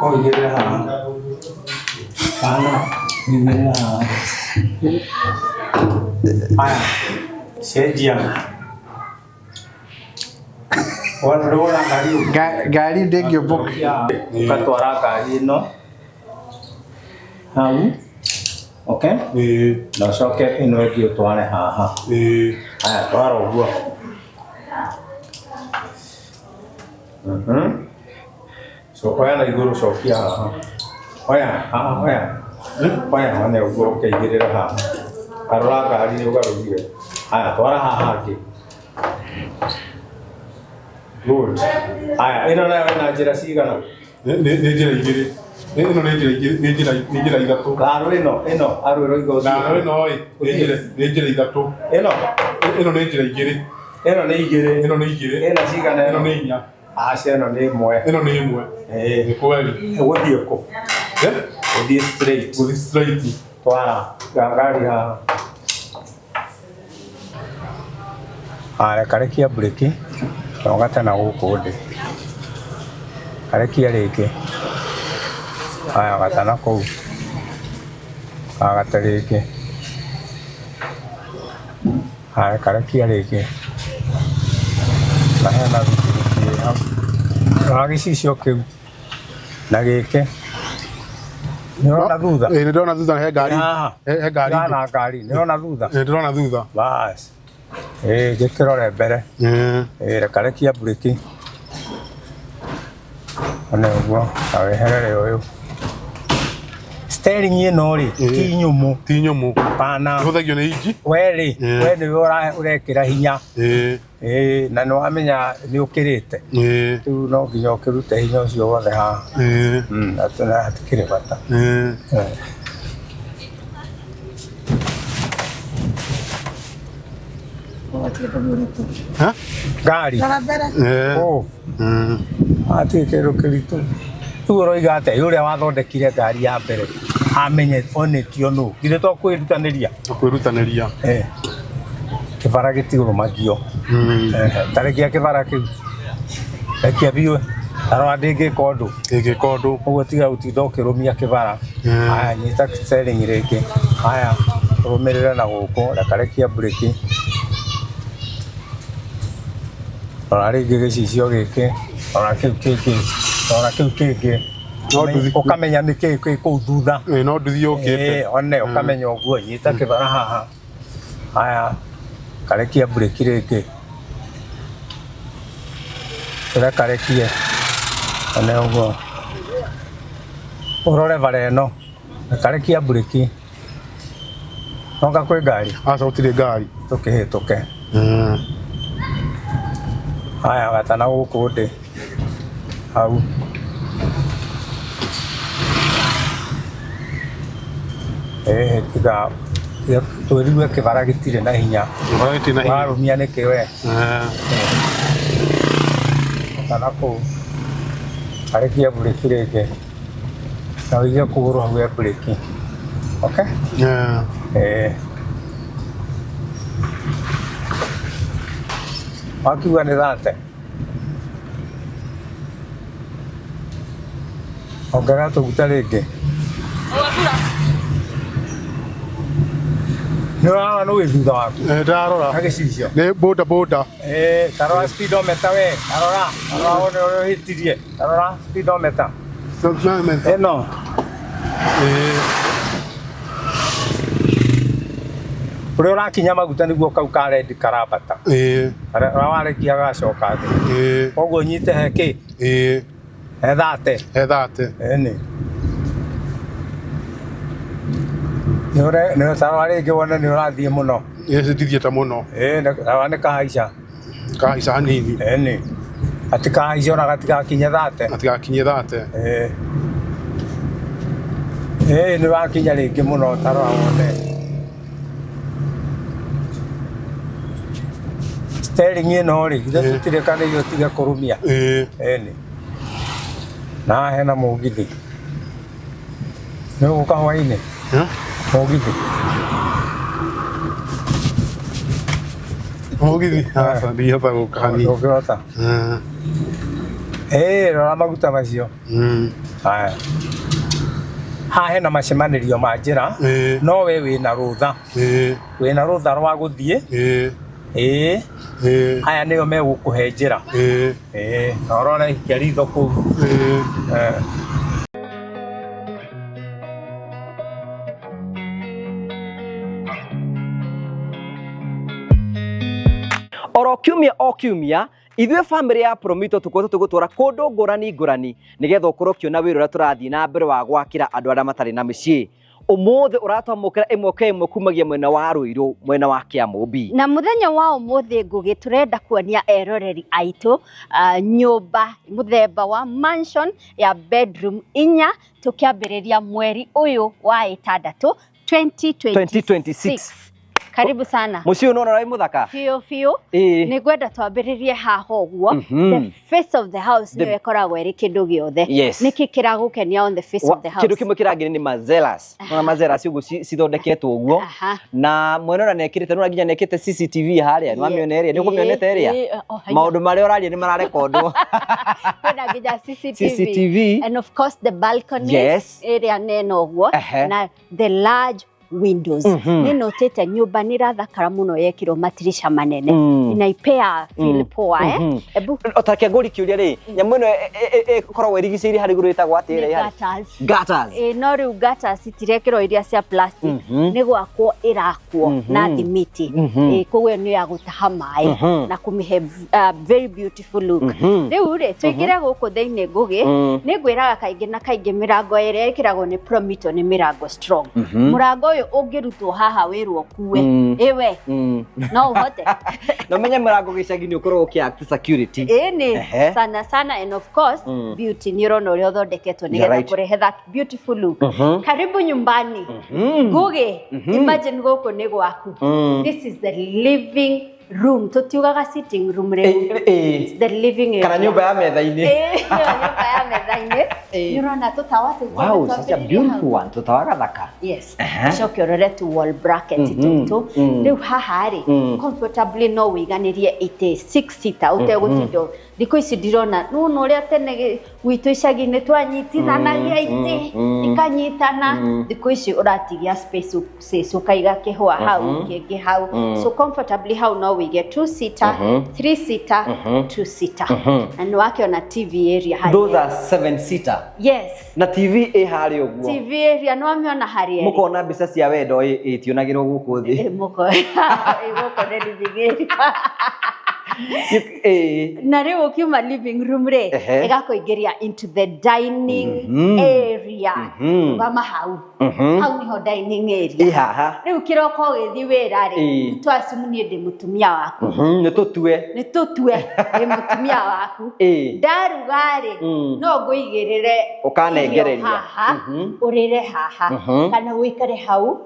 Ũigĩrĩre haha. Kana ũigĩrĩre haha. Haya, cenjia. Ndũra ngari ũguo. Ngari ndĩngĩũmbũka. Ũgatwara ngari ĩno hau. Okay? Ĩĩ. Na ũcoke ĩno ĩngĩ ũtware haha. Ĩĩ. Haya, twara ũguo. So oya na igũrũ cokia haha. Oya haha oya. Oya one ũguo ũkĩigĩrĩra haha. Garũra ngari nĩ ũgarũrire. Haya twara haha hangĩ. Good. Haya ĩno nayo ĩna njĩra cigana? Nĩ njĩra igĩrĩ. Ĩno nĩ njĩra igĩrĩ, nĩ njĩra ithatũ. Arũ ĩno ĩno arũ ĩroiga ũthiĩ. Na ĩno ĩ, nĩ njĩra ithatũ. Ĩno Ĩno nĩ njĩra igĩrĩ. Ĩno nĩ igĩrĩ. Ĩno nĩ igĩrĩ. Ĩna cigana Ĩno ĩno? nĩ inya. Aca ĩno nĩ ĩmwe. Ĩno nĩ ĩmwe. Ĩĩ. Nĩ kweli. Ũgũthiĩ kũ? Eh? Ũthiĩ straight. Gũthiĩ straight. Twara ngari haha. Haya karekia breki na ũgate na gũkũ ndĩ. Karekia rĩngĩ. Haya gata na kũu. Gate rĩngĩ. Haya karekia rĩngĩ. Na hena bikibiki ĩ hau. Rora gĩcicio kĩu na gĩkĩ. Nĩ ũrona thutha? Ĩĩ, nĩ ndĩrona thutha he ngari. Haha. He ngari. Ndĩrona ngari. Nĩ ũrona thutha? Ĩĩ, ndĩrona thutha. Bas. Ĩĩ, gĩkĩrore mbere. Ĩĩ. Ĩĩ, reka rekia mburĩki. One ũguo, na weherere ũyũ. Steering ĩno rĩ, ti nyũmũ. Ti nyũmũ. Hapana. Ĩhũthagio nĩ inji. We rĩ, we nĩwe ũrekĩra hinya. Ĩĩ. Ĩĩ, na nĩ wamenya nĩ ũkĩrĩte. Ĩĩ. Rĩu no nginya ũkĩrute hinya ũcio wothe haha. Ĩĩ. Na hatikĩrĩ bata. Ĩĩ. Ha? Ngari. Ĩĩ. Ũ. Hatirĩ kĩndũ kĩritũ. Rĩu ũroiga atĩa? Ũrĩa wathondekire ngari ya mbere amenye onetio nũ? Githĩ to kwĩrutanĩria? Kwĩrutanĩria. Eh. Kĩbara gĩtirũmagio. Ta rekia kĩbara kĩu. Rekia biũ. Tarora ndĩngĩka ũndũ. Ndĩngĩka ũndũ. Ũguo tiga gũtinda ũkĩrũmia kĩbara. Haya nyita steering rĩngĩ. Haya rũmĩrĩra na gũkũ. Reka rekia breki. Rora rĩngĩ gĩcicio gĩkĩ. Rora kĩu kĩngĩ. Rora kĩu kĩngĩ. Ũkamenya nĩ kĩĩ kĩ kũu thutha. Ĩĩ, no nduthi yũkĩte. Ĩĩ, one ũkamenya ũguo. Nyita kĩbara haha. Haya karekia breki rĩngĩ. Ũrekarekie. One ũguo. Ũrore bara ĩno. Karekia breki. Noka kwĩ ngari? Aca gũtirĩ ngari. Tũkĩhĩtũke. Haya gata na gũkũ ndĩ. Hau. Ĩĩ tiga twĩrire kĩbara gĩtirĩ na hinya. Kĩbara gĩtirĩ na hinya. Warũmia nĩkĩ we? Gata na kũu. Karekia breki rĩngĩ. Na ũige kũgũrũ hau he breki. Okay? Yeah. Eh. Wakiuga nĩ thate. Ongerera tũguta rĩngĩ. Nĩ ũrarora nũ wĩ thutha waku? Ĩĩ, ndarora. Na gĩcicio. Nĩ boda boda. Ĩĩ, tarora speedometer we. Tarora, tarora wone ũrĩa ũhĩtirie. Tarora speedometer. Speedometer. Ĩno. Ĩĩ. Ũrĩa ũrakinya maguta nĩguo kau ka red karambata. Ĩĩ. Ũrĩa warekia gagacoka thĩ. Ĩĩ. Koguo nyite he kĩ? Ĩĩ. He thate. He thate. Ĩni. Nĩ tarora rĩngĩ wone nĩ ũrathiĩ mũno. Ĩĩ, ndithiĩte mũno. Ĩĩ, tarora nĩ kahaica. Kahaica hanini. Ĩni. Gatikahaice ona gatigakinye thate. Gatigakinye thate. Ĩĩ. Ĩĩ, nĩ wakinya rĩngĩ mũno tarora wone. Steering ĩno rĩ, githĩ tũtirekanĩire ũtige kũrũmia? Ĩĩ. Ĩni. Na haha hena mũgithi. Nĩ ũgũka hwainĩ? Mũgithi. Mũgithi? Aca, ndingĩhota gũka hanini. Ndũngĩhota? Ĩĩ, rora maguta macio. Haya. Haha hena macemanĩrio ma njĩra, no we wĩna rũtha. Wĩna rũtha rwa gũthiĩ. Ĩĩ. Aya nĩo megũkũhe njĩra. Ĩĩ, na ũrore ikia ritho kũu. Eh. Oro kiumia o kiumia ithuĩ bamĩrĩ ya Promito tũkoretwo tũgũtwara kũndũ ngũrani ngũrani nĩgetha ũkorwo ũkĩona wĩra ũrĩa tũrathiĩ na mbere wa gwakĩra andũ arĩa matarĩ na mĩciĩ. Ũmũthĩ ũratwamũkĩra ĩmwe kwa ĩmwe kumagia mwena wa Ruiru, mwena wa Kĩamũmbi. Na mũthenya wa ũmũthĩ Ngũgĩ tũrenda kuonia eroreri aitũ nyũmba mũthemba wa mansion ya bedroom inya tũkĩambĩrĩria mweri ũyũ wa ĩtandatũ 2026. Karibu sana. Mũciĩ ũyũ nĩwona ũrĩa wĩ mũthaka? Biũ biũ. Ĩĩ. Nĩ ngwenda twambĩrĩrie haha ũguo. The face of the house nĩyo ĩkoragwo ĩrĩ kĩndũ gĩothe. Yes. Nĩkĩ kĩragũkenia on the face of the house? Kĩndũ kĩmwe kĩrangenia nĩ mazelas. Nĩwona mazelas ũguo cithondeketwo ũguo. Aha. Na mwene ona nĩekĩrĩte, nĩwona nginya nĩekĩrĩte CCTV harĩa, nĩwamĩona ĩrĩa, nĩũkũmĩonete ĩrĩa? Ĩĩ, oh, haiya. Maũndũ marĩa ũraria nĩ mararekondwo. Kwĩna nginya CCTV. CCTV. And of course the balconies Yes. ĩrĩa nene ũguo Ehe. na the large windows. Nĩ notĩte nyũmba nĩ ĩrathakara mũno yekĩrwo matirisha manene. Inaipea feel poa, eh? Ebu O ta reke ngũrie kĩũria rĩ, nyamũ ĩno ĩkoragwo ĩrigicĩirie harĩa igũrũ ĩtagwo atĩa nĩ ĩrĩa ĩharĩa? gutters. Gutters. Ĩ, no rĩu gutters itirekĩrwo iria cia plastic, nĩ gwakwo ĩrakwo na thimiti. Ĩ, koguo ĩyo nĩ ya gũtaha maĩ na kũmĩhe very beautiful look. Rĩu rĩ tũingĩre gũkũ thĩinĩ Ngũgĩ, nĩ ngwĩraga kaingĩ na kaingĩ mĩrango ĩrĩa ĩkĩragwo nĩ Promito nĩ mĩrango strong. Mũrango ũyũ ũngĩrutwo haha wĩrwo ũkue, ĩwe no ũhote? Na ũmenye mũrango gĩcagi nĩ ũkoragwo ũkĩ act security. Ĩni, Ehe. sana sana, and of course beauty nĩ ũrona ũrĩa ũthondeketwo You're nĩgetha right. kũrehe that beautiful look. Karibu nyumbani. Ngũgĩ, imagine gũkũ nĩ gwaku. This is the living room, tũtiugaga sitting room rĩu. It's the living area. Kana nyũmba ya metha-inĩ. Ĩĩ, nĩyo nyũmba ya metha-inĩ. Nĩ ũrona tũtawa tũu Wow, such a twambĩrĩria beautiful hau. one. Tũtawa gathaka. Yes. Aha. Coke ũrore tu wall bracket tũtũ. Rĩu haha rĩ, comfortably no wĩiganĩrie itĩ six seater ũtegũtinda. Thikũ ici ndirona, nĩwona ũrĩa tene gwitũ icagi-inĩ twanyitithanagia itĩ ikanyitana. Thikũ ici ũratigia space space ũkaiga kĩhũa hau, kĩngĩ hau. So comfortably hau no wĩige two seater, three seater, two seater. Na nĩwakĩona TV area harĩa. Those are seven seater. Yes. Na TV ĩ harĩa ũguo. TV area nĩwamĩona harĩa ĩrĩ? Mũkona mbica cia wendo ĩtionagĩrwo gũkũ thĩ. Ĩ, mũko ĩ, gũkũ nĩ living area. Ĩĩ. Na rĩu ũkiuma living room rĩ, Ehe. ĩgakũingĩria into the dining area. Rũgama hau. Hau nĩho dining area. Ĩ haha. Rĩu kĩroko ũgĩthiĩ wĩra rĩ, Ĩĩ. twacimu niĩ ndĩ mũtumia waku. Nĩ tũtue. Nĩ tũtue ndĩ mũtumia waku. Ĩĩ. Ndaruga rĩ, no ngũigĩrĩre Ũkanengereria. irio haha, ũrĩre haha, kana ũikare hau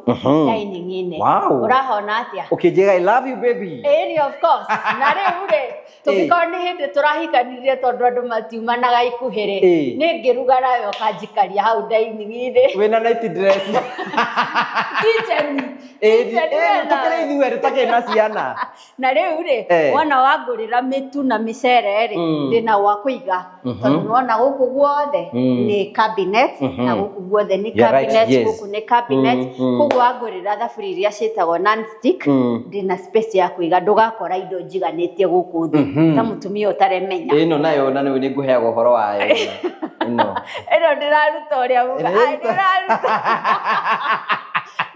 dining-inĩ. Wow. Ũrahona atĩa? Ũkĩnjĩra I love you baby. Ĩni, of course. Na rĩu rĩ, tũngĩkorwo nĩ hĩndĩ tũrahikanirie tondũ andũ matiumanaga ikuhĩ rĩ, Ĩĩ. nĩ ngĩruga nawe ũkanjikaria hau dining-inĩ. Wĩna night dress. Kitchen. Ĩĩ, Kitchen ĩĩ, wena. tũkĩrĩ ithuerĩ tũtakĩrĩ na ciana. Na rĩu rĩ, wona wangũrĩra mĩtu na mĩcere rĩ, ndĩna gwa kũiga. Tondũ nĩwona gũkũ guothe nĩ cabinet, na gũkũ guothe nĩ You're right, cabinet, yes. gũkũ nĩ cabinet. Koguo wangũrĩra thaburia iria ciĩtagwo non-stick, ndĩna space ya kũiga, ndũgakora indo njiganĩtie gũkũ thĩ ta mũtumia ũtaremenya. Ĩno nayo na nĩ ngũheaga ũhoro wayo. Ĩno. Ĩno ndĩraruta ũrĩa uga. Ai, ndĩraruta.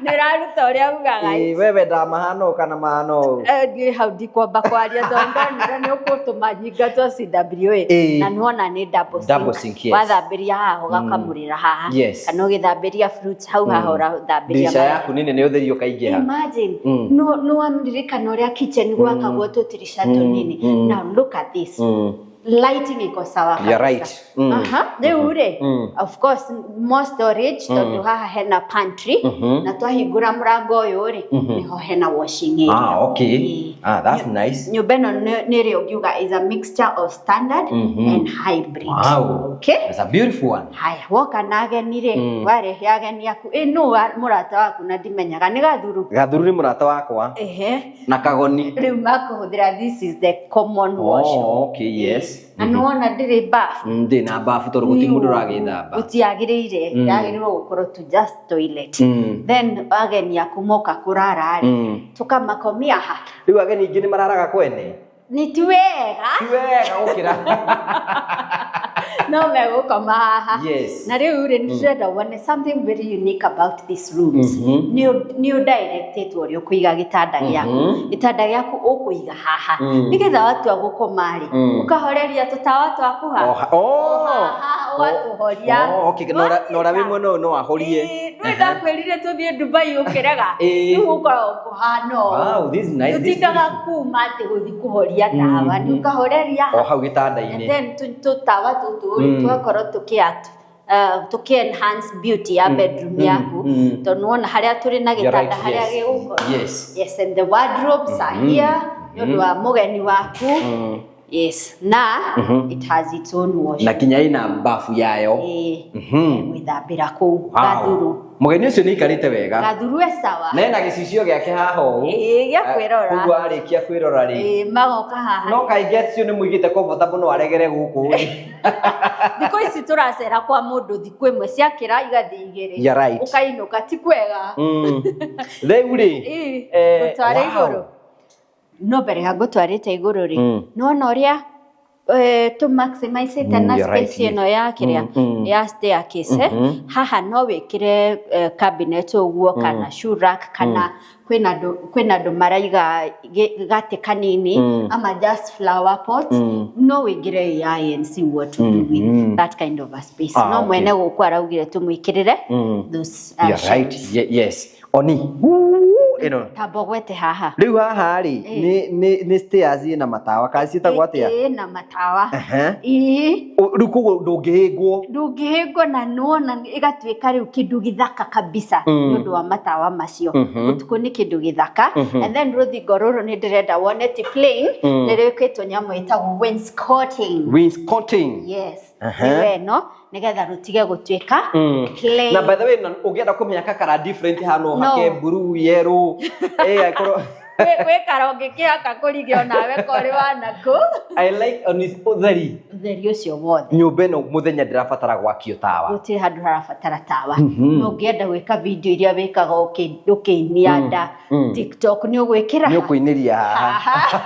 Ndĩraruta ũrĩa ugaga. Ĩĩ, we wendaga mahana ũũ kana mahana ũũ? Niĩ hau ndikwamba kwaria tondũ ndonire nĩ ũkũtũma nyingatwo CWA. Ĩĩ. Na nĩwona nĩ double sink. Double sink, yes. Wathambĩria haha ũgakamũrĩra haha. Yes. Kana ũgĩthambĩria fruits hau haha ũrathambĩria Ndirica maĩ. yaku nĩ nene ũtheri ũkaingĩra. Imagine, no no waririkana ũrĩa kitchen gwakagwo tũtirica tũnini. Now look at this. Lighting iko sawa You're kabisa. right. Aha. Rĩu rĩ, of course more storage tondũ haha hena pantry na twahingũra mũrango ũyũ rĩ, nĩho hena washing area. Ah, okay. Ĩĩ. Ah, that's nice. Nyũmba ĩno nĩ ĩrĩa ũngiuga is a mixture of standard and hybrid. Wow. Okay? That's a beautiful one. Haya, woka na ageni rĩ, warehe ageni aku, ĩ nũ mũrata waku na ndimenyaga nĩ Gathuru? Gathuru nĩ mũrata wakwa. Ehe. Na Kagoni. Rĩu makũhũthĩra, this is the common washroom. Oh, okay, yes. Na nĩwona ndĩrĩ bafu. Ndĩ na bafu tondũ gũtirĩ mũndũ ũragĩthamba. Gũtiagĩrĩire, yagĩrĩirwo gũkorwo to just toilet. Then ageni aku moka kũrara rĩ, tũkamakomia ha. Rĩu ageni aingĩ nĩ mararaga kwene. Nĩ ti wega. Ti wega gũkĩra. No megũkoma haha. Na rĩu rĩ, nĩ wone something very unique about these rooms. Nĩ ũdirectĩtwo ũrĩa ũkũiga gĩtanda gĩaku. Gĩtanda gĩaku ũkũiga haha. Nĩgetha watua gũkoma rĩ, ũkahoreria tũtawa twaku haha. Haha ũgatũhoria. Oh, okay. Na ũrĩa wĩ mwena ũyũ no ahorie. Ndũĩ ndakwĩrire tũthiĩ Dubai ũkĩrega. Rĩu gũkoragwo kũhana ũũ. Wow, this is nice. This is Tũtindaga beautiful. kuma atĩ gũthiĩ kũhoria tawa, nĩ ũkahoreria O hau gĩtanda-inĩ. And then tũtawa tũtũ rĩ, tũgakorwo tũkĩ enhance beauty ya bedroom yaku, tondũ nĩwona harĩa tũrĩ na You're right, gĩtanda harĩa yes. gĩgũkorwo. Yes. Yes, and the wardrobes are here nĩ ũndũ wa mũgeni waku. Yes, na it has its own wash. Na kinya ĩna bafu yayo. Ĩĩ, gwĩthambĩra kũu gathuru. Mũgeni ũcio nĩ aikarĩte wega. Gathuru e sawa. Na ena gĩcicio gĩake haha ũũ. Ĩĩ, gĩa kwĩrora. Koguo arĩkia kwĩrora rĩ. Ĩĩ, magoka haha. No kaingĩ acio nĩ mũigĩte comfortable no aregere gũkũ rĩ. Thikũ ici tũracera kwa mũndũ thikũ ĩmwe ciakĩra igathiĩ igĩrĩ. You're right. Ũkainũka ti kwega. Rĩu rĩ. Ĩĩ, ngũtware igũrũ. No mbere ya ngũtwarĩte igũrũ rĩ, nĩwona ũrĩa tũ maximize na You're right, space ĩno ya kĩrĩa ya staircase. Haha no wĩkĩre cabinet ũguo kana shoe rack, kana kwĩna andũ maraiga gatĩ kanini ama just flower pot. No wĩingĩre AI and see what to do with that kind of a space. No mwene gũkũ araugire tũmwĩkĩrĩre those You're right. shelves. Yes. Oni. Ĩno. Tamba ũgwete haha. Rĩu haha rĩ, nĩ stairs ĩna matawa kana ciĩtagwo atĩa? Ĩĩ, na matawa. Ĩĩ. Rĩu koguo ndũngĩhĩngwo. Ndũngĩhĩngwo, na nĩwona ĩgatuĩka rĩu kĩndũ gĩthaka kabisa nĩ ũndũ wa matawa macio. Ũtukũ nĩ kĩndũ gĩthaka. And then rũthingo rũrũ nĩ ndĩrenda wone ti plain, nĩ rwĩkĩtwo nyamũ ĩtagwo wainscoting. Wainscoting. Yes. Nĩyo ĩno, nĩgetha rũtige gũtuĩka plain. Na by the way, na ũngĩenda kũmĩhaka kara different hano, No. hake blue, yellow, angĩkorwo Gwĩ kara ũngĩkĩhaka kũrige onawe korĩ wanakũ. I like on ũtheri. Ũtheri ũcio wothe. Nyũmba ĩno mũthenya ndĩrabatara gwakio tawa. Gũtirĩ handũ harabatara tawa. No ũngĩenda gwĩka video iria wĩkaga ũkĩinia nda TikTok, nĩ ũgwĩkĩra Nĩ ũkũinĩria haha.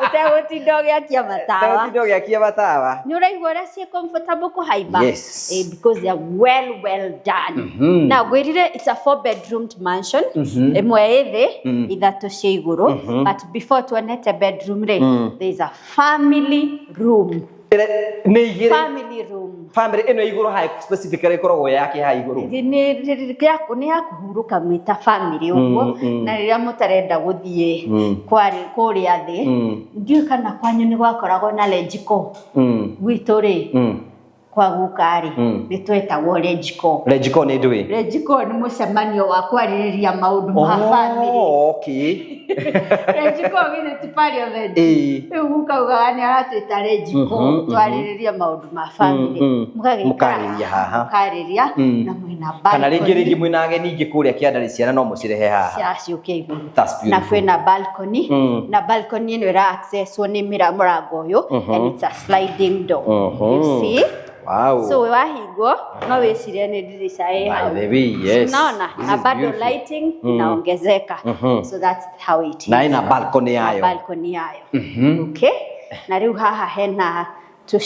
Ũtegũtinda ũgĩakia matawa. Ũtegũtinda ũgĩakia matawa. Nĩ ũraigua ũrĩa ciĩ comfortable kũhaimba? Yes. Because they are well well done. Na ngwĩrire it's a four bedroomed mansion. Ĩmwe ĩ thĩ, ithatũ cia igũrũ. But before tuonete bedroom rĩ, there is a family room. Nĩ igĩrĩ. Family room. Family ĩno igũrũ haha specifically ĩkoragwo yake haha igũrũ. Nĩ ya kũhurũka mwĩ ta family ũguo, na rĩrĩa mũtarenda gũthiĩ kũrĩa thĩ. Ndiũĩ kana kwanyu nĩ gwakoragwo na lejiko. Gwitũ rĩ, kwa guka rĩ, nĩ twetagwo lejiko. Lejiko nĩ ndũĩ? Lejiko nĩ mũcemanio wa kwarĩrĩria maũndũ ma family. Oh, okay. Lejiko githĩ ti parliament? Ĩĩ. Rĩu guka augaga nĩ aratwĩta lejiko, twarĩrĩrie maũndũ ma family. Mũgagĩikara Mũkarĩria haha. Mũkarĩria na mwĩna Kana rĩngĩ balcony. rĩngĩ mwĩna ageni ingĩ kũrĩa kĩanda ciana no mũcirehe haha. Ciaciũkia igũrũ. That's Na beautiful. kwĩna balcony, na balcony ĩno ĩra accesswo nĩ mũrango ũyũ, and it's a sliding door. You see? Wow. So wahingwo no wĩcirie nĩ dirisha ĩ hau. By the way, yes. Unaona? This Na is bado beautiful. lighting inaongezeka. So that's how it is. Na ĩna balcony Na yayo. balcony yayo. Okay? Na rĩu haha hena tũ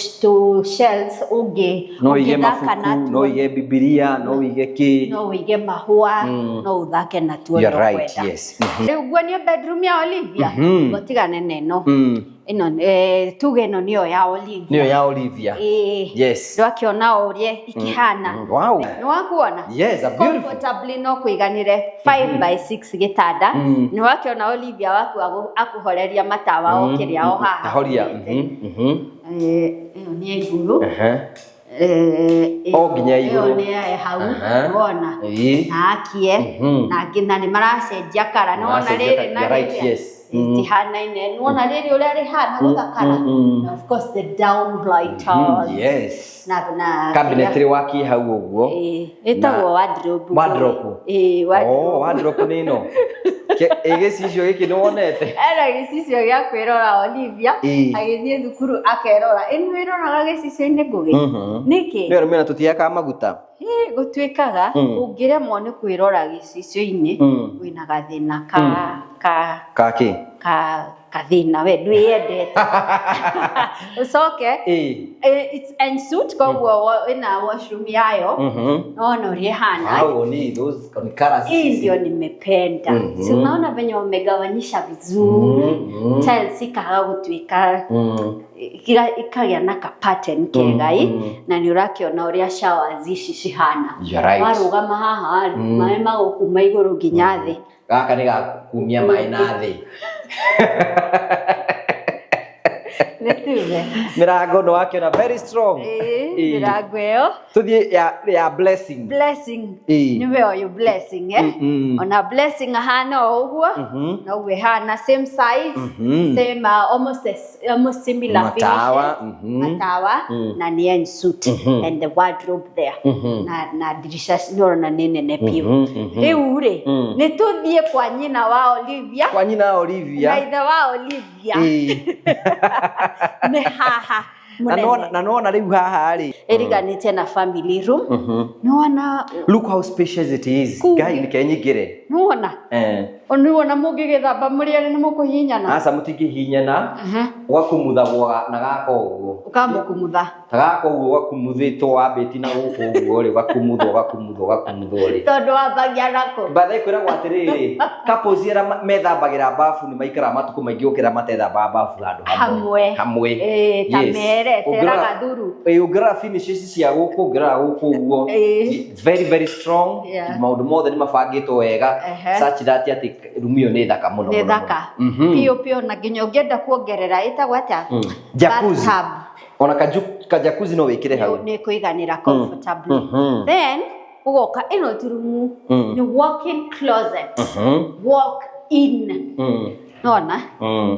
shelves ũngĩ No ũige ũngĩthaka mabuku, natuo. no ũige Bibilia, no ũige kĩ. No ũige mahũa, no ũthake natuo. You're No right, kwenda. yes. Rĩu nguonie bedroom ya Olivia. Gũtigane na ĩno. Ĩno tuge ĩno nĩyo ya Olivia. Nĩyo ya Olivia. Ĩĩ. Yes. Ndwakĩona o ũrĩa ikĩhana? Wow. Nĩ wakuona? Yes, a beautiful. Comfortably no kũiganĩre 5 by 6 gĩtanda. Nĩ wakĩona Olivia waku akũhoreria matawa o kĩrĩa o haha. Tahoria. Ĩyo nĩ igũrũ. O nginya igũrũ. Ĩyo nĩ ya hau, wona. Na akie na nginya nĩ maracenjia kara. Nĩ wona Maracenjia rĩrĩ kara. na You're right, rĩrĩa yes. itihanaine. Nĩ wona rĩrĩ ũrĩa rĩhana gũthakara. Na of course the down lighters. Yes. Na Cabinetry wakie hau ũguo. Ĩĩ, ĩtagwo wardrobe. Wardrobe. Ĩĩ, wardrobe. Oh, wardrobe nĩ ĩno. Ĩ gĩcicio gĩkĩ nĩ wonete? Ena gĩcicio gĩa kwĩrora Olivia. Agĩthiĩ thukuru akerora. Ĩ nĩ wĩroraga gĩcicio-inĩ, Ngũgĩ? Nĩkĩ? Nĩ arũme na tũtihakaga maguta. Ĩ, gũtuĩkaga ũngĩremwo nĩ kwĩrora gĩcicio-inĩ, wĩna gathĩna ka Kaki. ka kathĩna, we ndwĩyendete. Ũcoke it's en suite, koguo ĩna washroom yayo. Nona ũrĩa ĩhana. Hao ni those ni colors. Hii ndio nimependa. Si unaona venye wamegawanyisha vizuri? Tiles ikaga gũtuĩka ikagĩa na ka pattern kega ĩ, na nĩ ũrakĩona ũrĩa showers ici cihana. You're right. Warũgama haha rĩ, maĩ magũkuma igũrũ nginya thĩ. Gaka nĩ gakumia maĩ na thĩ. Nĩ tuge. Mĩrango nĩ wakĩona very strong. Ĩĩ, mĩrango ĩyo. Tũthiĩ ya Blessing. Blessing. Nĩwe ũyũ Blessing, eh? Ona Blessing ahana o ũguo. Noguo ĩhana, same size, same, almost similar Matawa, finishes. Matawa na nĩ en suite and the wardrobe there. Na dirisha nĩ ũrona nĩ nene biũ. Rĩu rĩ, nĩ tũthiĩ kwa nyina wa Olivia Kwa nyina wa Olivia. Na ithe wa Olivia. Nĩ haha Na mũnene. Na nona rĩu haha rĩ. Ĩriganĩtie na family room. Nĩwona? Look how spacious it is. Ngai, nike nyingĩre. Nĩwona? Nĩwona mũngĩgĩthamba mũrĩ erĩ nĩ mũkũhihinyana? Aca, mũtingĩhihinyana. Ũgakumuthagwo na gaka ũguo. Ũkamũkumutha. Ta gaka ũguo gakumuthĩtwo wambĩti na gũkũ ũguo rĩ, ũgakumuthwo, ũgakumuthwo, ũgakumuthwo rĩ. Tondũ wambagia nako. Bathe kwĩragwo atĩrĩrĩ, couples arĩa methambagĩra bafu nĩ maikaraga matukũ maingĩ gũkĩra matethambaga bafu handũ hamwe. Hamwe. Ĩĩ, ta mere teraga thuru. Ĩĩ, ũngĩrora finishes cia gũkũ, ũngĩrora gũkũ ũguo, it's very very strong. Maũndũ mothe nĩ mabangĩtwo wega such that atĩ rumu ĩyo nĩ thaka mũno Nĩ mũno. thaka mũno. Biũ biũ, na nginya ũngĩenda kuongerera ĩtagwo atĩa? Jacuzzi. Bathtub. Ona ka jacuzzi no wĩkĩre hau. Nĩ kũiganĩra comfortably. Then ũgoka ĩno ti rumu, nĩ walk-in closet. Walk in. Nona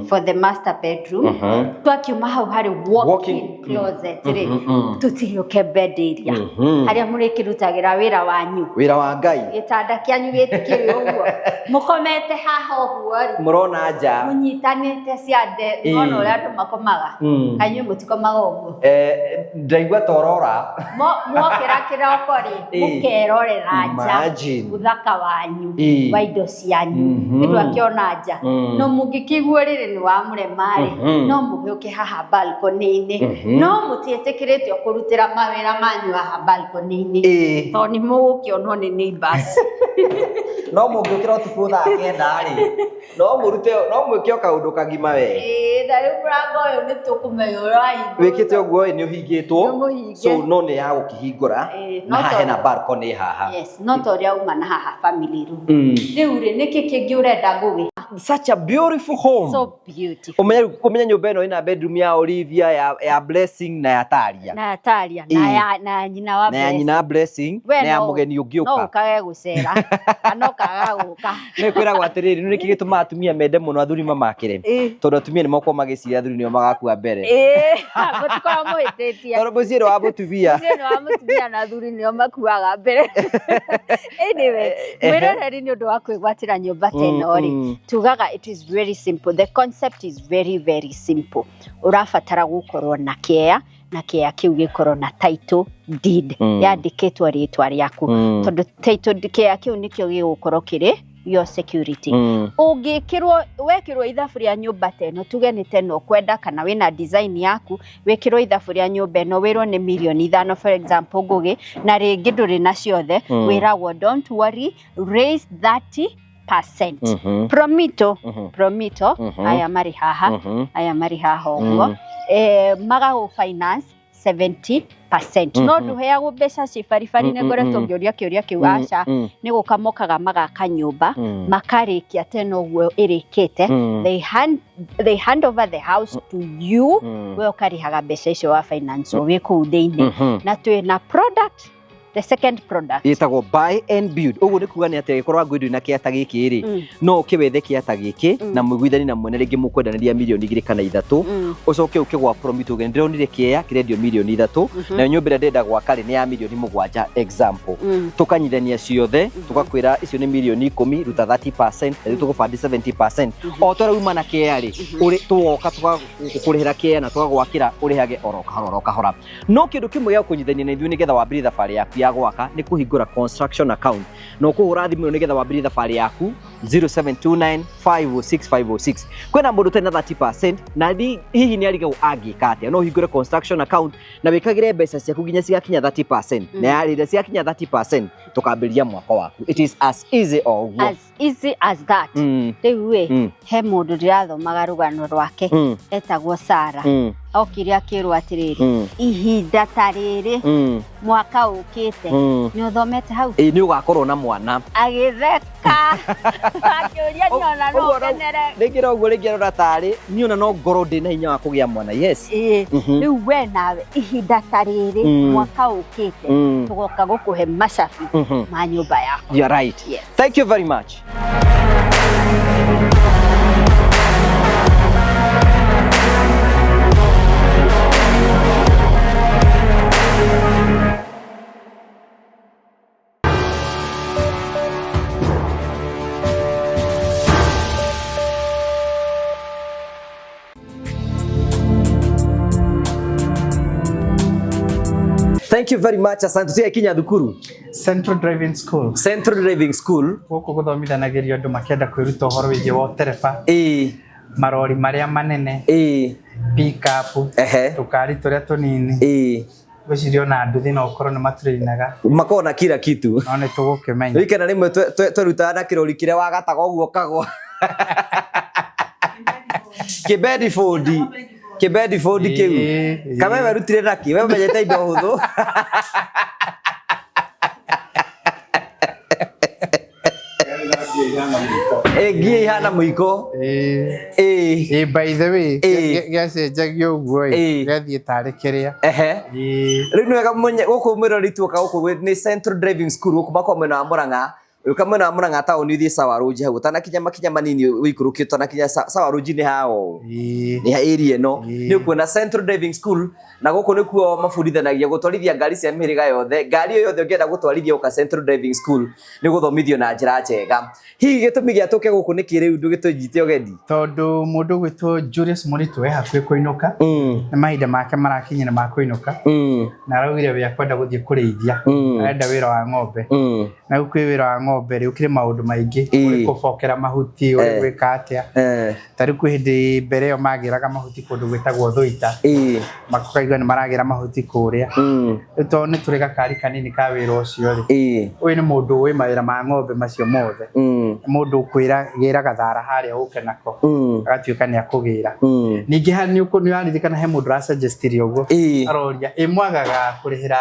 for the master bedroom. Twakiuma hau harĩ walk-in closet rĩ, tũtigĩũke bed area harĩa mũrĩkĩrutagĩra wĩra wanyu. Wĩra wa Ngai. Gĩtanda kĩanyu gĩtikĩrĩ ũguo, mũkomete haha ũguo rĩ, Mũrona nja. Mũnyitanĩte ciande. Nona ũrĩa andũ makomaga? Kainyuĩ mũtikomaga ũguo? Ndaigua ta ũrora. Mwokĩra kĩroko rĩ, mũkerorera nja Imagine. ũthaka wanyu wa indo cianyu. Kĩndũ akĩona nja. No mũngĩkĩigua rĩrĩ nĩ wamũrema rĩ, no mũgĩũke haha balcony-inĩ. No mũtiĩtĩkĩrĩtio kũrutĩra mawĩra manyu haha balcony-inĩ, tondũ nĩ mũgũkĩonwo nĩ neighbors. No mũngĩũkĩra ũtukũ thaa 9 rĩ, no mũrute, no mwĩke o kaũndũ kagima we. Ĩĩ, na rĩu mũrango ũyũ nĩ tũkũmenya ũrahingũrwo. Wĩkĩte ũguo ĩ, nĩ ũhingĩtwo. Nĩ mũhinge. So no nĩ ya gũkĩhingũra. No Na haha hena balcony haha. Yes, no ta ũrĩa uma na haha family room. Rĩu rĩ, nĩkĩ kĩngĩ ũrenda, Ngũgĩ? Such a beautiful home. So beautiful. Ũmenye ũmenye nyũmba ĩno ĩna bedroom ya Olivia, ya Blessing na ya Taria. Na Taria na ya na nyina wa Na ya nyina wa Blessing We na ya mũgeni no ũngĩũka. ũkage gũcera kana ũkaga gũka. Nĩ kwĩragwo atĩrĩrĩ, nĩ kĩ gĩtũmaga atumia mende mũno athuri mamakĩre? Tondũ atumia nĩ makoragwo magĩciria athuri nĩo magakua mbere. Ĩĩ, mũtikoragwo mũhĩtĩtie. Tondũ mũciĩ nĩ wa mũtumia. Mũciĩ nĩ wa mũtumia na athuri nĩo makuaga mbere. Anyway, mwĩroreri, nĩ ũndũ wa kwĩgwatĩra nyũmba ta ĩno rĩ, tugaga it is very simple. The concept is very very simple. Ũrabatara gũkorwo na kĩea, na kĩea kĩu gĩkorwo na title deed yandĩkĩtwo rĩtwa rĩaku, tondũ title kĩea kĩu nĩkĩo gĩgũkorwo kĩrĩ your security. Ũngĩkĩrwo wekĩrwo ithabu rĩa nyũmba ta ĩno, tuge nĩ ta ĩno ũkwenda kana wĩna design yaku, wĩkĩrwo ithabu rĩa nyũmba ĩno, wĩrwo nĩ mirioni 5 for example, Ngũgĩ, na rĩngĩ ndũrĩ na ciothe, wĩragwo don't worry, raise 30%. Promito, Promito, aya marĩ haha, aya marĩ haha ũguo, magagũ finance 70%, no ndũheagwo mbeca ci baribari. Nĩ ngoretwo ngĩũria kĩũria kĩu. Aca, nĩ gũka mokaga magaka nyũmba, makarĩkia tena ũguo ĩrĩkĩte, they hand over the house to you. We ũkarĩhaga mbeca icio wa finance wĩ kũu thĩinĩ. Na twĩ na product The second product Ĩtagwo buy and build. Ũguo nĩ kuga nĩ atĩ angĩkorwo Wangũi ndũrĩ na kĩata gĩkĩ rĩ, no ũkĩwethe kĩata gĩkĩ na mũiguithanie na mwene, rĩngĩ mũkwendanĩria 3 mirioni kana 3, ũcoke ũke gwa Promito uge ndĩronire kĩea kĩrendio 3 mirioni, nayo nyũmba ĩrĩa ndĩrenda gwaka rĩ nĩ ya 7 mirioni, example. Tũkanyithania ciothe, tũgakwĩra icio nĩ 10 mirioni, ruta 30%, na rĩu tũgũbandi 70%. O tũrauma na kĩea rĩ, ũrĩ tũgoka tũgakũrĩhĩra kĩea na tũgagwakĩra, ũrĩhage oro kahora oro kahora. No kĩndũ kĩmwe gĩa kũnyitithania na ithuĩ nĩgetha wambĩrĩrie thabarĩ yaku ya gwaka nĩ kũhingũra construction account, na ũkũhũra thimũ ĩno nĩgetha wambĩrĩrie thabarĩ yaku, 0729 506 506. Kwĩna mũndũ ũtarĩ na 30% na hihi nĩ arigagwo angĩka atĩa. No ũhingũre construction account na wĩkagĩre mbeca ciaku nginya cigakinya 30%, na yarĩrĩa ciakinya 30% tũkambĩrĩria mwako waku. It is as easy o ũguo. As easy as that. Rĩu ĩ, he mũndũ ndĩrathomaga rũgano rwake, etagwo Sara. Okire akĩrwo atĩrĩrĩ, ihinda ta rĩrĩ mwaka ũkĩte, nĩ ũthomete hau, Ĩ, nĩ ũgakorwo na mwana. Agĩtheka akĩũria, nĩona no Ũguo rĩu- ngenere? Rĩngĩ no ũguo, rĩngĩ arora tarĩ niĩ ona no ngorwo ndĩ na hinya wa kũgĩa mwana, yes. Ĩĩ. Rĩu we nawe ihinda ta rĩrĩ mwaka ũkĩte, tũgoka gũkũhe macabi ma nyũmba yaku. You are right. Yes. Thank you very much. Thank you very much. Asante. Tuyakinya thukuru. Central Driving School. Central Driving School. Gũkũ gũthomithanagĩrio andũ makĩenda kwĩruta ũhoro wĩgiĩ wa ũtereba, marori marĩa manene, pick-up, tũkari tũrĩa tũnini. Ngwĩciria ona nduthi no ũkorwo nĩ matũrĩinaga. Makoragwo na kila kitu. No nĩ tũgũkĩmenya. Rĩu rĩmwe twerutaga na kĩrori kĩrĩa wagataga ũguo kagwa. Kĩbedifodi. Kĩbedifodi kĩu. Ĩĩ, ĩĩ. Kameme werutire nakĩ? We ũmenyete indo hũthũ. Ĩ, ngia ihana mũiko. Ĩĩ. Ĩĩ. Ĩĩ, by the way, Ĩĩ. gĩacenjagio ũguo ĩ, Ĩĩ. gĩathiĩ tarĩ kĩrĩa. Ĩĩ. Rĩu nĩ wega mũnye gũkũ mwĩrori tuoka gũkũ nĩ Central Driving School, gũkũ makwa mwena wa Murang'a. Ũka mwena wa Murang'a taũni, ũthiĩ Sawa Rũnji, hau ũtanakinya makinya manini ũikũrũkie, ũtanakinya Sawa Rũnji nĩ hao nĩ area ĩno, nĩ ũkuona Central Driving School, na gũkũ nĩkuo mabundithanagia gũtwarithia ngari cia mĩhĩrĩga yothe. Ngari o yothe ũngĩenda gũtwarithia, ũka Central Driving School nĩ gũthomithio na njĩra njega. Hihi gĩtũmi gĩa tũke gũkũ nĩ kĩ rĩu ndũgĩtũnyite ũgeni? Tondũ mũndũ ũgwĩtwo Julius Mũritũ e hakuhĩ kũinũka, nĩ mahinda make marakinya ma kũinũka, na araugire we akwenda gũthiĩ kũrĩithia, arenda wĩra wa ng'ombe. Na rĩu kwĩ wĩra wa ng'ombe rĩ, ũkĩrĩ maũndũ maingĩ, ũrĩ kũbokera mahuti, ũrĩ gwĩka atĩa. Ta rĩu kwĩ hĩndĩ mbere ĩyo magĩraga mahuti kũndũ gwĩtagwo Thũita, makaigua nĩ maragĩra mahuti kũrĩa. Rĩu tondũ nĩ tũrĩ gakari kanini ka wĩra ũcio rĩ, ũyũ nĩ mũndũ ũĩ mawĩra ma ng'ombe macio mothe. Nĩ mũndũ ũkwĩra gĩra gathara harĩa ũke nako, agatuĩka nĩ akũgĩra. Ningĩ nĩ ũraririkana he mũndũ ũrasuggestirie ũguo, aroria ĩ mwagaga kũrĩhĩra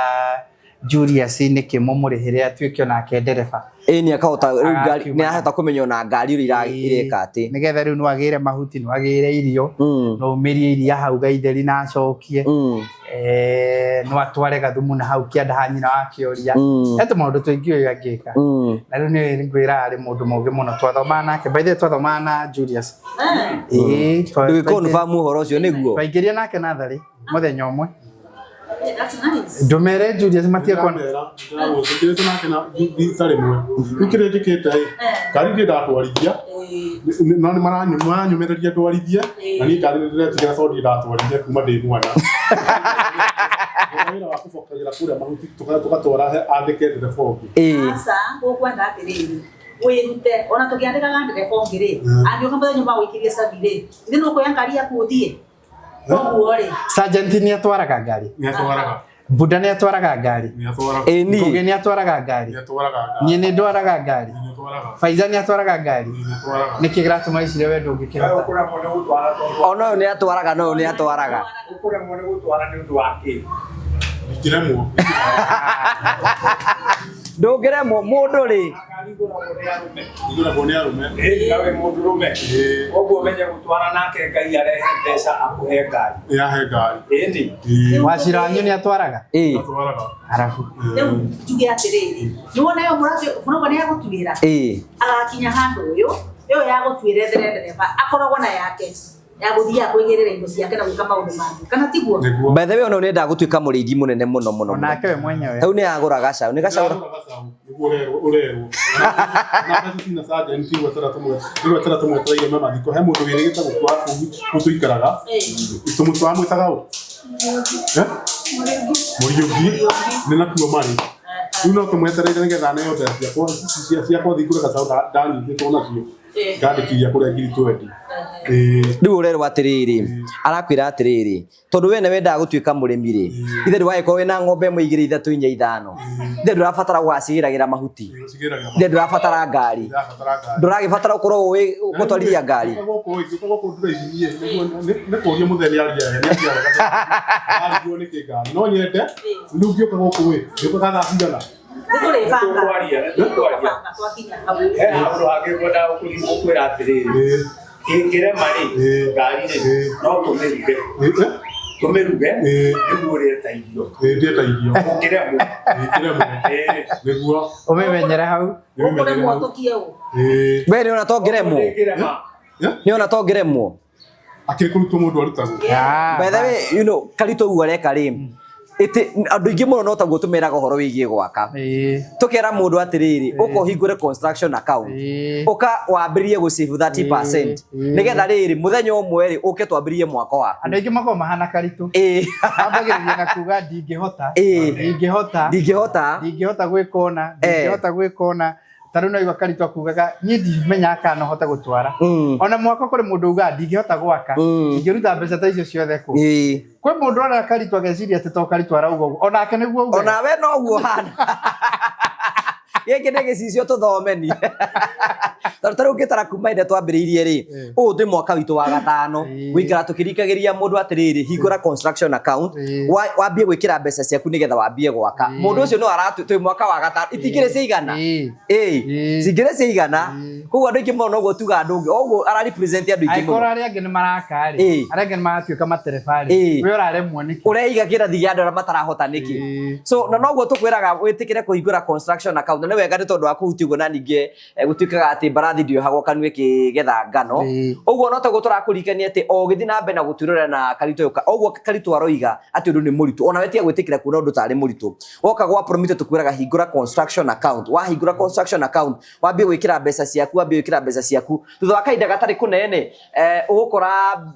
Julius nĩkĩ, mũmũrĩhĩre atuĩke onake ndereba. Ĩ, nĩ akahota rĩu ngari Agakiuma. nĩ ahota kũmenya ona ngari ũrĩa ireka atĩ. Nĩgetha rĩu no agĩre mahuti, no agĩre irio, no umĩrie iria hau gaitheri na acokie, no atware gathumu na hau kĩanda ha nyina wa kĩoria. He tũmaũndũ tũingĩ ũyũ angĩka. Na rĩu nĩ ngwĩra arĩ mũndũ mũũgĩ mũno, twathomaga nake, by the way twathomaga na Julius. Ĩĩ, Ndũgĩ confirm ũhoro ũcio nĩguo. Twaingĩria nake natharĩ mũthenya ũmwe. Ndũmere Julius matige kuona. Ndĩramwĩra nake na rita rĩmwe. Rĩu kĩrĩa njĩkĩte ĩ, ngari ndĩ ndatwarithia, no nĩ maranyũmĩrĩria ndwarithie, na niĩ ngari nĩ ndĩretigĩra tondũ ndirĩ ndatwarithia kuma ndĩ mwana. Wĩra wa kũbokagĩra kũrĩa mahuti tũgatwara he andĩke ndereba ũngĩ. Aca, gũkwenda atĩrĩrĩ, wĩrute ona tũkĩandĩkaga ndereba ũngĩ rĩ, angĩũka mũthenya wa gũikĩria cabi rĩ, ithe no kuoya ngari yaku ũthiĩ koguo rĩ. Sergeant nĩ atwaraga ngari. Nĩ atwaraga. Buda nĩ atwaraga ngari. Nĩ atwaraga. Ĩ niĩ. Ngugi nĩ atwaraga ngari. Nĩ atwaraga ngari. Niĩ nĩ ndwaraga ngari. Nĩ atwaraga. Faiza nĩ atwaraga ngari. Nĩ atwaraga. Nĩkĩ kĩratũma icire we ndũngĩkĩhota? Ũkũremwo nĩ gũtwara tondũ Ona ũyũ nĩ atwaraga na ũyũ nĩ atwaraga. Ũkũremwo nĩ gũtwara nĩ ũndũ wa kĩ? Ndingĩremwo. Ndũngĩremwo mũndũ rĩ. Ngari igũragwo nĩ arũme. Igũragwo nĩ arũme. Ĩĩ, nawe mũndũrũme. Ĩĩ. Koguo menye gũtwara nake Ngai arehe mbeca akũhe ngari. Yahe ngari. Ĩni. Ĩĩ. Wacira wanyu nĩ atwaraga Ĩĩ. Atwaraga. Arabu. Rĩu njuge atĩrĩrĩ, nĩwona ĩyo mũrauga nĩ yagũtuĩra? Ĩĩ. Agakinya handũ ũyũ, ĩyo ya gũtuĩra ethere ndereba, akoragwo na yake ya gũthiaga kwĩgĩrĩra indo ciake na gwĩka maũndũ mangĩ, kana tiguo? Nĩguo. By the way, ona nĩ gũtuĩka mũrĩithi mũnene mũno mũno. Onake we mwenyewe. Hau nĩ agũra gacaũ, nĩ gacaũ. Ndĩragũra gacaũ, nĩguo ũrerwo ũrerwo. Na mbeca cina sergeant gwetera tũmwe gwetera tũmwetereire me mathiko. He mũndũ wĩrĩgĩte gũkua kũu kũu tũikaraga. Tũmwĩtaga ũ? Eh? Mũriũngi. Nĩ nakuo marĩ. Rĩu no tũmwetereire nĩgetha aneo mbeca ciakwa ciakwa thiĩ ngũre gacaũ ndanyitĩtwo nacio. Ngandĩkithia kũrĩa ngiri 20. Ĩĩ. Rĩu ũrerwo atĩrĩrĩ, arakwĩra atĩrĩrĩ, tondũ we nĩ wendaga gũtuĩka mũrĩmi rĩ, ithe ndũgagĩkorwo wĩna ng'ombe ĩmwe igĩrĩ ithatũ inya ithano, ithe ndũrabatara gũgacigĩragĩra mahuti, Gũcigĩragĩra ithe ndũrabatara ngari, Ndĩrabatara ngari. ndũragĩbatara gũkorwo ũĩ gũtwarithia ngari. Nĩ kũria mũthee nĩ aria nĩ aria arigwo nĩ kĩ ngari no nyende rĩu ngĩũka gũkũ ĩ ngĩũka thaa cigana Nĩtũrĩbanga. Tũkwaria, nĩtũkwaria. Tũrĩbanga twakinya hau. He handũ hangĩ ngwendaga gũkwĩra atĩrĩrĩ, Ĩĩ, ĩngĩrema rĩ, Ĩĩ. ngari rĩ, Ĩĩ. no tũmĩruge. ĩĩ, Tũmĩruge, Ĩĩ. nĩguo ũrĩe irio. ĩĩ, ndĩenda irio Ũngĩremwo. Ĩĩ, kĩremwo Ĩĩ. nĩguo Ũmĩmenyere hau. Ũkũremwo tũkie ũ? Ĩĩ. We nĩ ona tongĩremwo, Ndĩngĩrema. nĩ ona tongĩremwo. Akĩrĩ kũrutwo mũndũ arutagwo Ah, By the way, you know, Karitũ ũguo areka rĩ, ĩtĩ andũ aingĩ mũno no taguo tũmeraga ũhoro wĩgiĩ gwaka. Ĩĩ. Tũkera mũndũ atĩrĩrĩ, ũka ũhingũre construction account. Ĩĩ. Ũka wambĩrĩrie gũ save 30% Ĩĩ. nĩgetha rĩrĩ mũthenya ũmwe rĩ ũke twambĩrĩrie mwako waku. Andũ aingĩ makoragwo mahana Karitũ. Ĩĩ. Mambagĩrĩria na kuga ndingĩhota. Ĩĩ. Ndingĩhota. Ndingĩhota. Ndingĩhota gwĩka ũna. Eh. Ndingĩhota gwĩka ũna. Ta rĩu naigua Karitũ akugaga niĩ ndimenyaga kana no hote gũtwara. Ona mwako kũrĩ mũndũ ugaga ndingĩhota gwaka. Ingĩruta mbeca ta icio ciothe kũ. Ĩĩ. Kwĩ mũndũ ona Karitũ ageciria atĩ to Karitũ arauga ũguo. Onake nĩguo augaga. Onawe noguo hana. Gĩkĩ nĩ gĩcicio tũthomeni. Tondũ ta rĩu ũngĩtara kuma hĩndĩ ĩrĩa twambĩrĩirie rĩ, ũyũ nĩ mwaka witũ wa gatano gũikara tũkĩrikagĩria mũndũ atĩrĩrĩ, hingũra construction account, wambie gwĩkĩra mbeca ciaku nĩgetha wambie gwaka. Mũndũ ũcio no aratũ twĩ mwaka wa gatano, itingĩrĩ ciaigana. Ĩĩ. Ĩĩ, Ĩĩ. cingĩrĩ ciaigana. Koguo andũ aingĩ mũno noguo tugaga andũ ũguo ara represent andũ aingĩ Angĩkorwo mũno. arĩa angĩ nĩ maraka rĩ, Ĩĩ. arĩa angĩ nĩ maratuĩka matereba rĩ, Ĩĩ. we ũraremwo nĩkĩ? Ũreiga kĩrathi gĩa andũ arĩa matarahota nĩkĩ? Ĩĩ. So na noguo tũkwĩraga wĩtĩkĩre kũhingũra construction account, na nĩ wega nĩ tondũ wa kũhutia ũguo, na ningĩ gũtuĩkaga atĩ mbarathi ndĩohagwo kanua ĩkĩgetha ngano. Ĩĩ. Ũguo no taguo tũrakũririkania atĩ o ũgĩthiĩ na mbere na gũtwĩrorera na Karitũ ũyũ, ũguo Karitũ aroiga atĩ ũndũ nĩ mũritũ, ona we tiga gwĩtĩkĩra kuona ũndũ tarĩ mũritũ. Woka gwa Promito tũkwĩraga hingũra construction account. Wahingũra construction account, wambie gwĩkĩra mbeca ciaku, wambie gwĩkĩra mbeca ciaku. Thutha wa kahinda gatarĩ kũnene, ũgũkora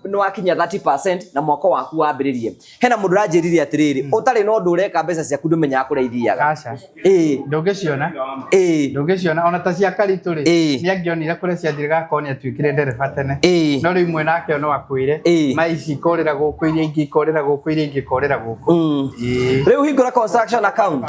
nĩ wakinya 30% na mwako waku wambĩrĩrie. Hena mũndũ ũranjĩrire atĩrĩrĩ, ũtarĩ na ũndũ ũreka mbeca ciaku ndũmenyaga kũrĩa ithiaga. Aca. Ĩĩ. Ndũngĩciona. Ĩĩ. Ndũngĩciona ona ta cia Karitũ rĩ, Ĩĩ. nĩ angĩonire kũrĩa ciathire gakorwo nĩ atuĩkire ndereba tene. Ĩĩ. No rĩu imwe nake no akwĩre, Ĩĩ. ma ici ikorĩra gũkũ, iria ingĩ ikorĩra gũkũ, iria ingĩ ikorĩra gũkũ. Ĩĩ. Rĩu hingũra construction account.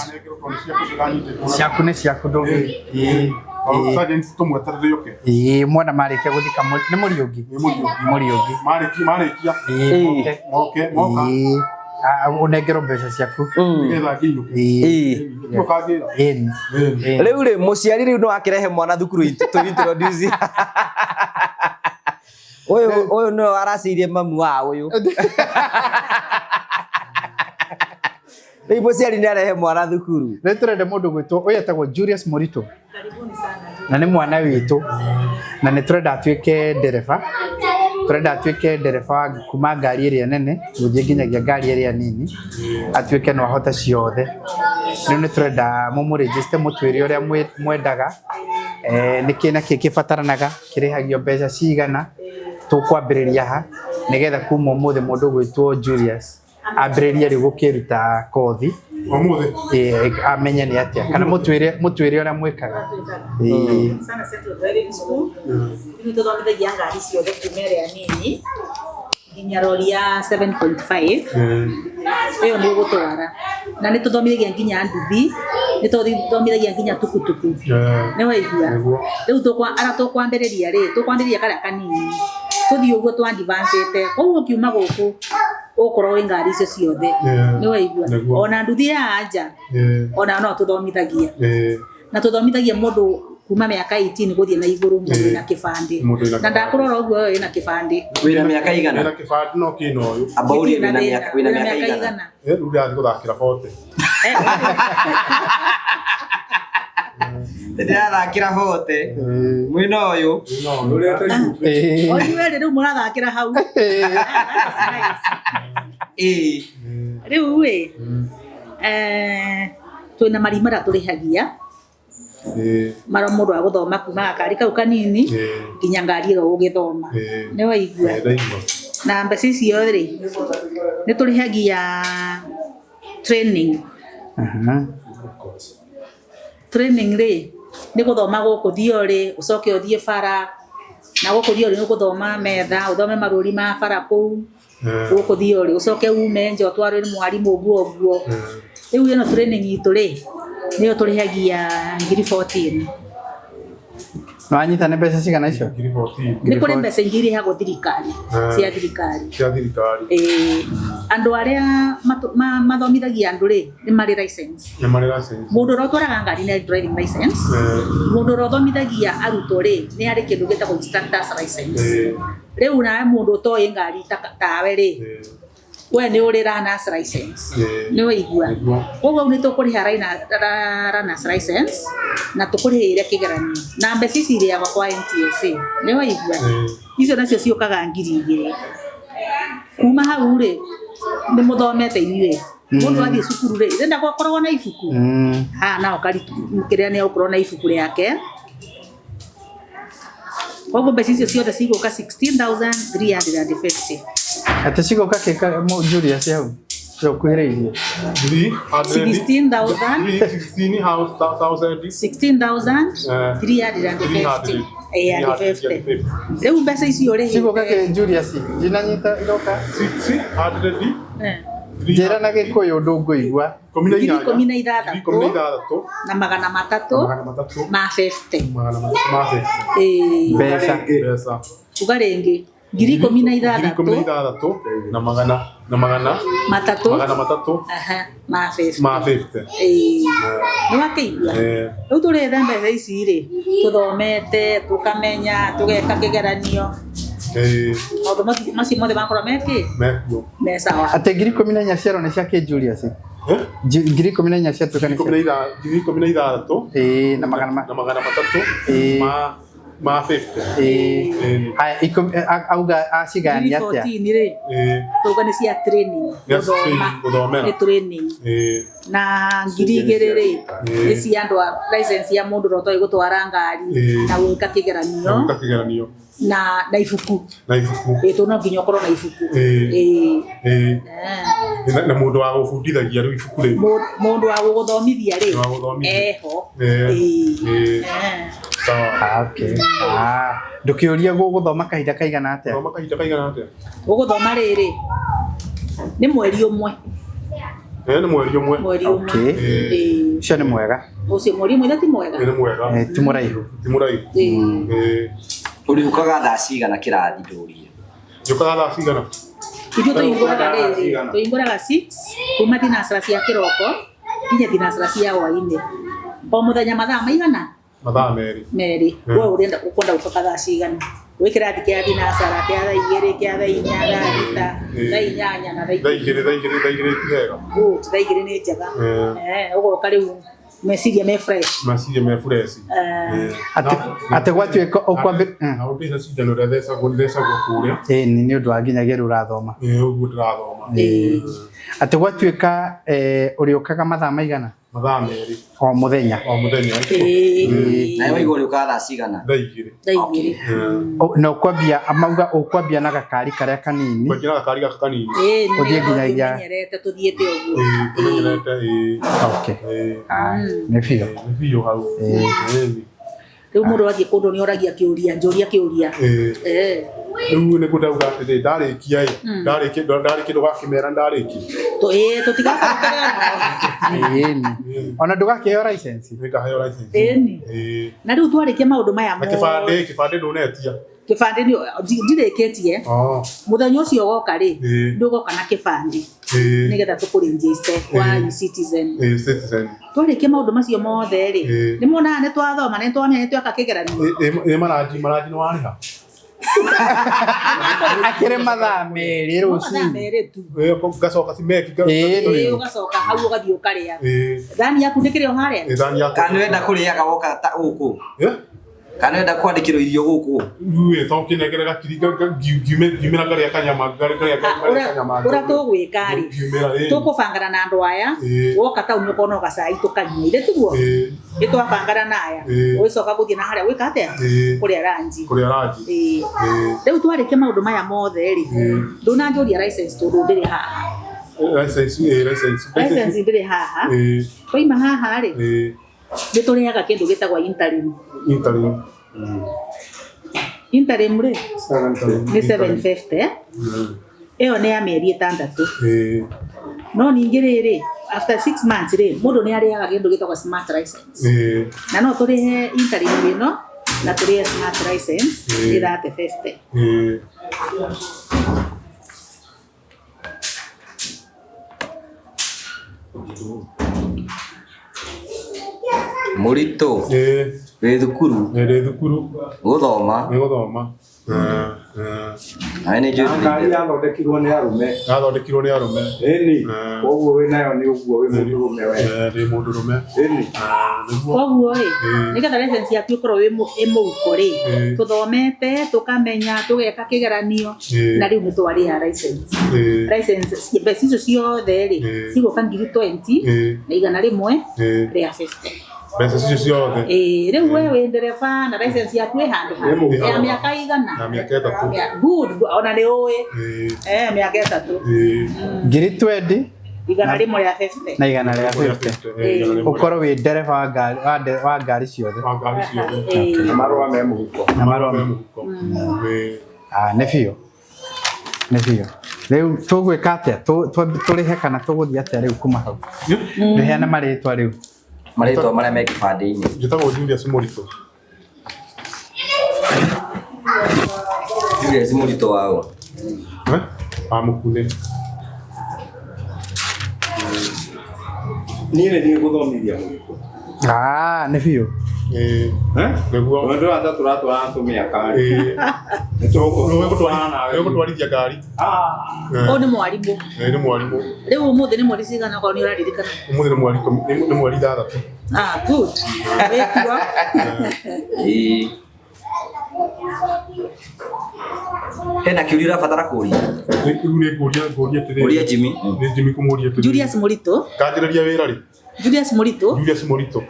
Ciaku nĩ ciaku ndũngĩ. Ĩĩ. Ĩĩ. Sergeant tũmweterere oke. Ĩĩ, mwana marĩkia gũthika nĩ Mũriũngi. Nĩ Mũriũngi. Mũriũngi. Marĩkia marĩkia. Ĩĩ, moke. Moke moka. Ĩĩ. Ah, ũnengerwo mbeca ciaku. Nĩgetha ngĩinũke. Ĩĩ. Nĩguo kangĩra. Ĩĩ. Ĩĩ. Rĩu rĩ mũciari rĩu no akĩrehe mwana thukuru tũ introduce. Ũyũ ũyũ nĩwe aracĩirie mamu wa ũyũ. Rĩu mũciari nĩ arehe mwana thukuru. Rĩu tũrenda mũndũ gwĩtwo ũyũ etagwo Julius Mũritũ. Karibuni sana. Na nĩ mwana witũ na nĩ tũrenda atuĩke ndereba. Tũrenda atuĩke ndereba wa kuma ngari ĩrĩa nene gũthiĩ nginyagia ngari ĩrĩa nini, atuĩke no ahote ciothe. Rĩu nĩ tũrenda mũmũregister mũtwĩre ũrĩa mwendaga, nĩkĩ na kĩ kĩbataranaga, kĩrĩhagio mbeca cigana, tũkwambĩrĩria ha, nĩgetha kuma ũmũthĩ mũndũ ũgwĩtwo Julius ambĩrĩrie rĩu gũkĩruta kothi. Ũmũthĩ? Ĩĩ, amenye nĩ atĩa, kana mũtwĩre ũrĩa mwĩkaga. Ĩĩ. Sana Central Driving School. Rĩu tũthomithagia ngari ciothe kuma ĩrĩa nini nginya rori ya 7.5. Ĩyo nĩ ũgũtwara. Na nĩ tũthomithagia nginya nduthi, nĩ tũthomithagia nginya tukutuku. Nĩ waigua? Rĩu ara tũkwambĩrĩria rĩ, tũkwambĩrĩria karĩa kanini. Tũthiĩ ũguo twa advance-ĩte. Koguo ũkiuma gũkũ ũgũkorwo wĩ ngari icio ciothe. Nĩ waigua? Ona nduthi ya anja, ona no tũthomithagia. Na tũthomithagia mũndũ Kuma mĩaka 18 gũthiĩ na igũrũ mũndũ wĩna kĩbandĩ. Na ndakũrora ũguo ũyũ wĩna kĩbandĩ. Wĩna mĩaka igana? Wĩna kĩbandĩ no kĩna ũyũ. Amba ũrie wĩna mĩaka igana. Rĩu ndĩrathiĩ gũthakĩra 40. Ndĩrathakĩra 40. Mwĩna ũyũ. O inyuĩ rĩu mũrathakĩra hau. Rĩu ĩ twĩna marima marĩa tũrĩhagia mara mũndũ agũthoma kuma gakari kau kanini nginya ngari ĩyo ũgĩthoma. Nĩ waigua? Na mbeca icio rĩ nĩ tũrĩhagia training. Training rĩ nĩ gũthoma gũkũ theory ũcoke ũthiĩ bara na gũkũ theory nĩ gũthoma metha ũthome marũri ma bara kũu gũkũ theory ũcoke ume nja ũtwarwo nĩ mwarimũ ũguo ũguo. Rĩu ĩno training itũ rĩ nĩyo tũrĩhagia ngiri 14. Nĩwanyita nĩ mbeca cigana icio? Ngiri 14. Nĩ kũrĩ mbeca ingĩ irĩhagwo thirikari cia thirikari. Cia thirikari. Andũ arĩa mathomithagia andũ rĩ nĩ marĩ license. Nĩ marĩ license. Mũndũ ũrĩa ũtwaraga ngari nĩ driving license. Mũndũ ũrĩa ũthomithagia arutwo rĩ nĩ harĩ kĩndũ gĩtagwo instructor's license. Rĩu nawe mũndũ ũtoĩ ngari tawe rĩ we nĩ ũrĩ learner's license. Nĩ waigua? Koguo hau nĩ tũkũrĩha learner's license na tũkũrĩhĩre kĩgeranio. Na mbeca ici irĩhagwo kwa NTSA. Nĩ waigua? Icio nacio ciũkaga 2,000. Kuma hau rĩ nĩ mũthomete inyuĩ. Mũndũ athiĩ cukuru rĩ ndenda gũkoragwo na ibuku. Haha naho kĩrĩa nĩ egũkorwo na ibuku rĩake. Koguo mbeca icio ciothe cigũka 16,350. Atĩ cigũka kĩ Julius hau? Ũkuhĩrĩirie. 16,000. 16,350. Rĩu mbeca icio rĩ cigũka kĩ Julius? Ndinanyita iroka. 600. Njĩra na Gĩkũyũ ũndũ ngũigua. 16,300 na magana matatũ ma 50. Mbeca. Uga rĩngĩ. 16,000 na magana matatũ ma 50. Ma 50. Nĩ wakĩigua? Rĩu tũrĩetha mbeca ici rĩ tũthomete tũkamenya tũgeka kĩgeranio. Maũndũ macio mothe makorwo mekĩ? Mekuo. Me sawa. Atĩ 14,000 ciarwo nĩ cia kĩ Julius? 14,000 ciatuĩka nĩ cia 16,000 na magana matatũ ma 50. Haya auga acigayania atĩa? 14 rĩ tauga nĩ cia training gũthomera. Nĩ training. Na 2,000 rĩ nĩ cia andũ a license ya mũndũ ũrĩa ũtoĩ gũtwara ngari na gwĩka kĩgeranio. Na ibuku. Na ibuku. Tondũ no nginya ũkorwo na ibuku. Na mũndũ wa gũbundithagia rĩu ibuku rĩu. Mũndũ wa gũgũthomithia rĩ eho. Okay. Ndũkĩũrie gũgũthoma kahinda kaigana atĩa? Gũthoma kahinda kaigana atĩa? Gũgũthoma rĩrĩ nĩ mweri ũmwe. Nĩ mweri ũmwe. Mweri ũmwe. Ũcio nĩ mwega. Ũcio mweri ũmwe ti mwega? Nĩ mwega. Ti mũraihu. Ti mũraihu. Ũrĩũkaga thaa cigana kĩrathi ndũrie? Njũkaga thaa cigana? Ithuĩ tũhingũraga rĩrĩ, tũhingũraga 6 kuma thinacara cia kĩroko nginya thinacara cia hwainĩ. O mũthenya mathaa maigana? Mathaa merĩ. Merĩ. We ũrenda ũkwenda gũcoka thaa cigana? Gwĩ kĩrathi kĩa thinacara kĩa thaa 2 kĩa thaa 4 thaa 6 thaa 8 na thaa 2. Thaa 2 ti hega. Good, thaa 2 nĩ njega. Ũgoka rĩu meciria me fresh. Meciria me fresh. Atĩ gwatuĩka ũkwambĩ na ũndũ cindano ũrĩa thecagwo kũrĩa. Nĩ ũndũ wa nginyagia rĩu ũrathoma. Ũguo ndĩrathoma. Atĩ gwatuĩka ũrĩũkaga mathaa maigana? Mathaa merĩ. O mũthenya. O mũthenya. Nawe waigua ũrĩũkaga thaa cigana? Thaa 2. Thaa 2. Na ũkwambia mauga ũkwambia na gakari karĩa kanini. Kwambia na gakari gaka kanini. Ũthiĩ nginyagia tũmenyerete tũthiĩte ũguo. Tũmenyerete. Okay. Nĩ biũ. Nĩ biũ hau. Rĩu mũndũ athiĩ kũndũ nĩ oragia kĩũria, njũria kĩũria. Rĩu nĩguo ndauga atĩrĩ ndarĩkia ĩ ndarĩkia ndarĩkia ndũgakĩmera ndarĩkia. Ĩĩ tũtigakorwo Ĩni. Ona ndũgakĩheo license. Nĩngaheo license. Ĩni. Ĩĩ. Na rĩu twarĩkia maũndũ maya Na kĩbandĩ kĩbandĩ ndũnetia. Kĩbandĩ ndirĩkĩtie. Mũthenya ũcio ũgoka rĩ, ndũgoka na kĩbandĩ nĩgetha tũkũregister kwa eCitizen. eCitizen. Twarĩkia maũndũ macio mothe rĩ, nĩ muonaga nĩ twathoma nĩ twamenya nĩ tweka kĩgeranio. Ĩ maranji maranji nĩ warĩha. Akĩrĩ mathaa merĩ Mathaa rũcinĩ. merĩ tu. Ngacoka cimeki. Ĩĩ ũgacoka hau ũgathiĩ ũkarĩa. Thani yaku ndĩkĩrĩ o harĩa? Thani yaku. Kana wenda kũrĩaga woka ta gũkũ? Kana wenda kwandĩkĩrwo irio gũkũ? Rĩu to kĩnengere gakiri ngiumĩra ngarĩa kanyama ngarĩa kanyama. Ũrĩa tũgwĩka rĩ, Ngiumĩra tũkũbangana na andũ aya, woka taũni ũkona gacai tũkanyua ithe tiguo? Nĩ twabangana na aya, ũgĩcoka gũthiĩ na harĩa gwĩka atĩa? Kũrĩa ranji. Kũrĩa ranji. Ĩĩ. Rĩu twarĩkia maũndũ maya mothe rĩ, ndũnanjũria license tondũ ndĩrĩ haha. License license. License ndĩrĩ haha. Twaima haha rĩ, nĩ tũrĩaga kĩndũ gĩtagwo interim. Interim. Interim rĩ nĩ 750. Ĩyo nĩ ya mĩeri ĩtandatũ. No ningĩ rĩrĩ, after 6 months rĩ, mũndũ nĩ arĩaga kĩndũ gĩtagwo smart license. Na no tũrĩhe interim ĩno na tũrĩhe smart license nĩ 350. Mũritũ. Wĩ thukuru. Ndĩ thukuru. Gũthoma. Nĩ gũthoma. Nawe nĩ njũĩ Ngari yathondekirwo nĩ arũme. Yathondekirwo nĩ arũme. Ĩni. Koguo wĩ nayo nĩ ũguo wĩ mũndũrũme we. Ndĩ mũndũrũme. Ĩni. Koguo rĩ, nĩgetha license yaku ĩkorwo ĩ mũhuko rĩ, tũthomete tũkamenya tũgeka kĩgeranio na rĩu nĩ twarĩha license. License mbeca icio ciothe rĩ, cigũka ngiri 20 na igana rĩmwe rĩa 50. Mbeca icio ciothe. Ĩĩ, rĩu we wĩ ndereba na license yaku ĩ handũ ha ya mĩaka igana? Ya mĩaka ĩtatũ. Good, ona nĩ ũĩ. Mĩaka ĩtatũ. Ngiri 20 Igana rĩmwe rĩa 50. na igana rĩa 50. Ũkorwo wĩ ndereba wa ngari wa ngari ciothe. Wa ngari ciothe. Na marũa me mũhuko. Na marũa me mũhuko. Ah, nĩ biũ. Nĩ biũ. Rĩu tũgwĩka atĩa? Tũrĩhe kana tũgũthiĩ atĩa rĩu kuma hau? Rĩheana marĩtwa rĩu. Marĩtwa marĩa me kĩbandĩ-inĩ. Njĩtagwo Julius Mũritũ. Julius Mũritũ waũ? Wa Mũkunĩ. Niĩ nĩ thiĩ gũthomithia Mũritũ. Ah, nĩ biũ. Nĩguo. Tondũ ata tũratwarana tũmĩaka. Nĩ tũgũtwarana nawe. Nĩ ũgũtwarithia ngari. Ũyũ nĩ mwarimũ. Nĩ mwarimũ. Rĩu ũmũthĩ nĩ mweri cigana okorwo nĩ ũraririkana? Ũmũthĩ nĩ mweri 6. Ah, good. Wĩkuo. Ĩĩ. Hena kĩũria ũrabatara kũria? Rĩu nĩ ngũria ngũria atĩrĩrĩ. Ũria Jimmy. Nĩ Jimmy kũmũria atĩrĩrĩ. Julius Mũritũ. Nganjĩrĩria wĩra rĩ? Julius Mũritũ. Julius Mũritũ.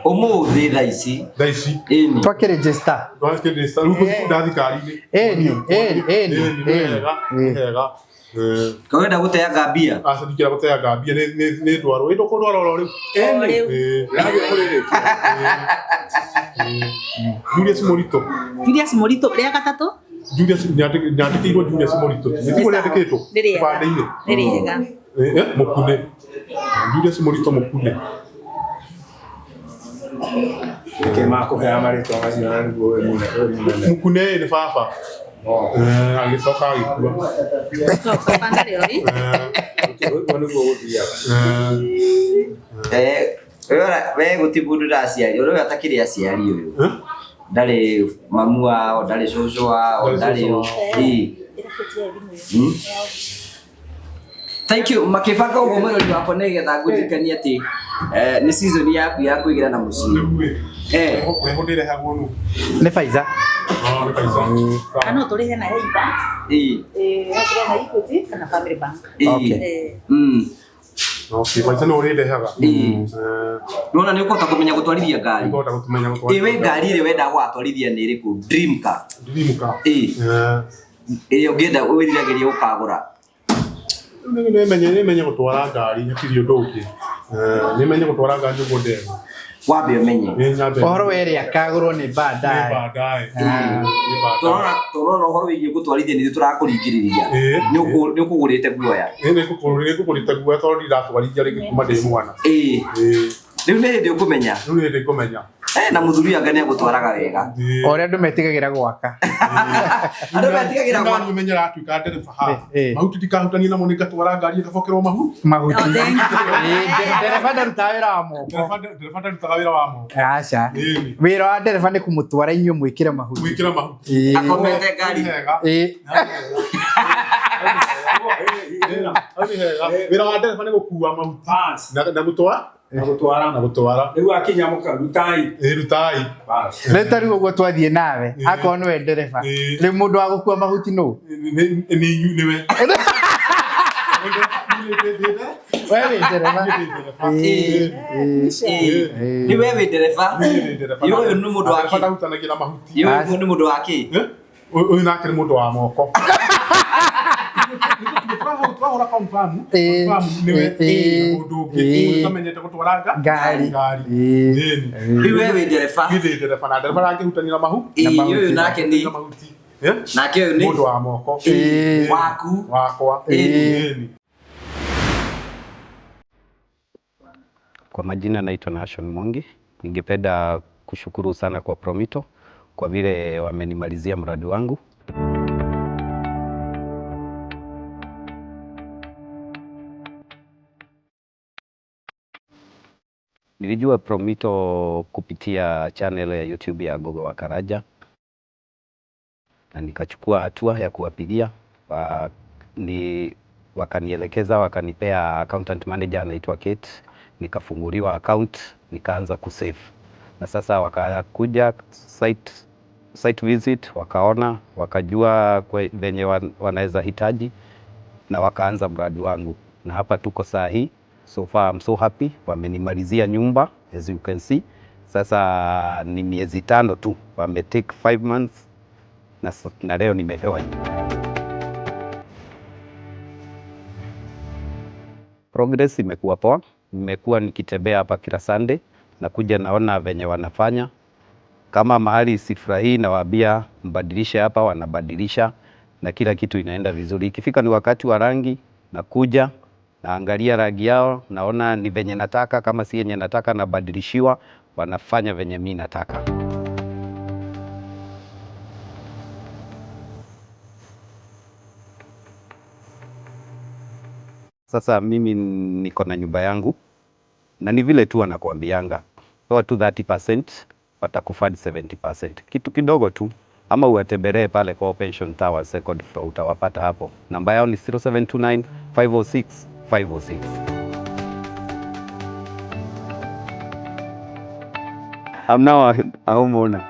Ũmũthĩ thaa ici. Thaa ici. Ĩni. Twakĩregister. Twakĩregister. Rĩu ngũthiĩ ndathi ngari-inĩ. Ĩni, ĩni, ĩni. Nĩ wega, nĩ wega. Ũrenda gũteanga mbia? Aca ndingĩenda gũteanga mbia nĩ ndwarwo. Ĩ ndũkũndwara oro rĩu. Ĩni. Julius Mũritũ. Julius Mũritũ rĩa gatatũ? Julius nyandĩkĩirwo Julius Mũritũ. Nĩ tiguo rĩandĩkĩtwo? Nĩ rĩega. Kĩbandĩ-inĩ. Nĩ rĩega. Mũkunĩ. Julius Mũritũ Mũkunĩ. Nĩkĩ makũhea marĩtwa macio na nĩguo wĩ mũnene? Mũkunĩ nĩ baba. Agĩcoka agĩkua. Baba ndarĩ ori. Ũguo nĩguo gũthiaga. We gũtirĩ mũndũ ndaciari, ũrĩa atakĩrĩ aciari ũyũ. Ndarĩ mamu wao, ndarĩ cũcũ wao, ndarĩ ũ. Thank you. Makĩbanga ũguo mwĩrori wakwa nĩgetha ngũririkanie atĩ nĩ season yaku ya kũigĩra na mũciĩ. Ũrĩhũ ndĩrehagwo nũ? Nĩ Faiza. Nĩ Faiza. Na no tũrĩhe na either. Ĩĩ. No tũrĩhe na Equity kana Family Bank. Ĩĩ. Okay, Faiza nĩ ũrĩndehaga. Nĩwona nĩ ũkũhota kũmenya gũtwarithia ngari. Nĩngũhota kũmenya gũtwarithia. Ĩ we ngari ĩrĩa wendaga gũgatwarithia nĩ ĩrĩkũ? Dream car. Dream car. Ĩĩ. Ĩrĩa ũngĩenda wĩriragĩria gũkagũra. Nĩmenye gũtwara ngari hatirĩ ũndũ ũngĩ. Nĩmenye gũtwara ngari nĩguo ndegwa. Wambe ũmenye. Ĩĩ, nyambe. Ũhoro werĩ akagũrwo nĩ Nĩ baadaye. baadaye. Ah. Nĩ baadaye. Tũrona ũhoro wĩgiĩ gũtwarithia nĩ ithuĩ tũrakũringĩrĩria. Ĩĩ. Nĩ ũkũgũrĩte guoya. Ĩĩ, nĩ ngũkũrĩte guoya tondũ ndiratwarithia rĩngĩ kuma ndĩ mwana. Ĩĩ. Ĩĩ. Rĩu nĩ hĩndĩ ũkũmenya. Rĩu nĩ hĩndĩ ngũmenya. Na mũthuri anga nĩ agũtwaraga wega. Ĩĩ. O ũrĩa andũ metigagĩra gwaka. Andũ metigagĩra gwaka. Nani ũmenye aratuĩka ndereba haha. Ĩĩ. Mahuti ndikahutania namo nĩ ngatwara ngari ĩgabokerwo mahu. Mahuti. Oh, thank you. Ĩĩ, ndereba ndarutaga wĩra wa moko. Ndereba ndarutaga wĩra wa moko. Aca. Ĩĩ. Wĩra wa ndereba nĩ kũmũtwara inyuĩ mwĩkĩre mahuti. Gwĩkĩra mahuti. Ĩĩ. Akomete ngari. Nĩ hega. Ĩĩ. Hau nĩ hega. Wĩra wa ndereba nĩ gũkua mahuti. Bas. Na gũtwara. Na gũtwara. Na gũtwara. Rĩu akinya mũkarutai. Ĩĩ, rutai. Bas. Rĩu ta rĩu ũguo twathiĩ nawe Ĩĩ. akorwo nĩwe ndereba Ĩĩ. rĩu mũndũ wa gũkua mahuti nũ? Nĩ inyuĩ nĩwe. We wĩ ndereba. Ĩĩ. Ĩĩ. Ĩĩ. Nĩ we wĩ ndereba. Ũyũ nĩ mũndũ wa kĩ? Ndahutanagia mahuti. Ũyũ nĩ mũndũ wa kĩ? Eh? Ũyũ nake nĩ mũndũ wa moko. Turahũra confirm. Ĩĩ. Confirm nĩwe. Ĩĩ. Mũndũ ũngĩ Ĩĩ. ũtamenyete gũtwara Ngari. ngari. Ĩĩ. Ĩĩ. Rĩu we wĩ ndereba. Niĩ ndĩ ndereba na ndereba ndangĩhutania na mahu. Ĩĩ, mahuti. ũyũ nake nĩ Na mahuti. Eh? nake ũyũ nĩ Mũndũ wa moko. Ĩĩ. waku. Wakwa. Ĩĩ. Ĩĩ. Kwa majina naitwa Nashon Mwangi. Ningependa kushukuru sana kwa Promito kwa vile wamenimalizia mradi wangu. Nilijua Promito kupitia channel ya YouTube ya Gogo wa Karaja na nikachukua hatua ya kuwapigia wakanielekeza, wakanipea accountant manager anaitwa Kate, nikafunguliwa account, nikaanza kusave. Na sasa wakakuja site visit, wakaona, wakajua venye wanaweza hitaji na wakaanza mradi wangu. Na hapa tuko saa hii, so far I'm so happy, wamenimalizia nyumba as you can see. Sasa ni miezi 5 tu, wame take 5 months na leo nimepewa nyumba. Progress imekuwa poa, nimekuwa nikitembea hapa kila Sunday, nakuja naona venye wanafanya. Kama mahali sifurahii nawaambia mbadilishe hapa, wanabadilisha na kila kitu inaenda vizuri. Ikifika ni wakati wa rangi, nakuja naangalia rangi yao, naona ni venye nataka, kama si yenye nataka nabadilishiwa, wanafanya venye mi nataka. Sasa mimi niko na nyumba yangu na ni vile tu wanakuambianga toa tu 30% watakufund 70%, kitu kidogo tu, ama uwatembelee pale kwa Pension Tower second floor, utawapata hapo. Namba yao ni 0729 506 506. I'm now a homeowner.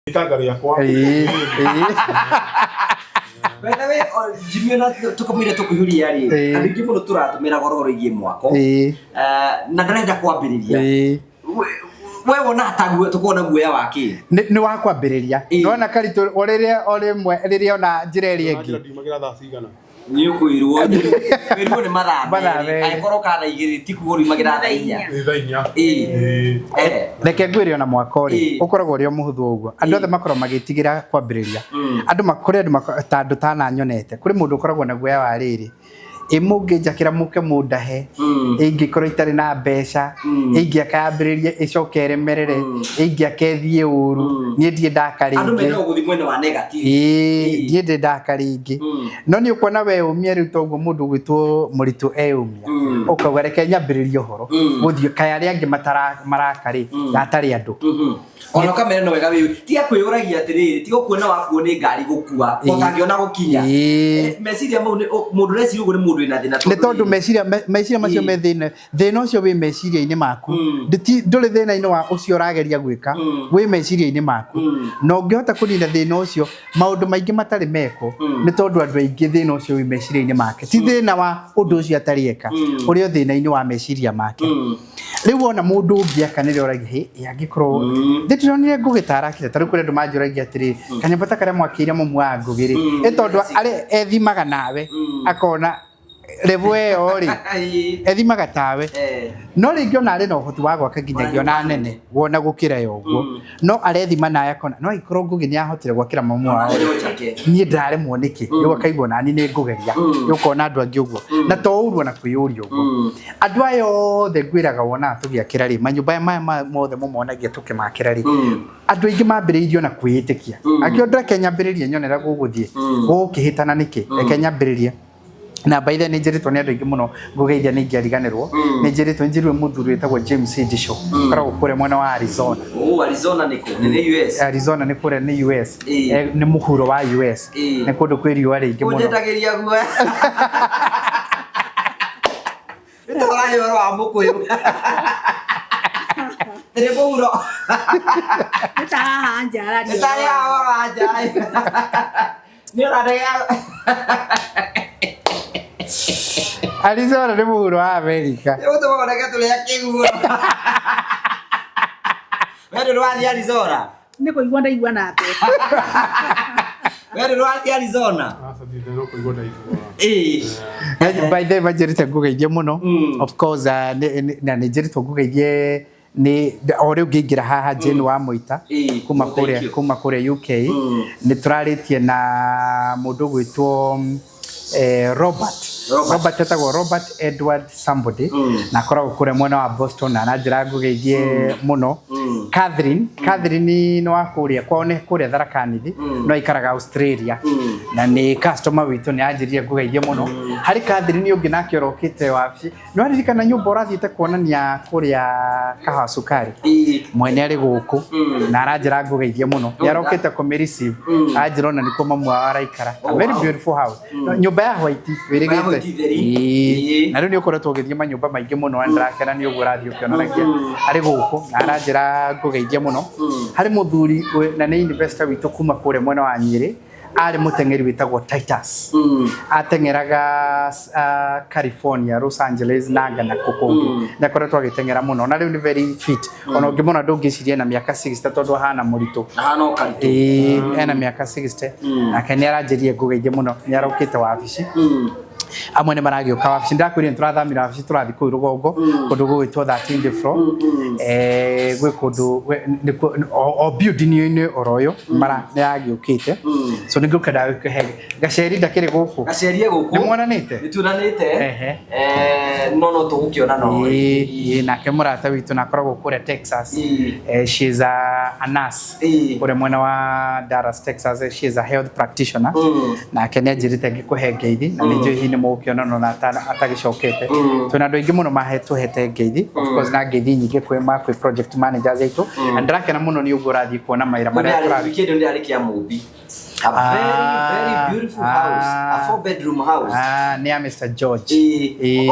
Itanga rĩakwa. Ĩĩ. Ĩĩ. By the way, Jimmy ona tukamwire tukuhuria rĩ, Ĩĩ. andũ aingĩ mũno tũratũmĩra ũhoro wĩgiĩ mwako. Ĩĩ. Na ndarenda kwambĩrĩria. Ĩĩ. We wona ta tukuona guoya wa kĩ? Nĩ wa kwambĩrĩria. Ĩĩ. Nĩwona Karitũ o rĩrĩa o rĩmwe rĩrĩa ona njĩra ĩrĩa Njĩra ĩngĩ. ndiumagĩra thaa cigana. Nĩ ũkwĩrwo wĩrwo nĩ mathaa Mathaa merĩ. merĩ. Angĩkorwo ka thaa 2 tikuo riumagĩra thaa 4. Ĩĩ, thaa 4. Ĩĩ. Ĩĩ. Reke ngwĩre ona mwaka rĩ Ĩĩ. ũkoragwo ũrĩ o mũhũthũ ũguo. Andũ othe makoragwo magĩtigĩra kwambĩrĩria. Andũ kũrĩ andũ ta andũ tananyonete. Kũrĩ mũndũ ũkoragwo na guoya wa rĩrĩ. Ĩ mũngĩnjakĩra mũke mũndahe. Ĩngĩkorwo itarĩ na mbeca. Ĩngĩaka yambĩrĩrie ĩcoke ĩremerere. Ĩngĩaka ĩthiĩ ũru. Niĩ ndirĩ ndaka Andũ rĩngĩ. mendaga gũthiĩ mwena wa negative. Ĩĩ, ndiĩ ndĩ ndaka rĩngĩ. No nĩ ũkuona we ũmia rĩu toguo mũndũ ũgwĩtwo mũritũ eyũmia. Ũkauga reke nyambĩrĩrie ũhoro. Gũthiĩ kaĩ arĩa angĩ maraka rĩ, atarĩ andũ. Ona ũkamera no wega wĩ tiga kwĩyũragia atĩrĩrĩ, tiga ũkuona wakuo nĩ ngari gũkua, ũtangĩona gũkinya. Meciria mau mũndũ ũreciria ũguo nĩ mũndũ wĩna thĩna. Nĩ tondũ meciria macio me thĩna, thĩna ũcio wĩ meciria-inĩ maku. Ndũrĩ thĩna-inĩ wa ũcio ũrageria gwĩka, wĩ meciria-inĩ maku. Na ũngĩhota kũnina thĩna ũcio, maũndũ maingĩ matarĩ mekwo, nĩ tondũ andũ aingĩ thĩna ũcio wĩ meciria-inĩ make. Ti thĩna wa ũndũ ũcio atarĩ eka, ũrĩ o thĩna-inĩ wa meciria make. Rĩu wona mũndũ ũngĩ aka nĩrĩo ũragia hĩ angĩkorwo ndĩronire Ngũgĩ ta arakire ta rĩu kũrĩ andũ manjũragia atĩrĩ kanyũmba ta karĩa mwakĩire mũmu wa Ngũgĩ rĩ ĩ tondũ arĩ ethimaga nawe akona level ĩyo rĩ ethimaga tawe no rĩngĩ ona arĩ na ũhoti wa gwaka nginyagia ona nene wona gũkĩra ya ũguo no arethima nawe akona no angĩkorwo Ngũgĩ nĩ ahotire gwakĩra mamu wao niĩ ndaremwo nĩkĩ rĩu akaigua nani nĩ ngũgeria rĩu ũkona andũ angĩ ũguo na to ũru ona kwĩyũria ũguo andũ aya othe ngwĩraga wonaga tũgĩakĩra rĩ manyũmba maya mothe mũmonagia tũkĩmakĩra rĩ andũ aingĩ mambĩrĩirie ona kwĩĩtĩkia akĩo reke nyambĩrĩrie nyonera gũgũthiĩ gũkĩhĩtana nĩkĩ reke nyambĩrĩrie na by the nĩ njĩrĩtwo nĩ andũ aingĩ mũno ngũgeithia nĩ ingĩariganĩrwo nĩ njĩrĩtwo njĩrue mũthuri wĩtagwo James Hidisho ũkoragwo kũrĩa mwena wa Arizona. Oh, Arizona nĩ kũ? Nĩ US. Arizona nĩ kũrĩa nĩ US. Nĩ mũhuro wa US. Nĩ kũndũ kwĩ riũa rĩingĩ mũno. Ũnjendagĩria guoya. Nĩ ta ũrahe ũhoro wa mũkũyũ. Nĩ mũhuro. Nĩ ta haha nja Nĩ ta haha ũhoro wa nja. Nĩ ũrarega. Arizona nĩ mũhuro wa Amerika. Nĩ ũtũmoneke tũrĩ akĩguo. We ndũrĩ wathiĩ Arizona? Nĩ kũigua ndaigua nake. We ndũrĩ wathiĩ Arizona? Aca ndirĩ no kũigua ndaigua. Ĩĩ. By the way njĩrĩte ngũgeithie mũno. Of course na nĩ njĩrĩtwo ngũgeithie nĩ o rĩu ngĩingĩra haha Jane wa Mũita kuma kũrĩa kuma kũrĩa UK. Nĩ tũrarĩtie na mũndũ ũgwĩtwo Robert etagwo Robert Edward somebody na akoragwo kũrĩa mwena wa Boston na aranjĩra ngũgeithie mũno. Catherine nĩ wa kũrĩa kwao nĩ kũrĩa Tharaka Nithi no aikaraga Australia na nĩ customer witũ nĩ anjĩrire ngũgeithie mũno. Harĩ Catherine ũngĩ nake ũrokĩte wabici nĩ waririkana nyũmba ũrathiĩte kuonania kũrĩa Kahawa Sukari mwene arĩ gũkũ na aranjĩra ngũgeithie mũno nĩ arokĩte kũmĩ receive anjĩra ona nĩkuo mamu wao araikara. A very beautiful house. Nyũmba ya white wĩrĩgĩte na rĩu nĩ ũkoretwo ũgĩthiĩ manyũmba maingĩ mũno na ndĩrakena nĩ ũguo ũrathiĩ ũkĩonanagia arĩ gũkũ na aranjĩra ngũgeithie mũno. Harĩ mũthuri na nĩ investor witũ kuma kũrĩa mwena wa Nyĩrĩ arĩ mũteng'eri wĩtagwo Titus. Ateng'eraga California, Los Angeles na anga na kũngĩ. Nĩ akoretwo agĩteng'era mũno na rĩu nĩ very fit. Ona ũngĩmwona ndũngĩciria na mĩaka 60 tondũ ahana mũritũ. Ahana o karitũ. Ĩĩ, ena mĩaka 60. Nake nĩ aranjĩrire ngũgeithie mũno, nĩ arokĩte wabici. Amwe nĩ maragĩũka wabici ndakwĩrire nĩ tũrathamira wabici tũrathiĩ kũu rũgongo kũndũ gũgwĩtwo 13th floor. Gwĩ kũndũ o building-inĩ oro ũyũ mara nĩ yagĩũkĩte. So nĩ ngũkenda gũkũhe Gaceri ndakĩrĩ gũkũ. Gaceri e gũkũ. Nĩ muonanĩte? Nĩ tuonanĩte. No no tũgũkĩona no. Ĩĩ nake mũrata witũ na akoragwo kũrĩa Texas. She is a nurse. Kũrĩa mwena wa Dallas, Texas. She is a health practitioner. Nake nĩ anjĩrĩte ngĩkũhe ngeithi na nĩ njũĩ hihi nĩ mũgũkĩonana ona atagĩcokete. Twĩna andũ aingĩ mũno tũhete ngeithi. Of course na ngeithi nyingĩ kwĩ ma kwĩ project managers aitũ. Na ndĩrakena mũno nĩ ũguo ũrathiĩ kuona mawĩra marĩa tũrathiĩ. Weekend ndĩrarĩ Kĩamũmbi. A very, very beautiful house. A 4-bedroom house. Nĩ ya Mr. George.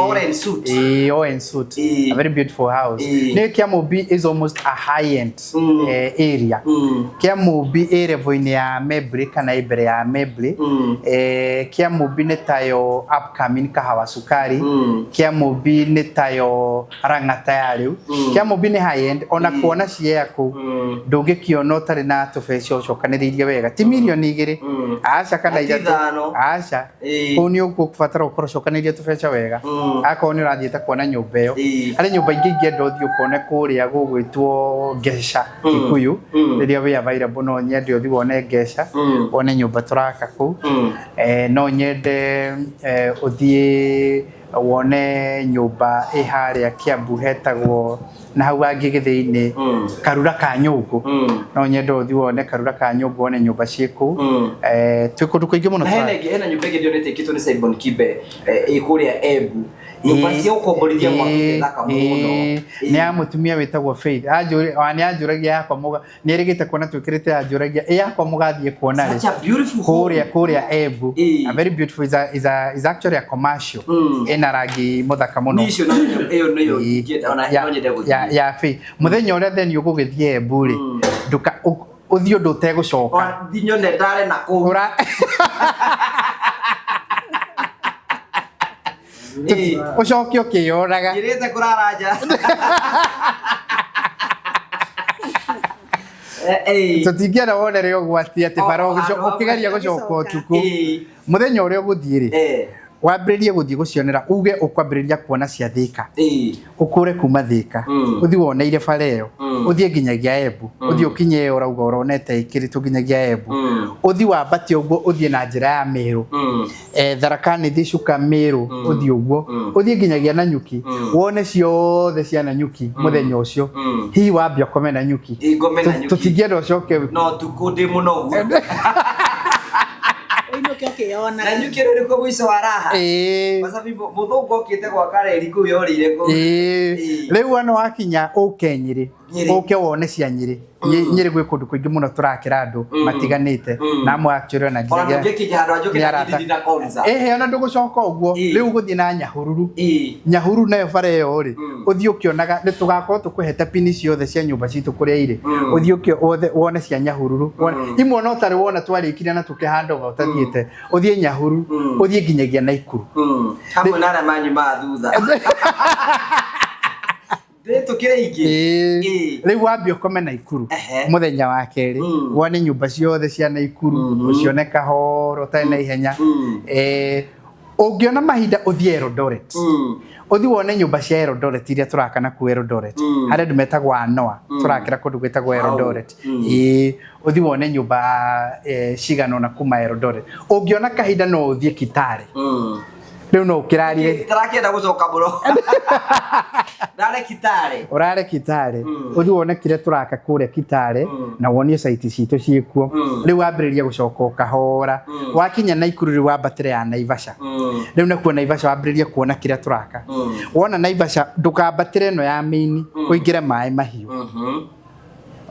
All in suit. All in suit. A very beautiful house. Nĩ Kĩamũmbi is almost a high-end area. Kĩamũmbi ĩ level-inĩ ya Mebri kana ĩ mbere ya Mebri. Kĩamũmbi nĩ tayo upcoming Kahawa Sukari. Kĩamũmbi nĩ tayo Rang'ata ya rĩu. Kĩamũmbi nĩ high end ona kuona ciea kũu ndũngĩkĩona ũtarĩ na tũbeca ũcokanĩrĩirie wega ti mirioni 2 aca kana 3 aca kũu nĩ ũgũbatara ũkorwo ũcokanĩrĩirie tũbeca wega akorwo nĩ ũrathiĩte kuona nyũmba ĩyo. Harĩ nyũmba ingĩ ingĩenda ũthiĩ ũkone kũrĩa gũgwĩtwo Ngeca Kikuyu rĩrĩa wĩ available no nyende ũthiĩ wone Ngeca wone nyũmba tũraka kũu. No nyende ũthiĩ wone nyũmba ĩ harĩa Kiambu hetagwo na hau hangĩ gĩthĩinĩ Karura ka Nyũngũ. No nyende ũthiĩ wone Karura ka Nyũngũ wone nyũmba ciĩ kũu. Twĩ kũndũ kũingĩ mũno. Hena nyũmba ĩngĩ ndĩonete ĩkĩtwo nĩ Simon Kibe ĩ kũrĩa Embu. Nyũmba cia gũkomborithia mwaki thaka mũno. Nĩ ya mũtumia wĩtagwo Faith. Nĩ anjũragia yakwa mũga nĩ erĩgĩte kuona twĩkĩrĩte anjũragia ĩ yakwa mũgathiĩ kuona rĩ. Kũrĩa kũrĩa Embu. A very beautiful is actually a commercial. Ĩna rangi mũthaka mũno. Nicio ĩyo nĩyo ingĩenda ona no nyende gũthiĩ. Ya Faith. Mũthenya ũrĩa then ũgũgĩthiĩ Embu rĩ nduka ũthiĩ ũndũ ũtegũcoka. Thiĩ nyone ndare na kũu. Ũcoke ũkĩyonaga. Ngirĩte kũrara nja. Tũtingĩenda wonere ũgwati atĩ bara ũkĩgeria gũcoka ũtukũ. Mũthenya ũrĩa ũgũthiĩ rĩ, wambĩrĩrie gũthiĩ gũcionera, uge ũkwambĩrĩria kuona cia Thika, ũkũre kuma Thika, ũthiĩ woneire bara ĩyo, ũthiĩ nginyagia Embu, ũthiĩ ũkinye ĩyo ũrauga ũronete ĩkĩrĩtwo nginyagia Embu, ũthiĩ wambate ũguo ũthiĩ na njĩra ya Meru, Tharaka Nithi, Chuka, Meru, ũthiĩ ũguo ũthiĩ nginyagia Nanyuki, wone ciothe cia Nanyuki mũthenya ũcio, hihi wambe ũkome Nanyuki, tũtingĩenda ũcoke no tukũ ndĩ mũnogu. Nanyuki rĩu nĩkuo mũico wa raha. Wasabi mũthũngũ okĩte gwaka reri kũu yorĩire kũu. Rĩu wona wakinya ũke Nyĩrĩ, ũke wone cia Nyĩrĩ. Nyĩrĩ gwĩ kũndũ kũingĩ mũno tũrakĩra andũ matiganĩte, na amwe actually ona nginyagia nĩ arata. Ĩhĩ, ona ndũgũcoka ũguo, rĩu ũgũthiĩ na Nyahururu. Nyahururu nayo bara ĩyo rĩ, ũthiĩ ũkĩonaga, nĩ tũgakorwo tũkũhete pini ciothe cia nyũmba citũ kũrĩa irĩ, ũthiĩ wone cia Nyahururu. Imwe ona ũtarĩ wona twarĩkirie na tũkĩhanda over ũtathiĩte, ũthiĩ Nyahururu, ũthiĩ nginyagia Naikuru. Hamwe na arĩa manyumaga thutha. Rĩu wambe ũkome Naikuru mũthenya wa kerĩ, wone nyũmba ciothe cia Naikuru, ũcione kahora ũtarĩ na ihenya. Ũngĩona mahinda ũthiĩ Eldoret, ũthiĩ wone nyũmba cia Eldoret iria tũraka nakuo Eldoret, harĩa andũ metagwo Anoa, tũrakĩra kũndũ gwĩtagwo Eldoret. Ũthiĩ wone nyũmba cigana ũna kuma Eldoret. Ũngĩona kahinda no ũthiĩ Kitale. Rĩu no ũkĩrarire. Tarakĩenda gũcoka mũno. Ndare Kitale. Ũrare Kitale. Ũthiĩ wone kĩrĩa tũraka kũrĩa Kitale, na wonio site citũ ciĩkuo. Rĩu wambĩrĩria gũcoka o kahora. Wakinya Naikuru rĩu wambatĩre ya Naivasha. Rĩu nakuo Naivasha wambĩrĩria kuona kĩrĩa tũraka. Wona Naivasha ndũkambatĩre ĩno ya main, ũingĩre maĩ mahiũ.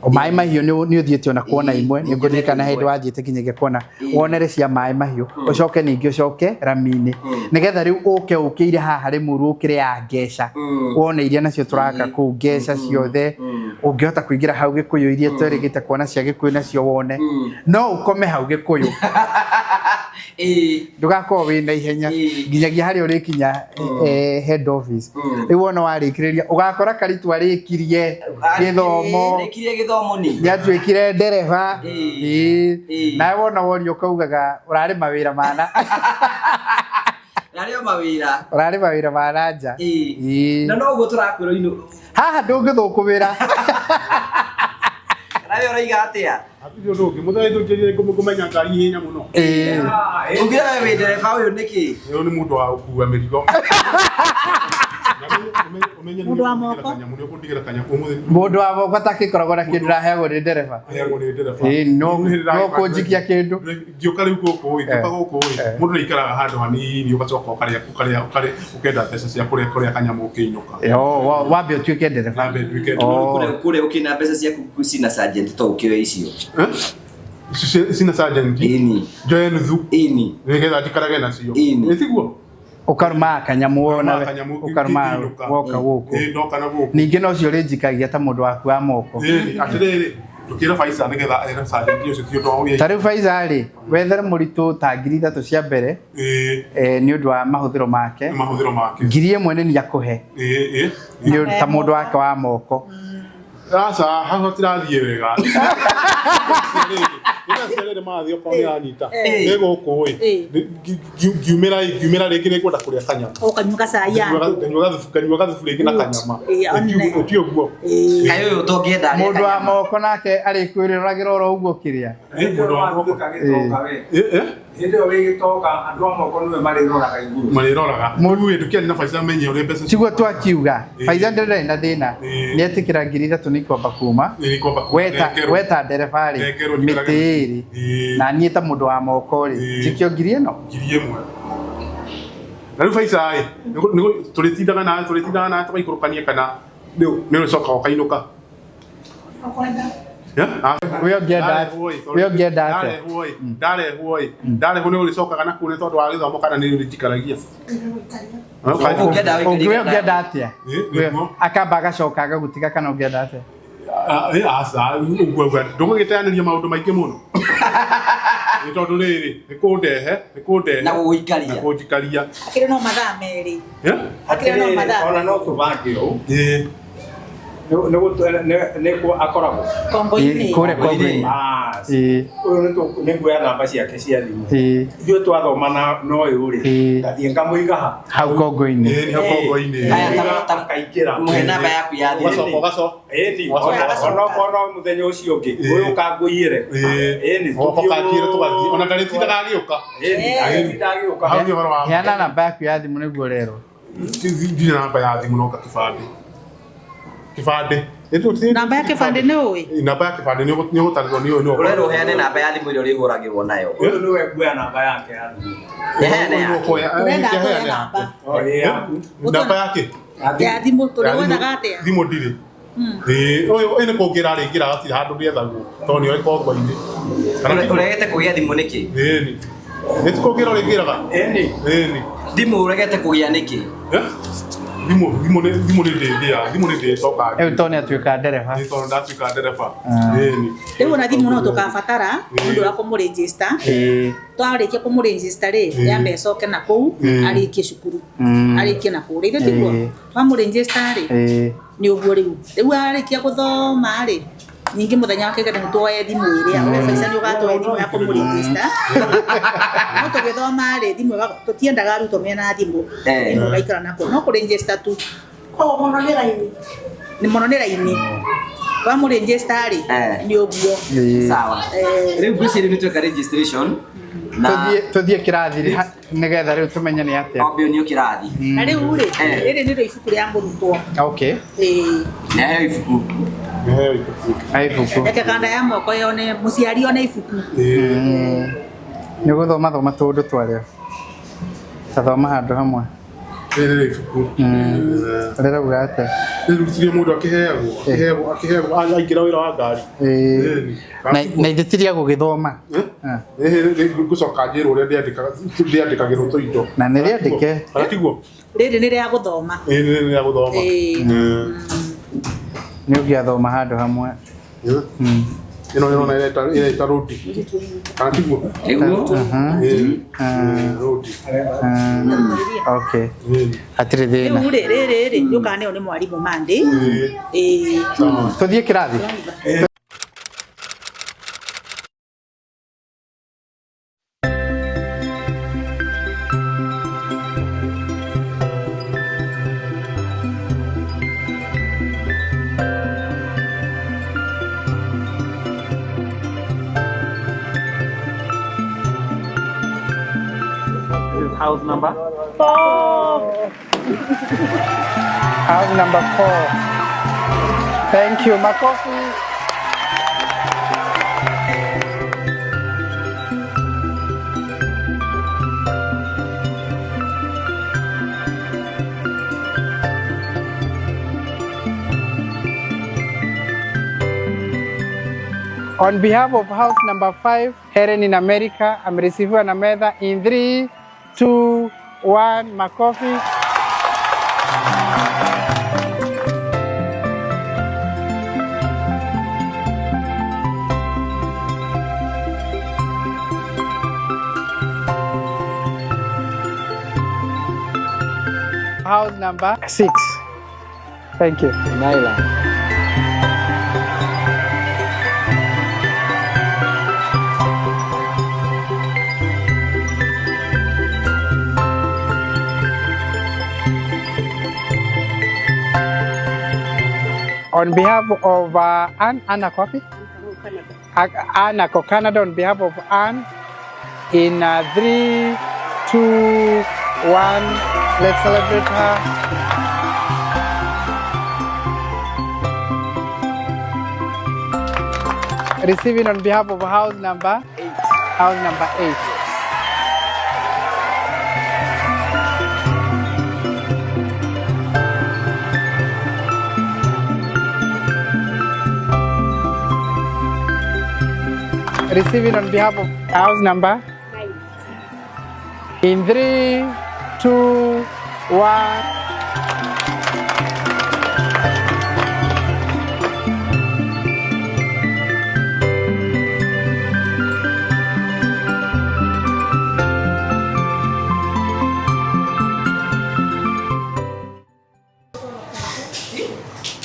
Maĩ mahiũ nĩ ũthiĩte ona kuona imwe, nĩ ngũririkana hĩndĩ wathiĩte nginyagia kuona wonere cia maĩ mahiũ, ũcoke ningĩ ũcoke rami-inĩ, nĩgetha rĩu ũke ũkĩire haha Rĩmuru ũkĩre ya Ngeca, wone iria nacio tũraka kũu Ngeca ciothe, ũngĩhota kũingĩra hau Gĩkũyũ iria twerĩgĩte kuona cia Gĩkũyũ nacio wone, no ũkome hau Gĩkũyũ. Ndũgakorwo wĩna ihenya nginyagia harĩa ũrĩkinya head office. Rĩu wona warĩkĩrĩria ũgakora Karitu arĩkirie gĩthomo, nĩatuĩkire ndereba, nawe wona worio ũkaugaga ũrarĩ mawĩra mana. Ũrarĩ mawĩra ma na nja. Na no ũguo tũrakwĩra inũ. Haha ndũngĩthũkũmĩra. Nawe ũroiga atĩa? Hatirĩ ũndũ ũngĩ. Mũthenya ndũnjĩrire ngũmenya ngari ihenya mũno. Ũngĩra we wĩ ndereba ũyũ nĩkĩ? Ũyũ nĩ mũndũ wa gũkua mĩrigo. Mũndũ wa moko. Mũndũ wa moko atakĩkoragwo na kĩndũ ndaheagwo nĩ ndereba. Aheagwo nĩ ndereba. No kũnjikia kĩndũ. Ngĩũka rĩu gũkũ ĩ, ngĩũka gũkũ ĩ, mũndũ nĩaikaraga handũ hanini ũgacoka ũkarĩa ũkarĩa ũkarĩa ũkenda mbeca cia kũrĩa kũrĩa kanyamũ ũkĩinũka. Wambe ũtuĩke ndereba. Wambe nduĩke ndereba. Kũrĩa ũkĩna mbeca ciaku cina sergeant to ũkĩoe icio. Cina sergeant? Njoe nuthu. Nĩgetha njikarage nacio. Ĩ tiguo? Ũkarumaga kanyamũ wona ũkarumaga woka gũkũ. Ningĩ no cio ũrĩnjikagia ta mũndũ waku wa moko. Atĩrĩrĩ, tũkĩra Faiza nĩgetha ere sergeant ũcio ti ũndũ wa Ta rĩu Faiza rĩ, wethere mũritũ ta 3,000 cia mbere nĩ ũndũ wa mahũthĩro make. Mahũthĩro make. 1,000 nĩ niĩ akũhe. Nĩ ũndũ ta mũndũ wake wa moko. Aca, hau hatirathiĩ wega. Rĩrĩa marathiĩ okorwo nĩ aranyita. Nĩ gũkũ ĩ. Ngiumĩra ĩ, ngiumĩra rĩngĩ nĩ ngwenda kũrĩa kanyama. Ũkanyua gacai andũ. Nganyua gathubu rĩngĩ na kanyama. Ti ũguo. Kaĩ ũyũ ũtũngĩenda arĩe Mũndũ wa moko nake arĩkwĩroragĩra oro ũguo kĩrĩa. Mũndũ wa moko. Hĩndĩ ĩyo wĩ gĩtonga andũ a moko nĩwe marĩroraga igũrũ. Marĩroraga. Rĩu ĩ ndũkĩaria na Faiza menye ũrĩa mbeca. Tiguo twakiuga. Faiza ndarĩ na thĩna. Nĩetĩkĩra 3,000 nĩ ikwamba kuma. Weta ndereba rĩ, mĩtĩ ĩrĩ. Na niĩ ta mũndũ wa moko rĩ, njikio 1,000 ĩno. 1,000. Na rĩu Faiza ĩ, tũrĩtindaga nawe, tũrĩtindaga nawe tũgaikũrũkania kana nĩ ũrĩcoka ũkainũka. We ũngĩenda atĩa? Ndarehwo ĩ, ndarehwo nĩ ũrĩcokaga na kũu nĩ tondũ wa gĩthomo kana nĩ ũrĩnjikaragia? We ũngĩenda atĩa? Akamba agacoka agagũtiga kana ũngĩenda atĩa? Aca, ũguo ũguo ndũgũgĩteanĩria maũndũ maingĩ mũno. Nĩ tondũ rĩrĩ nĩ kũndehe nĩ kũndehe na gũgũikaria na kũnjikaria. Akĩrĩ no mathaa merĩ. Akĩrĩ no Atĩrĩrĩ, mathaa. ona no tũbange ũũ. Ĩĩ. Nĩ akoragwo Kongo-inĩ. Kũrĩa Kongo-inĩ. Bas. Ĩĩ. Ũyũ nĩ nguoya namba ciake cia thimũ. Ĩĩ. Ithuĩ twathoma na ũyũ rĩ, Ĩĩ. ngathiĩ ngamũiga ha. Hau Kongo-inĩ. Ĩĩ, nĩ hau Kongo-inĩ. Aya, Akaingĩra. Mũhe namba yaku ya thimũ. Ũgacoka ũgacoka. Ĩni, Ũgacoka. ona mũthenya ũcio ũngĩ, ũyũ ũkangũiyĩre. Ĩĩ. Ĩni, Oka kanjĩre tũgathiĩ. Ona ndarĩtindaga agĩũka. Ĩni, agĩtinda agĩũka. Hau nĩ ũhoro wa Heana namba yaku ya thimũ nĩguo ũrerwo. Ndirĩ namba ya thimũ no kĩbandĩ. Kĩbandĩ. Namba ya kĩbandĩ nĩ ũĩ? Namba ya kĩbandĩ nĩ ũgũtarĩrwo nĩ ũyũ nĩ Ũrerwo ũheane namba ya thimũ ĩrĩa ũrĩhũragĩrwo nayo. Ũyũ nĩwe nguoya namba yake ya thimũ. Heane yake. Ũrenda atũhe namba. O, ĩ yaku. Namba yake. Ya thimũ tũrĩgwethaga atĩa? Thimũ ndirĩ. Ĩĩ, ũyũ nĩ kũngĩra rĩngĩra hatirĩ handũ rĩethagwo tondũ nĩ oĩ Kongo-inĩ. Ũregete kũgĩa thimũ nĩkĩ? Ĩni. Nĩ ti kũngĩra rĩngĩraga? Ĩni. Ĩni. Thimũ ũregete kũgĩa nĩkĩ? Thimũ thimũ nĩ thimũ nĩ ndĩngĩa, thimũ nĩ ndĩcoka. Rĩu tondũ nĩ atuĩka ndereba. Nĩ tondũ ndatuĩka ndereba. Ĩni. Rĩu ona thimũ no tũkabatara nĩ ũndũ wa kũmũregister. Ĩĩ. Twarĩkia kũmũregister rĩ, yambe ĩcoke na kũu arĩkie cukuru. Arĩkie na kũu. Rĩrĩ tiguo? Twamũregister rĩ, nĩ ũguo rĩu. Rĩu arĩkia gũthoma rĩ, ningĩ mũthenya wake nĩ tuoye thimũ ĩrĩa, we Faisal nĩ ũgatuoya thimũ ya kũmũregister. No tũgĩthoma rĩ, thimũ tũtiendaga arutwo mena thimũ. Thimũ ĩgaikara nakuo. No kũregister tu. Koguo mũno nĩ raini. Nĩ mũno nĩ raini. Twamũregister rĩ, nĩ ũguo. Sawa. Rĩu ngwĩciria nĩ tweka registration. Na Tũthiĩ kĩrathi rĩ, nĩgetha rĩu tũmenye nĩ atĩa. Wambe ũnio kĩrathi. Na rĩu rĩ, rĩrĩ nĩrĩo ibuku rĩa mũrutwo. Okay. Ĩĩ. Nĩ aheo ibuku. Nĩheo ibuku. Ibuku. Reke kanda ya moko yone, mũciari one ibuku. Nĩ ũgũthoma thoma tũũndũ twarĩo. Ta thoma handũ hamwe. Rĩrĩ ibuku. Rĩrauga atĩa? Rĩu tirĩ mũndũ akĩheagwo, akĩheagwo, akĩheagwo aingĩra wĩra wa ngari. Na ithe ti rĩa gũgĩthoma. Ngũcoka njĩrwo ũrĩa ndĩandĩkagĩrwo tũindo. Na nĩ rĩandĩke. Kana tiguo? Rĩrĩ nĩ rĩa gũthoma. Ĩĩ nĩ rĩa gũthoma. Nĩ ũngĩathoma handũ hamwe. Ĩno ĩrona ĩreta rũdi. Kana tiguo? Nĩguo. Rũdi. Okay. Hatirĩ thĩna. Rĩu rĩ, rĩrĩ rĩ, nĩ ũkaneo nĩ mwarimũ Monday. Ĩĩ. Tũthiĩ kĩrathi. House number 4. House number 4. Thank you. Makofi. On behalf of house number 5, Helen in America, ameresifiwa na Metha in 3, 2, 1, makofi. House number 6. Thank you. Naila. On behalf of Anne, Anna Kwapi? Anna ko Canada, on behalf of Anne, in 3, 2, 1, let's celebrate her. Receiving on behalf of house number 8. House number 8. Receiving on behalf of house number 9. In 3, 2, 1.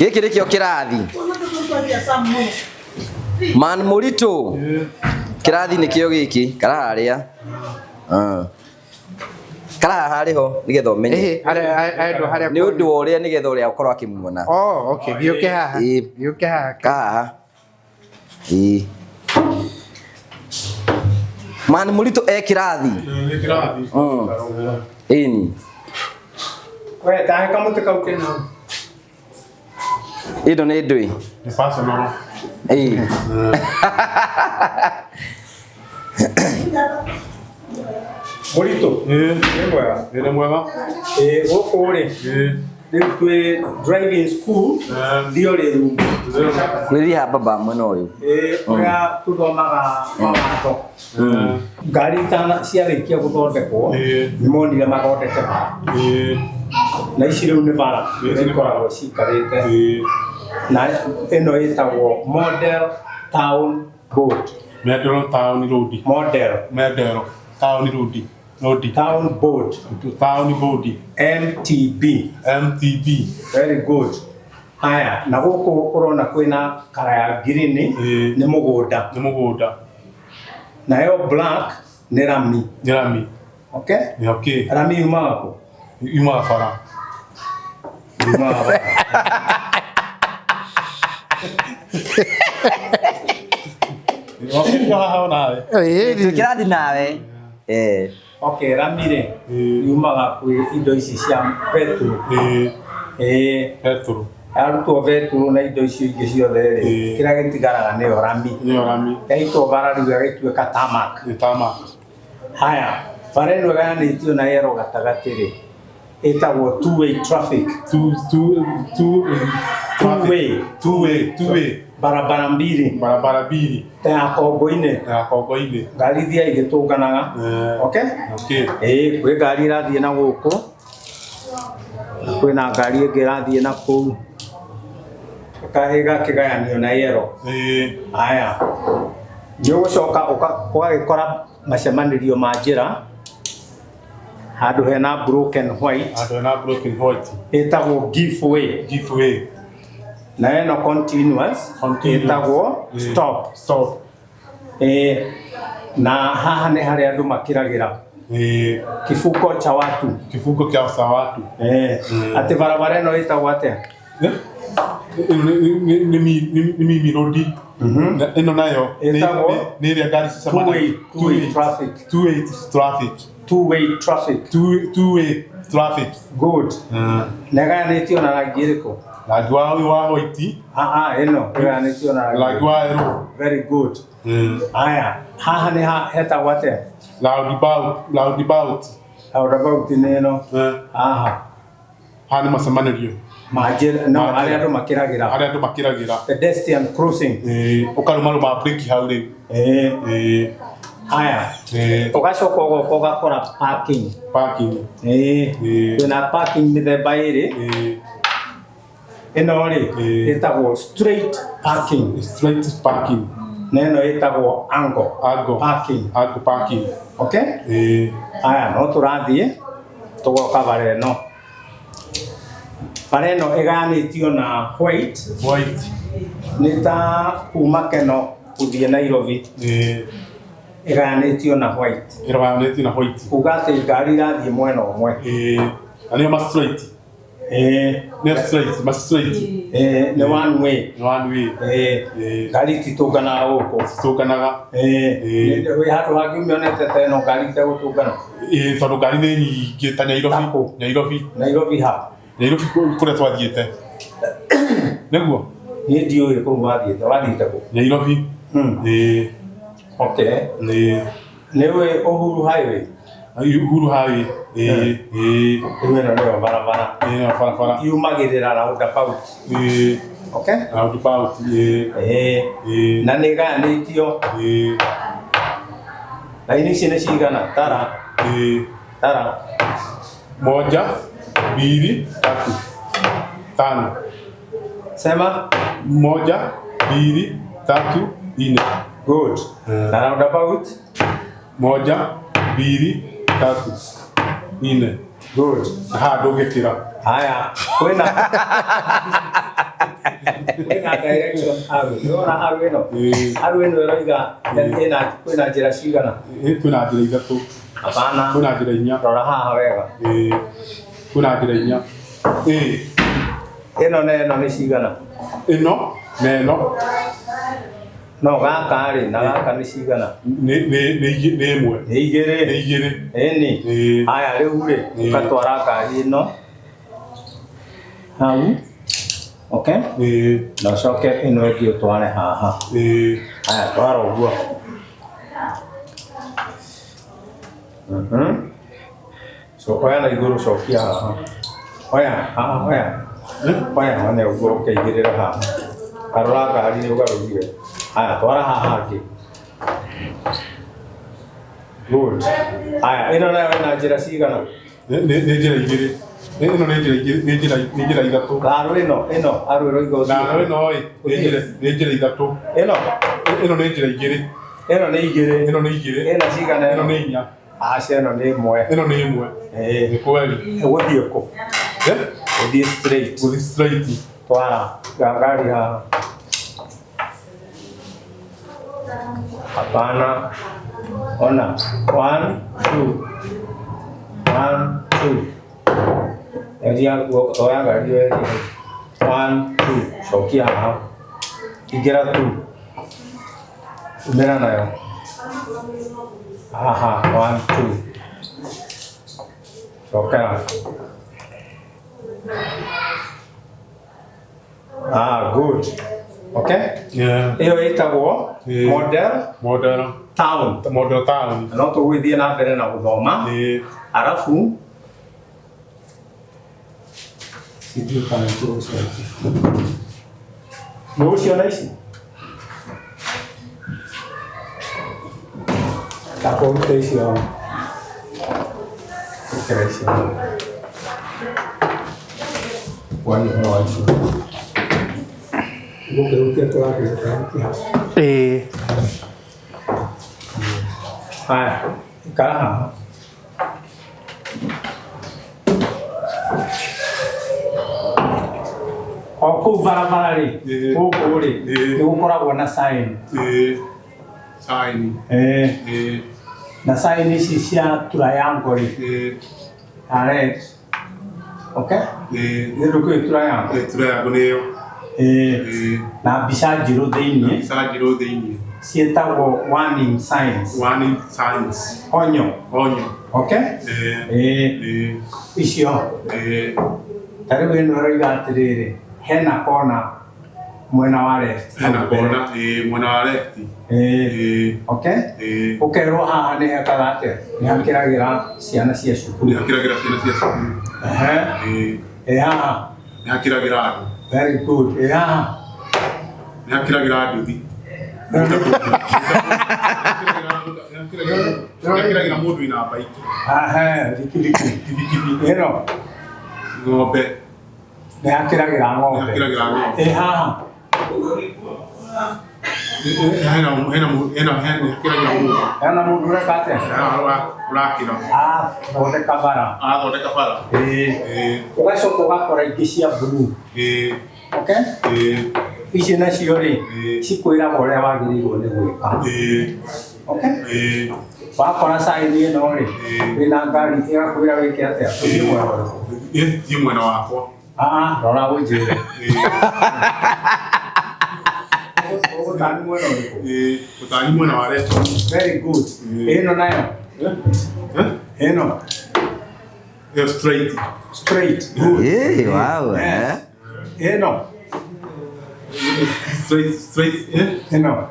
Gĩkĩ nĩkĩo kĩrathi. Man Mũritũ. Kĩrathi nĩkĩo gĩkĩ karaharĩa. Ah. Karaha harĩ ho nĩgetha ũmenye. Ĩhĩ, harĩa harĩa Nĩ ũndũ wa ũrĩa nĩgetha ũrĩa ũkorwo akĩmuona. Oh, okay. Gĩũke haha. Ĩĩ. Gĩũke haha. Kahaha. Ĩĩ. Man Mũritũ e kĩrathi. Nĩ kĩrathi. Ĩni. We tahe kamũtĩ kau kena. Ĩno nĩ ndũĩ. Nĩ personal. Ĩĩ. Mũritũ. Ĩĩ. Nĩ mwega. Nĩ mwega. Ĩĩ gũkũ rĩ. Ĩĩ. Rĩu twĩ driving school theory room. Kwĩriha baba mwena ũyũ. Ĩĩ ũrĩa tũthomaga mawatho. Ngari itana ciarĩkia gũthondekwo nĩ monire mathondeke bara. Na ici rĩu nĩ bara Ici nĩ ikoragwo cikarĩte. Na ĩno ĩtagwo Model Town Board. Model Town Road. Model. Model Town Road. Road. Town Board. Town Board. MTB. MTB. Very good. Haya, na gũkũ ũrona kwĩna kara ya green nĩ mũgũnda. Nĩ mũgũnda. Nayo black nĩ rami. Nĩ rami. Okay? Nĩ okay. Rami yumaga kũ? Yumaga bara. Yumaga bara. Wakĩrĩ haha nawe. Twĩ kĩrathi nawe. Eh. Okay, rami rĩ yumaga kwĩ indo ici cia betũrũ. Ĩĩ. Betũrũ. Arutwo betũrũ na indo icio ingĩ ciothe rĩ, kĩrĩa gĩtigaraga nĩyo rami. Nĩyo rami. Yaitwo bara rĩu ĩgagĩtuĩka tarmac. Nĩ tarmac. Haya, bara ĩno ĩgayanĩtio na yellow gatagatĩ rĩ, ĩtagwo two way traffic. Two two two Two way. Two way, two way. Barabara mbili. Barabara mbili. Ta ya Kongo-inĩ. Ya Kongo-inĩ. Ngari ithiaga igĩtũnganaga. Okay? Okay. Ĩĩ, kwĩ ngari ĩrathiĩ na gũkũ, na kwĩna ngari ĩngĩ ĩrathiĩ na kũu. Ĩgakĩgayanio na yellow. Ĩĩ. Haya. Nĩ ũgũcoka ũgagĩkora macemanĩrio ma njĩra handũ hena broken white. Handũ hena broken white. Ĩtagwo give way. Give way. Na ĩno continuous ĩtagwo stop. Stop. Ĩĩ. Na haha nĩ harĩa andũ makĩragĩra. Ĩĩ. Kivuko cha watu. Kivuko kĩa cha watu. Ĩĩ. Atĩ barabara ĩno ĩtagwo atĩa? Nĩ mimi road. Ĩno nayo Ĩtagwo nĩ ĩrĩa ngari Two-way, two-way traffic. Two way traffic. Two way traffic. Two way traffic. Good. Na ĩgayanĩtio na rangi ĩrĩkũ? Rangi wa ũyũ wa white. Ah ah, ĩno ĩgayanĩtio na rangi. Rangi wa yellow. Very good. Haya, haha nĩ hetagwo atĩa? Roundabout, roundabout. Roundabout nĩ ĩno. Haha. Haha nĩ macemanĩrio. Ma njĩra, no harĩa andũ makĩragĩra. Harĩa andũ makĩragĩra. Pedestrian crossing. Ĩĩ, ũkarũmarũma breki hau rĩu. Ĩĩ. Haya. Ũgacoka ũgoka ũgakora parking. Parking. Ĩĩ. Kwĩna parking mĩthemba ĩrĩ. Ĩno rĩ, ĩtagwo straight parking. Straight parking. Na ĩno ĩtagwo angle. Angle. Parking. Angle parking. Okay? Ĩĩ. Haya, no tũrathiĩ tũgoka bara ĩno. Bara ĩno ĩgayanĩtio na white. White. Nĩ ta kuma Keno gũthiĩ Nairobi. Ĩĩ. Ĩgayanĩtio na white. Ĩgayanĩtio na white. Kuga atĩ ngari irathiĩ mwena ũmwe. Ĩĩ. Na nĩyo ma straight. Ĩĩ. Nĩyo straight, ma straight. Ĩĩ, nĩ one way. Nĩ one way. Ĩĩ. Ngari ititũnganaga gũkũ. Ititũnganaga. Ĩĩ. Wĩ handũ hangĩ ũmĩonete ta ĩno ngari itegũtũngana? Ĩĩ, tondũ ngari nĩ nyingĩ ta Nairobi. Nairobi. Nairobi ha? Nairobi kũrĩa twathiĩte. Nĩguo? Niĩ ndiũĩ kũu wathiĩte, wathiĩte kũ? Nairobi. Ĩĩ. Okay. Ĩĩ. Nĩ ũĩ Uhuru Highway? Uhuru Highway. Ĩĩ. Ĩĩ. Rĩu ĩno nĩyo barabara. Ĩĩ, barabara. Yumagĩrĩra roundabout. Ĩĩ. Okay? Roundabout. Ĩĩ. Ĩĩ. Ĩĩ. Na nĩ ĩgayanĩtio. Ĩĩ. Raini ici nĩ cigana? Tara. Ĩĩ. Tara. Moja, mbili, tatu, tano. Sema. Moja, mbili, tatu, nne. Good. Na roundabout? Moja, mbili, tatu, nne. Good. Na haha ndũngĩkĩra. Haya, kwĩna Kwĩna direction arrow. Nĩwona arrow ĩno? Arrow ĩno ĩroiga ĩna kwĩna njĩra cigana? Kwĩna njĩra ithatũ. Hapana. Kwĩna njĩra inya. Rora haha wega. Kwĩna njĩra inya. Ĩno na ĩno nĩ cigana? Ĩno na ĩno. No gaka rĩ na gaka nĩ cigana? Nĩ ĩmwe. Nĩ igĩrĩ. Nĩ igĩrĩ. Ĩni. Haya rĩu rĩ ũgatwara ngari ĩno hau. Okay? Na ũcoke ĩno ĩngĩ ũtware haha. Haya twara ũguo. So oya na igũrũ cokia haha. Oya haha oya. Oya one ũguo ũkĩigĩrĩra haha. Karora ngari nĩ ũgarũrire. Haya twara haha hangĩ. Good. Haya ĩno nayo ĩna njĩra cigana? Nĩ njĩra igĩrĩ. Ĩno nĩ njĩra igĩrĩ, nĩ njĩra ithatũ. Arrow ĩno ĩno arrow ĩroiga ũthiĩ. Arrow ĩno ĩ nĩ njĩra ithatũ. Ĩno ĩno nĩ njĩra igĩrĩ. Ĩno nĩ igĩrĩ. Ĩno nĩ igĩrĩ. Ĩna cigana? Ĩno nĩ inya. Aca ĩno nĩ ĩmwe. Ĩno nĩ ĩmwe. Nĩ kweli. Ũgũthiĩ kũ? Ũthiĩ straight. Gũthiĩ straight. Twara ngari haha. Hapana. Ona. 1 2 1 2. Eria oya ngari ĩyo eria. 1 2 cokia haha. Ingĩra 2. Umĩra nayo. Haha 1 2. Cokera. Ah, good. Okay? Yeah. Ĩyo ĩtagwo model model town. Model town. No tũgũgĩthiĩ na mbere na gũthoma. Arabu sijui kana tũgũcokia. Nĩũgũciona ici? Takũrute icio. Ĩkĩra icio. Wani ũhoro wa icio. Gũkĩhutia tũrakĩhutia. Haya, ikara haha. O kũu barabara rĩ, gũkũ rĩ, nĩ gũkoragwo na sign. Sign. Na sign ici cia triangle rĩ. Red. Okay? Nĩ ndũkĩũĩ triangle? Triangle nĩyo. Na mbica njirũ thĩinĩ. Mbica njirũ thĩinĩ. Ciĩtagwo warning signs. Warning signs. Onyo. Onyo. Okay? Icio. Ta rĩu ĩno ĩroiga atĩrĩrĩ, hena kona mwena wa left. Hena kona, mwena wa left. Okay? Ũkerwo haha nĩ hekaga atĩa? Nĩ hakĩragĩra ciana cia cukuru. Nĩ hakĩragĩra ciana cia cukuru. Ĩ haha? Nĩ hakĩragĩra andũ. Very good. Ĩ haha? Nĩ hakĩragĩra nduthi. Nĩ hakĩragĩra mũndũ wĩna baiki. Bikibiki. Bikibiki. Ĩno? Ng'ombe. Nĩ hakĩragĩra ng'ombe. Nĩ hakĩragĩra ng'ombe. Ĩ haha? Hena hakĩragĩra mũndũ. Hena mũndũ ũreka atĩa? Ũrakĩra. Athondeka bara. Athondeka bara. Ũgacoka ũgakora ingĩ cia blue. Okay? Ici nacio rĩ, cikwĩraga ũrĩa wagĩrĩirwo nĩ gwĩka. Okay? Wakora sign ĩno rĩ, wĩna ngari ĩgakwĩra wĩke atĩa? Ũthiĩ mwena ũrĩkũ? Thiĩ mwena wakwa. Rora ũnjĩre. Ũgũtani mwena ũrĩkũ? Ũtani mwena wa left. Very good. Ĩno nayo? Ĩno? Ĩyo straight. Straight. Good. Wow. Ĩno? Straight, straight. Ĩno?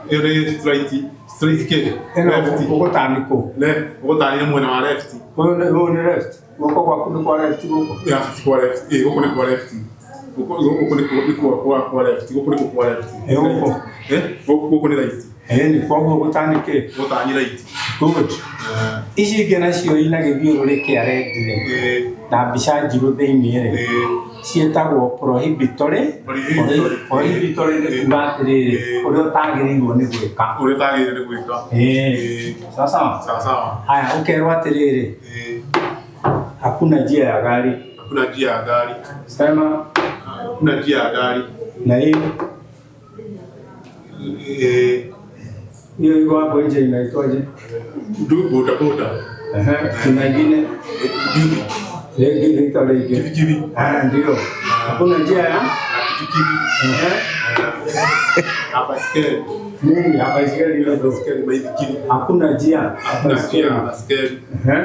Ĩyo nĩ straight. Straight kĩ? Ĩno ũgũtani kũ? Left. Ũgũtani mwena wa left. Ũyũ nĩ left. Guoko gwaku nĩ kwa left gũkũ? Yeah, ti kwa left. Gũkũ nĩ kwa left. Gũkũ nĩ kwa left. Gũkũ nĩ kwa left. Gũkũ? Gũkũ nĩ right. Ĩni, koguo gũtani kĩ? Gũtani right. Good. Ici ingĩ nacio ina gĩthiũrũrĩ kĩa red rĩ, na mbica njirũ thĩinĩ rĩ, ciĩtagwo prohibitory. Prohibitory nĩ kuga atĩrĩrĩ, ũrĩa ũtagĩrĩirwo nĩ gwĩka. Ũrĩa ũtagĩrĩirwo nĩ gwĩka. Sawa sawa? Sawa sawa. Haya, ũkerwo atĩrĩrĩ, hakuna njia ya gari. Hakuna njia ya gari. Sema hakuna njia ya gari. Na hii hiyo iko hapo nje inaitwaje? Boda boda. Ehe, kuna ingine Legi inaitwa legi. Kibikibi. Ah, ndio. Hakuna njia ya Kibikibi. Ehe. Na baiskeli. Nini? Ya baiskeli ile Baiskeli maithikiri. Hakuna njia. Hakuna njia ya baiskeli. Ehe.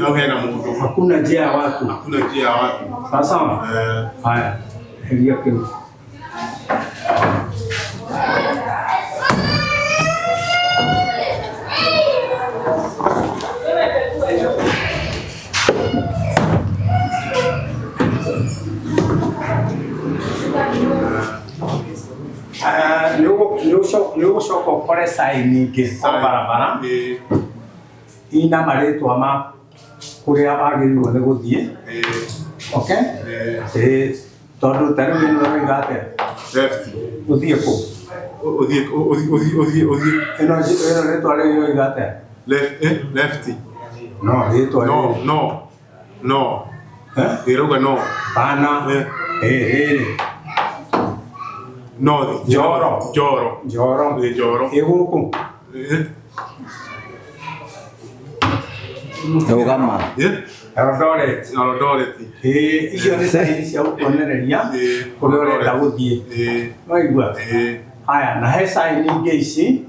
Hau hena mũndũ. Hakuna njia ya watu. Hakuna njia ya watu. Sawa sawa. Haya. Heria kiu. Nĩ ũgũcoka ũkore sign ingĩ o barabara ina marĩtwa ma kũrĩa wagĩrĩirwo nĩ gũthiĩ. Okay? Ĩĩ, tondũ ta rĩu ĩno ĩroiga atĩa? Left. Ũthiĩ kũ? Ũthiĩ ũthiĩ ũthiĩ ũthiĩ. Ĩno ĩno rĩtwa rĩu ĩroiga atĩa? Left left. No, rĩtwa No, no. No. Ĩrauga no. Bana. Ĩĩ, rĩrĩ. North. Njoro. Njoro. Njoro. Njoro. Ĩ gũkũ. Rũgama. Eldoret. Eldoret. Ĩĩ, icio nĩ sign cia gũkuonereria kũrĩa ũrenda gũthiĩ. Waigua? Haya, na he sign ingĩ ici.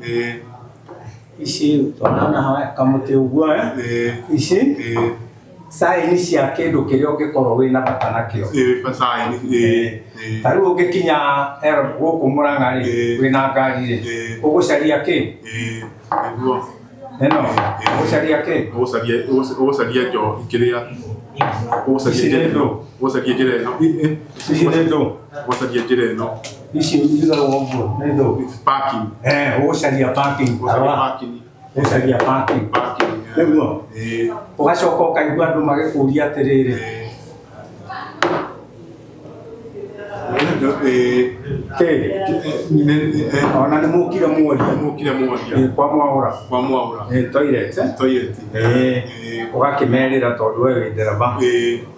Ici twarana haha kamũtĩ ũguo eh? Ici sign cia kĩndũ kĩrĩa ũngĩkorwo wĩna bata nakĩo. Ta rĩu ũngĩkinya gũkũ Mũrang'a rĩ, wĩna ngari rĩ, ũgũcaria kĩ? Nĩguo. Ĩno, ũgũcaria kĩ? Ũgũcaria njo kĩrĩa ũgũcaria Ici nĩ njĩra ndũ. ĩno. Ũgũcaria njĩra ĩno. Ici nĩ ndũ. Ũgũcaria njĩra ĩno. Ici njigagwo ũguo nĩ ndũ. Parking. Ũgũcaria parking. Ũgũcaria parking. Ũgũcaria parking. Nĩguo. Ũgacoka ũkaigua andũ magĩkũria atĩrĩrĩ. Kĩ? Ona nĩ mũkire mworia. Mũkire mworia. Kwa Mwaũra. Kwa Mwaũra. Toilet. Toilet. Ũgakĩmerĩra tondũ we wĩ ndereba.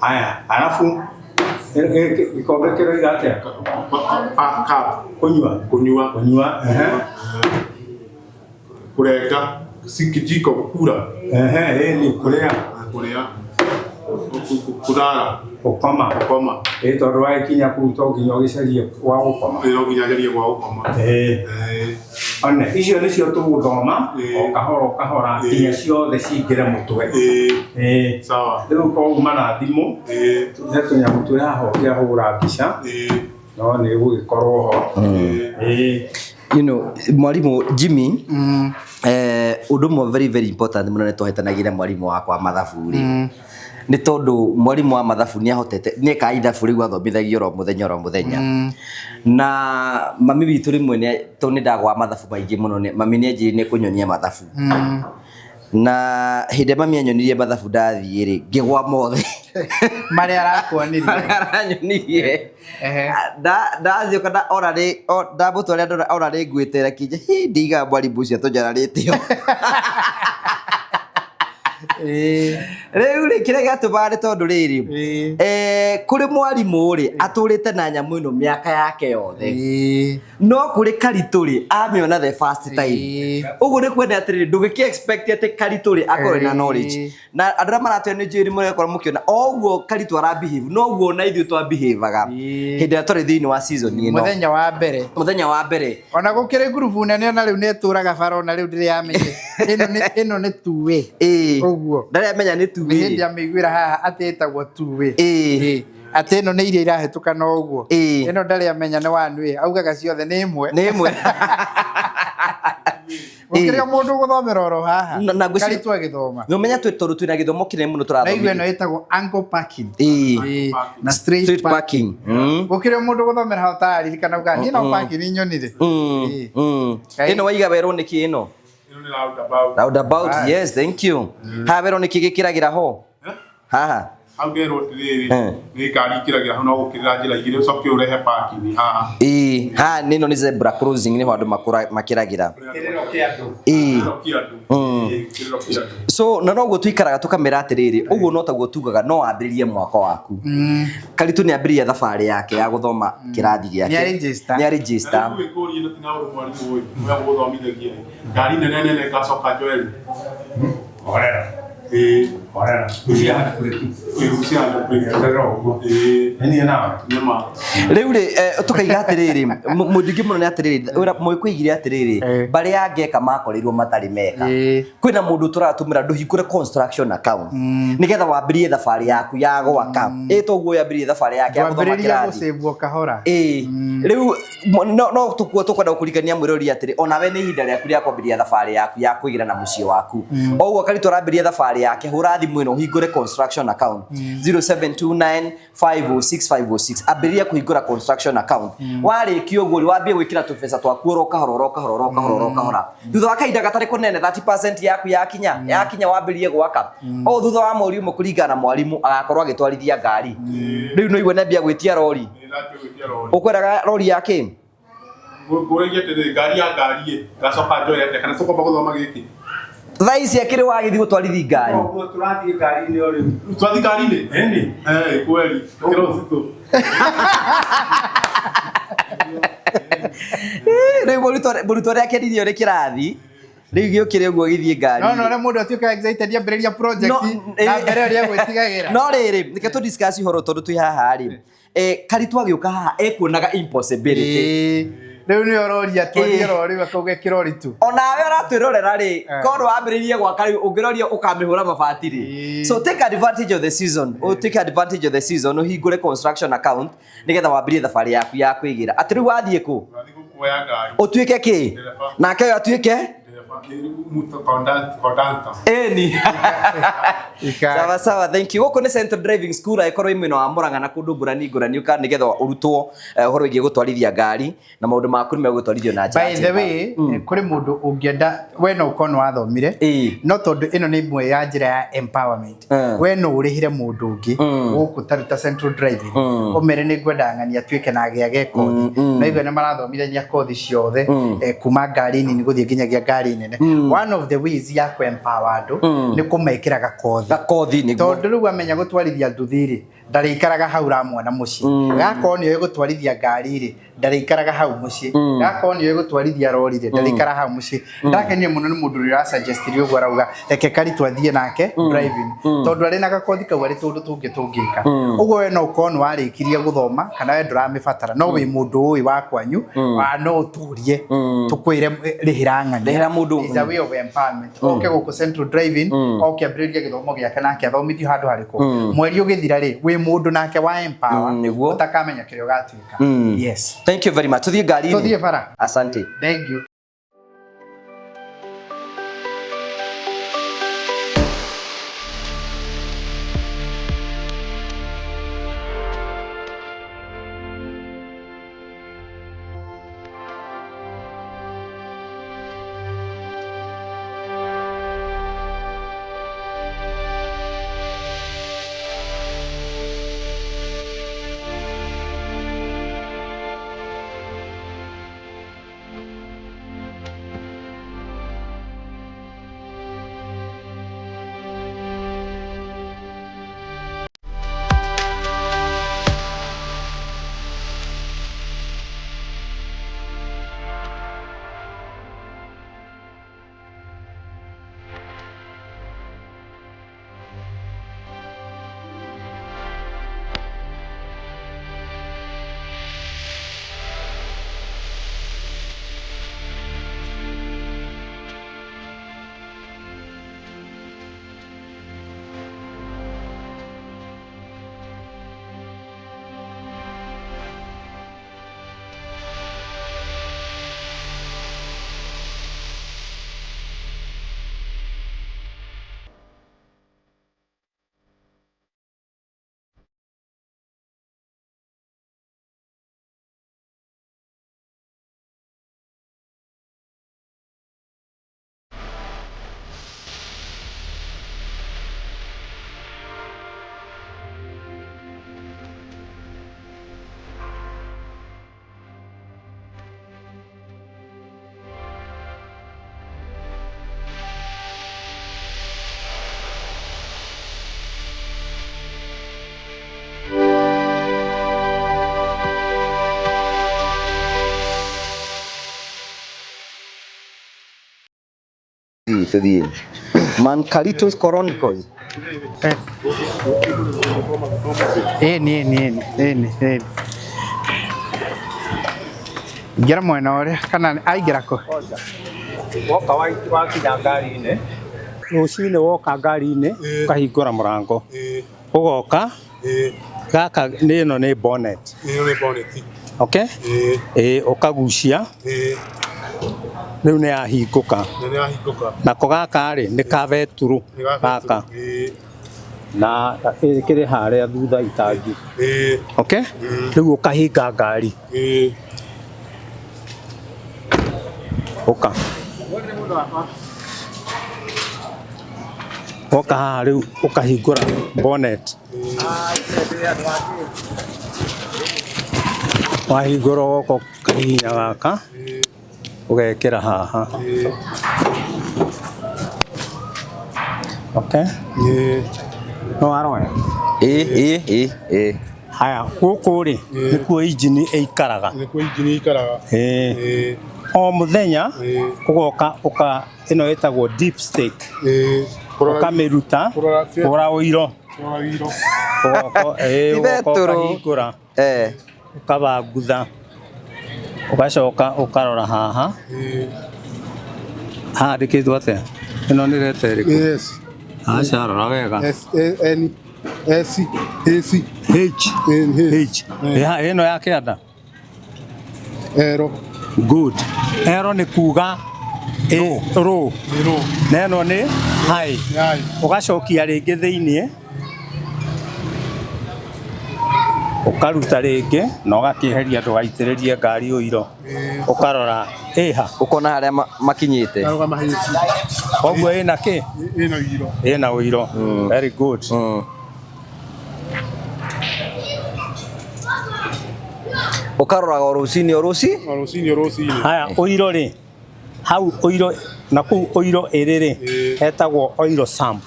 Haya, arabu gĩkombe kĩroiga atĩa? Cup. Kũnyua. Kũnyua. Kũnyua. Kũrenga. Si kijiko gũkura. Ehe, ĩni kũrĩa. Kũrĩa. Kũrara. Gũkoma. Gũkoma. Ĩĩ tondũ wagĩkinya kũu to nginya ũgĩcarie gwa gũkoma. Ĩĩ no nginya njarie gwa gũkoma. Ĩĩ. One, icio nĩcio tũgũthoma o kahora o kahora nginya ciothe cingĩre mũtwe. Ĩĩ. Sawa. Rĩu korwo uma na thimũ, he tũnyamũ twĩ haha ũngĩahũra mbica, no nĩ ĩgũgĩkorwo ho. Ĩĩ. You know, mwarimu Jimmy, ũndũ ũmwe very very important mũno nĩ twahĩtanagia na mwarimũ wakwa wa mathabu rĩ. Nĩ tondũ mwarimũ wa mathabu nĩ ahotete nĩ ekaga ithabu rĩu athomithagia oro mũthenya oro mũthenya. Na mami witũ rĩmwe tondũ nĩ ndagwaga mathabu maingĩ mũno, mami nĩ anjĩrire nĩ kũnyonia mathabu. Na hĩndĩ ĩrĩa mami anyonirie mathabu ndathiĩ rĩ, ngĩgwa mothe. Marĩa arakuonirie. Marĩa aranyonirie. Ndathiĩ ona rĩ ndamũtwarĩra ndona ona rĩ nguĩte rakinja, hi ndiga mwarimũ ũcio atũnyararĩte ũũ. Rĩu rĩ kĩrĩa gĩatũmaga nĩ tondũ rĩrĩ, kũrĩ mwarimũ rĩ atũrĩte na nyamũ ĩno mĩaka yake yothe. No kũrĩ Karitũ rĩ amĩona the first time. Ũguo nĩ kwenda atĩrĩrĩ ndũgĩkĩ expect atĩ Karitũ rĩ akorwo na knowledge. Na andũ arĩa maratwĩra nĩ njũĩ nĩ mũrekorwo mũkĩona o ũguo Karitũ ara behave no ũguo na ithuĩ twa behaveaga hĩndĩ ĩrĩa twarĩ thĩinĩ wa season ĩno. Mũthenya wa mbere. Mũthenya wa mbere. Ona gũkĩrĩ ngurubu nene ona rĩu nĩ ĩtũraga bara ona rĩu ndĩrĩ yamenya. Ĩno nĩ two-way. Ũguo. Ndarĩ amenya nĩ two-way. Nĩ hĩndĩ amĩiguĩra haha atĩ ĩtagwo two-way. Atĩ ĩno nĩ iria irahĩtũka no ũguo. Ĩno ndarĩ amenya nĩ one way. Augaga ciothe nĩ ĩmwe. Nĩ ĩmwe. Gũkĩrĩ o mũndũ ũgũthomera oro haha. Karitũ agĩthoma. Nĩ ũmenya tondũ twĩna gĩthomo kĩnene mũno tũrathomithio. Naigua ĩno ĩtagwo angle parking. Na straight parking. Gũkĩrĩ o mũndũ ũgũthomera haha ũtararirikana ugaga niĩ no parking nyonire. Ĩno waiga werwo nĩkĩ ĩno? Ĩno nĩ roundabout. Roundabout, yes, thank you. Haha werwo nĩkĩ gĩkĩragĩra ho? Haha. Hau nderwo atĩrĩrĩ, nĩ ngari ikĩragĩra hau no gũkĩrĩra njĩra igĩrĩ ũcoke ũrehe parking haha. Ĩĩ, haha nĩno nĩ zebra crossing nĩho andũ makĩragĩra. Kĩrĩro kĩa andũ. Ĩĩ. Kĩrĩro kĩa andũ. Ĩĩ, kĩrĩro kĩa andũ. So na noguo tuikaraga tukamera atiriri, uguo no taguo tugaga no wambĩrĩrie mwaka waku. Karitũ nĩ ambĩrĩria thabarĩ yake ya gũthoma kĩrathi gĩake. Nĩ a-register. Nĩ a-register. Na rĩu ĩkũria ĩno ti na ũrũ mwarimũ ũyũ, ũrĩa gũthomithagia ĩ. Ngari nene nene ngacoka njoe rĩ. Horera. Ĩĩ. Horera. Gucia handũ kwĩku. Ĩĩ, gucia handũ kwĩku. Eterera ũguo. Ĩĩ. Nĩ niĩ nawe. Nĩ ma. Rĩu rĩ, tũkaiga atĩrĩrĩ, mũndũ mũno nĩ atĩrĩrĩ, ũrĩa mũĩkũigire atĩrĩrĩ, barĩa angeka makorirwo matarĩ meka. Kwĩna mũndũ tũratũmĩra ndũhingũre construction account nĩgetha wambĩrĩrie thabarĩ yaku ya gwaka. Ĩ toguo yambĩrĩrie thabarĩ yake ya gũthoma Twambĩrĩria kĩrathi. gũcĩbwo kahora. Ĩĩ. Rĩu no tũkuo tũkwenda gũkũririkania mwĩrori atĩrĩ, onawe nĩ ihinda rĩaku rĩa kwambĩrĩria thabarĩ yaku ya kwĩgĩra na mũciĩ waku. O ũguo Karitũ arambĩrĩria thabarĩ yake, hũra thimũ ĩno ũhingũre construction account 0729 506 506. Ambĩrĩria kũhingũra construction account. Warĩkia ũguo rĩ, wambie gwĩkĩra tũbeca twaku oro kahora oro kahora oro kahora oro kahora. Thutha wa kahinda gatarĩ kũnene 30% yaku yakinya, yakinya wambĩrĩrie gwaka. O thutha wa mweri ũmwe kũringana na mwarimũ agakorwo agĩtwarithia ngari. Rĩu no igue nĩambia gwĩtia rori. Nĩ ndambia gwĩtia rori. Ũkwendaga rori ya kĩ? Ngũragia atĩrĩrĩ, ngari ya ngari ĩ, ngacoka njoe atĩa, kana tũkwamba gũthoma gĩkĩ? Thaa ici akĩrĩ wagĩthiĩ gũtwarithi ngari. Ũguo tũrathiĩ ngari-inĩ o rĩu. Twathiĩ ngari-inĩ? Ĩni. Ĩĩ, kweli. Kĩrocitũ. Rĩu mũrutwo ũrĩa akenirio nĩ kĩrathi, rĩu gĩũkĩre ũguo gĩthiĩ ngari. No no ũrĩa mũndũ atuĩkaga excited ambĩrĩria project na mbere ũrĩa gwĩtigagĩra. No rĩrĩ, reke tũ discuss ũhoro tondũ twĩ haha rĩ. Karitũ agĩũka haha ekuonaga impossibility. Rĩu nĩ ũroria twathiĩ rori akauga kĩrori tu. Onawe ũratwĩrorera rĩ, korwo wambĩrĩirie gwaka rĩu ũngĩroria ũkamĩhũra mabati rĩ. So take advantage of the season. Take advantage of the season, ũhingũre construction account nĩgetha wambĩrĩrie thabarĩ yaku ya kwĩgĩra. Atĩ rĩu wathiĩ kũ? Kuoya ngari. Ũtuĩke kĩ? Nake ũyũ atuĩke? Ĩni. Sawa sawa, thank you. Gũkũ nĩ Central Driving School, angĩkorwo wĩ mwena wa Murang'a na kũndũ ngũrani ngũrani, ũka nĩgetha ũrutwo ũhoro wĩgiĩ gũtwarithia ngari na maũndũ maku nĩ megũtwarithio na njĩra By the njega. way, kũrĩ mũndũ ũngĩenda we no ũkorwo nĩ wathomire, no tondũ ĩno nĩ ĩmwe ya njĩra ya empowerment, we no ũrĩhĩre mũndũ ũngĩ gũkũ ta rĩu ta Central Driving, ũmere nĩ ngwenda ng'ania atuĩke na agĩage kothi, na igua nĩ marathomithania kothi ciothe, kuma ngari nini gũthiĩ nginyagia ngari nene. One of the ways ya kũ empower andũ nĩ kũmekĩra gakothi. Gakothi nĩguo. Tondũ rĩu amenya gũtwarithia nduthi rĩ, ndarĩikaraga hau ramwona mũciĩ. Gakorwo nĩoĩ gũtwarithia ngari rĩ, ndarĩikaraga hau mũciĩ. Gakorwo nĩoĩ gũtwarithia rori rĩ, ndarĩikaraga hau mũciĩ. Ndakenire mũno nĩ mũndũ ũrĩa ũrasuggestirie ũguo arauga reke Karitũ athiĩ nake driving, tondũ arĩ na gakothi kau arĩ tũndũ tũngĩ tũngĩka. Ũguo we no ũkorwo nĩ warĩkirie gũthoma kana we ndũramĩbatara, no wĩ mũndũ ũĩ wa kwanyu, no ũtũrie tũkwĩre rĩhĩra ng'ania. Rĩhĩra mũndũ. Is a way of empowerment. Oke gũkũ Central Driving, oke ambĩrĩrie gĩthomo gĩake nake athomithio handũ harĩkũ. Mweri ũgĩthira rĩ, wĩ mũndũ nake wa empower, ũtakamenya kĩrĩa ũgatuĩka. Yes. Thank you very much. Tuthiĩ ngari-inĩ. Tuthiĩ bara. Asante. Thank you. Tũthiĩ. Mankalitos Chronicles. Ĩni ĩni ĩni ĩni ĩni. Ingĩra mwena ũrĩa kana aingĩra kũ? Woka wakinya ngari-inĩ, rũcinĩ woka ngari-inĩ ũkahingũra mũrango, ũgoka gaka nĩ ĩno nĩ bonnet. Ĩno nĩ bonnet. Okay? Ĩĩ, ũkagucia rĩu nĩ yahingũka. Nĩ yahingũka. Nako gaka rĩ nĩ ka betũrũ gaka na kĩrĩ harĩa thutha itangi. Okay? Rĩu ũkahinga ngari. Ũka. Woka haha rĩu ũkahingũra bonnet. Wahingũra ũgoka ũkahihinya gaka ũgekĩra haha. Okay? No waroya? Ĩ ĩ ĩ ĩ. Haya, gũkũ rĩ nĩkuo injini ĩikaraga. Nĩkuo injini ĩikaraga. Ĩĩ. O mũthenya ũgoka ũka ĩno ĩtagwo deep stake. Ũkamĩruta kũrora ũiro. Ũgoka ĩĩ ũgoka ũkahingũra. Ũkabangutha. Ũgacoka ũkarora haha. Handĩkĩtwo atĩa? Ĩno nĩ reta ĩrĩkũ? Yes. Aca rora wega. S A N S A C H H. Ĩno ya kĩanda? Ero. Good. Ero nĩ kuga rũ. Na ĩno nĩ high. Ũgacokia rĩngĩ thĩiniĩ. Ũkaruta rĩngĩ na ũgakĩeheria ndũgaitĩrĩrie ngari ũiro. Ũkarora ĩha. Ũkona harĩa makinyĩte. Koguo ĩna kĩ? Ĩna ũiro. Ĩna ũiro. Very good. Ũkaroraga o rũcinĩ o rũci? O rũcinĩ o rũcinĩ. Haya, ũiro rĩ, hau ũiro na kũu ũiro ĩrĩ rĩ, hetagwo oil sump.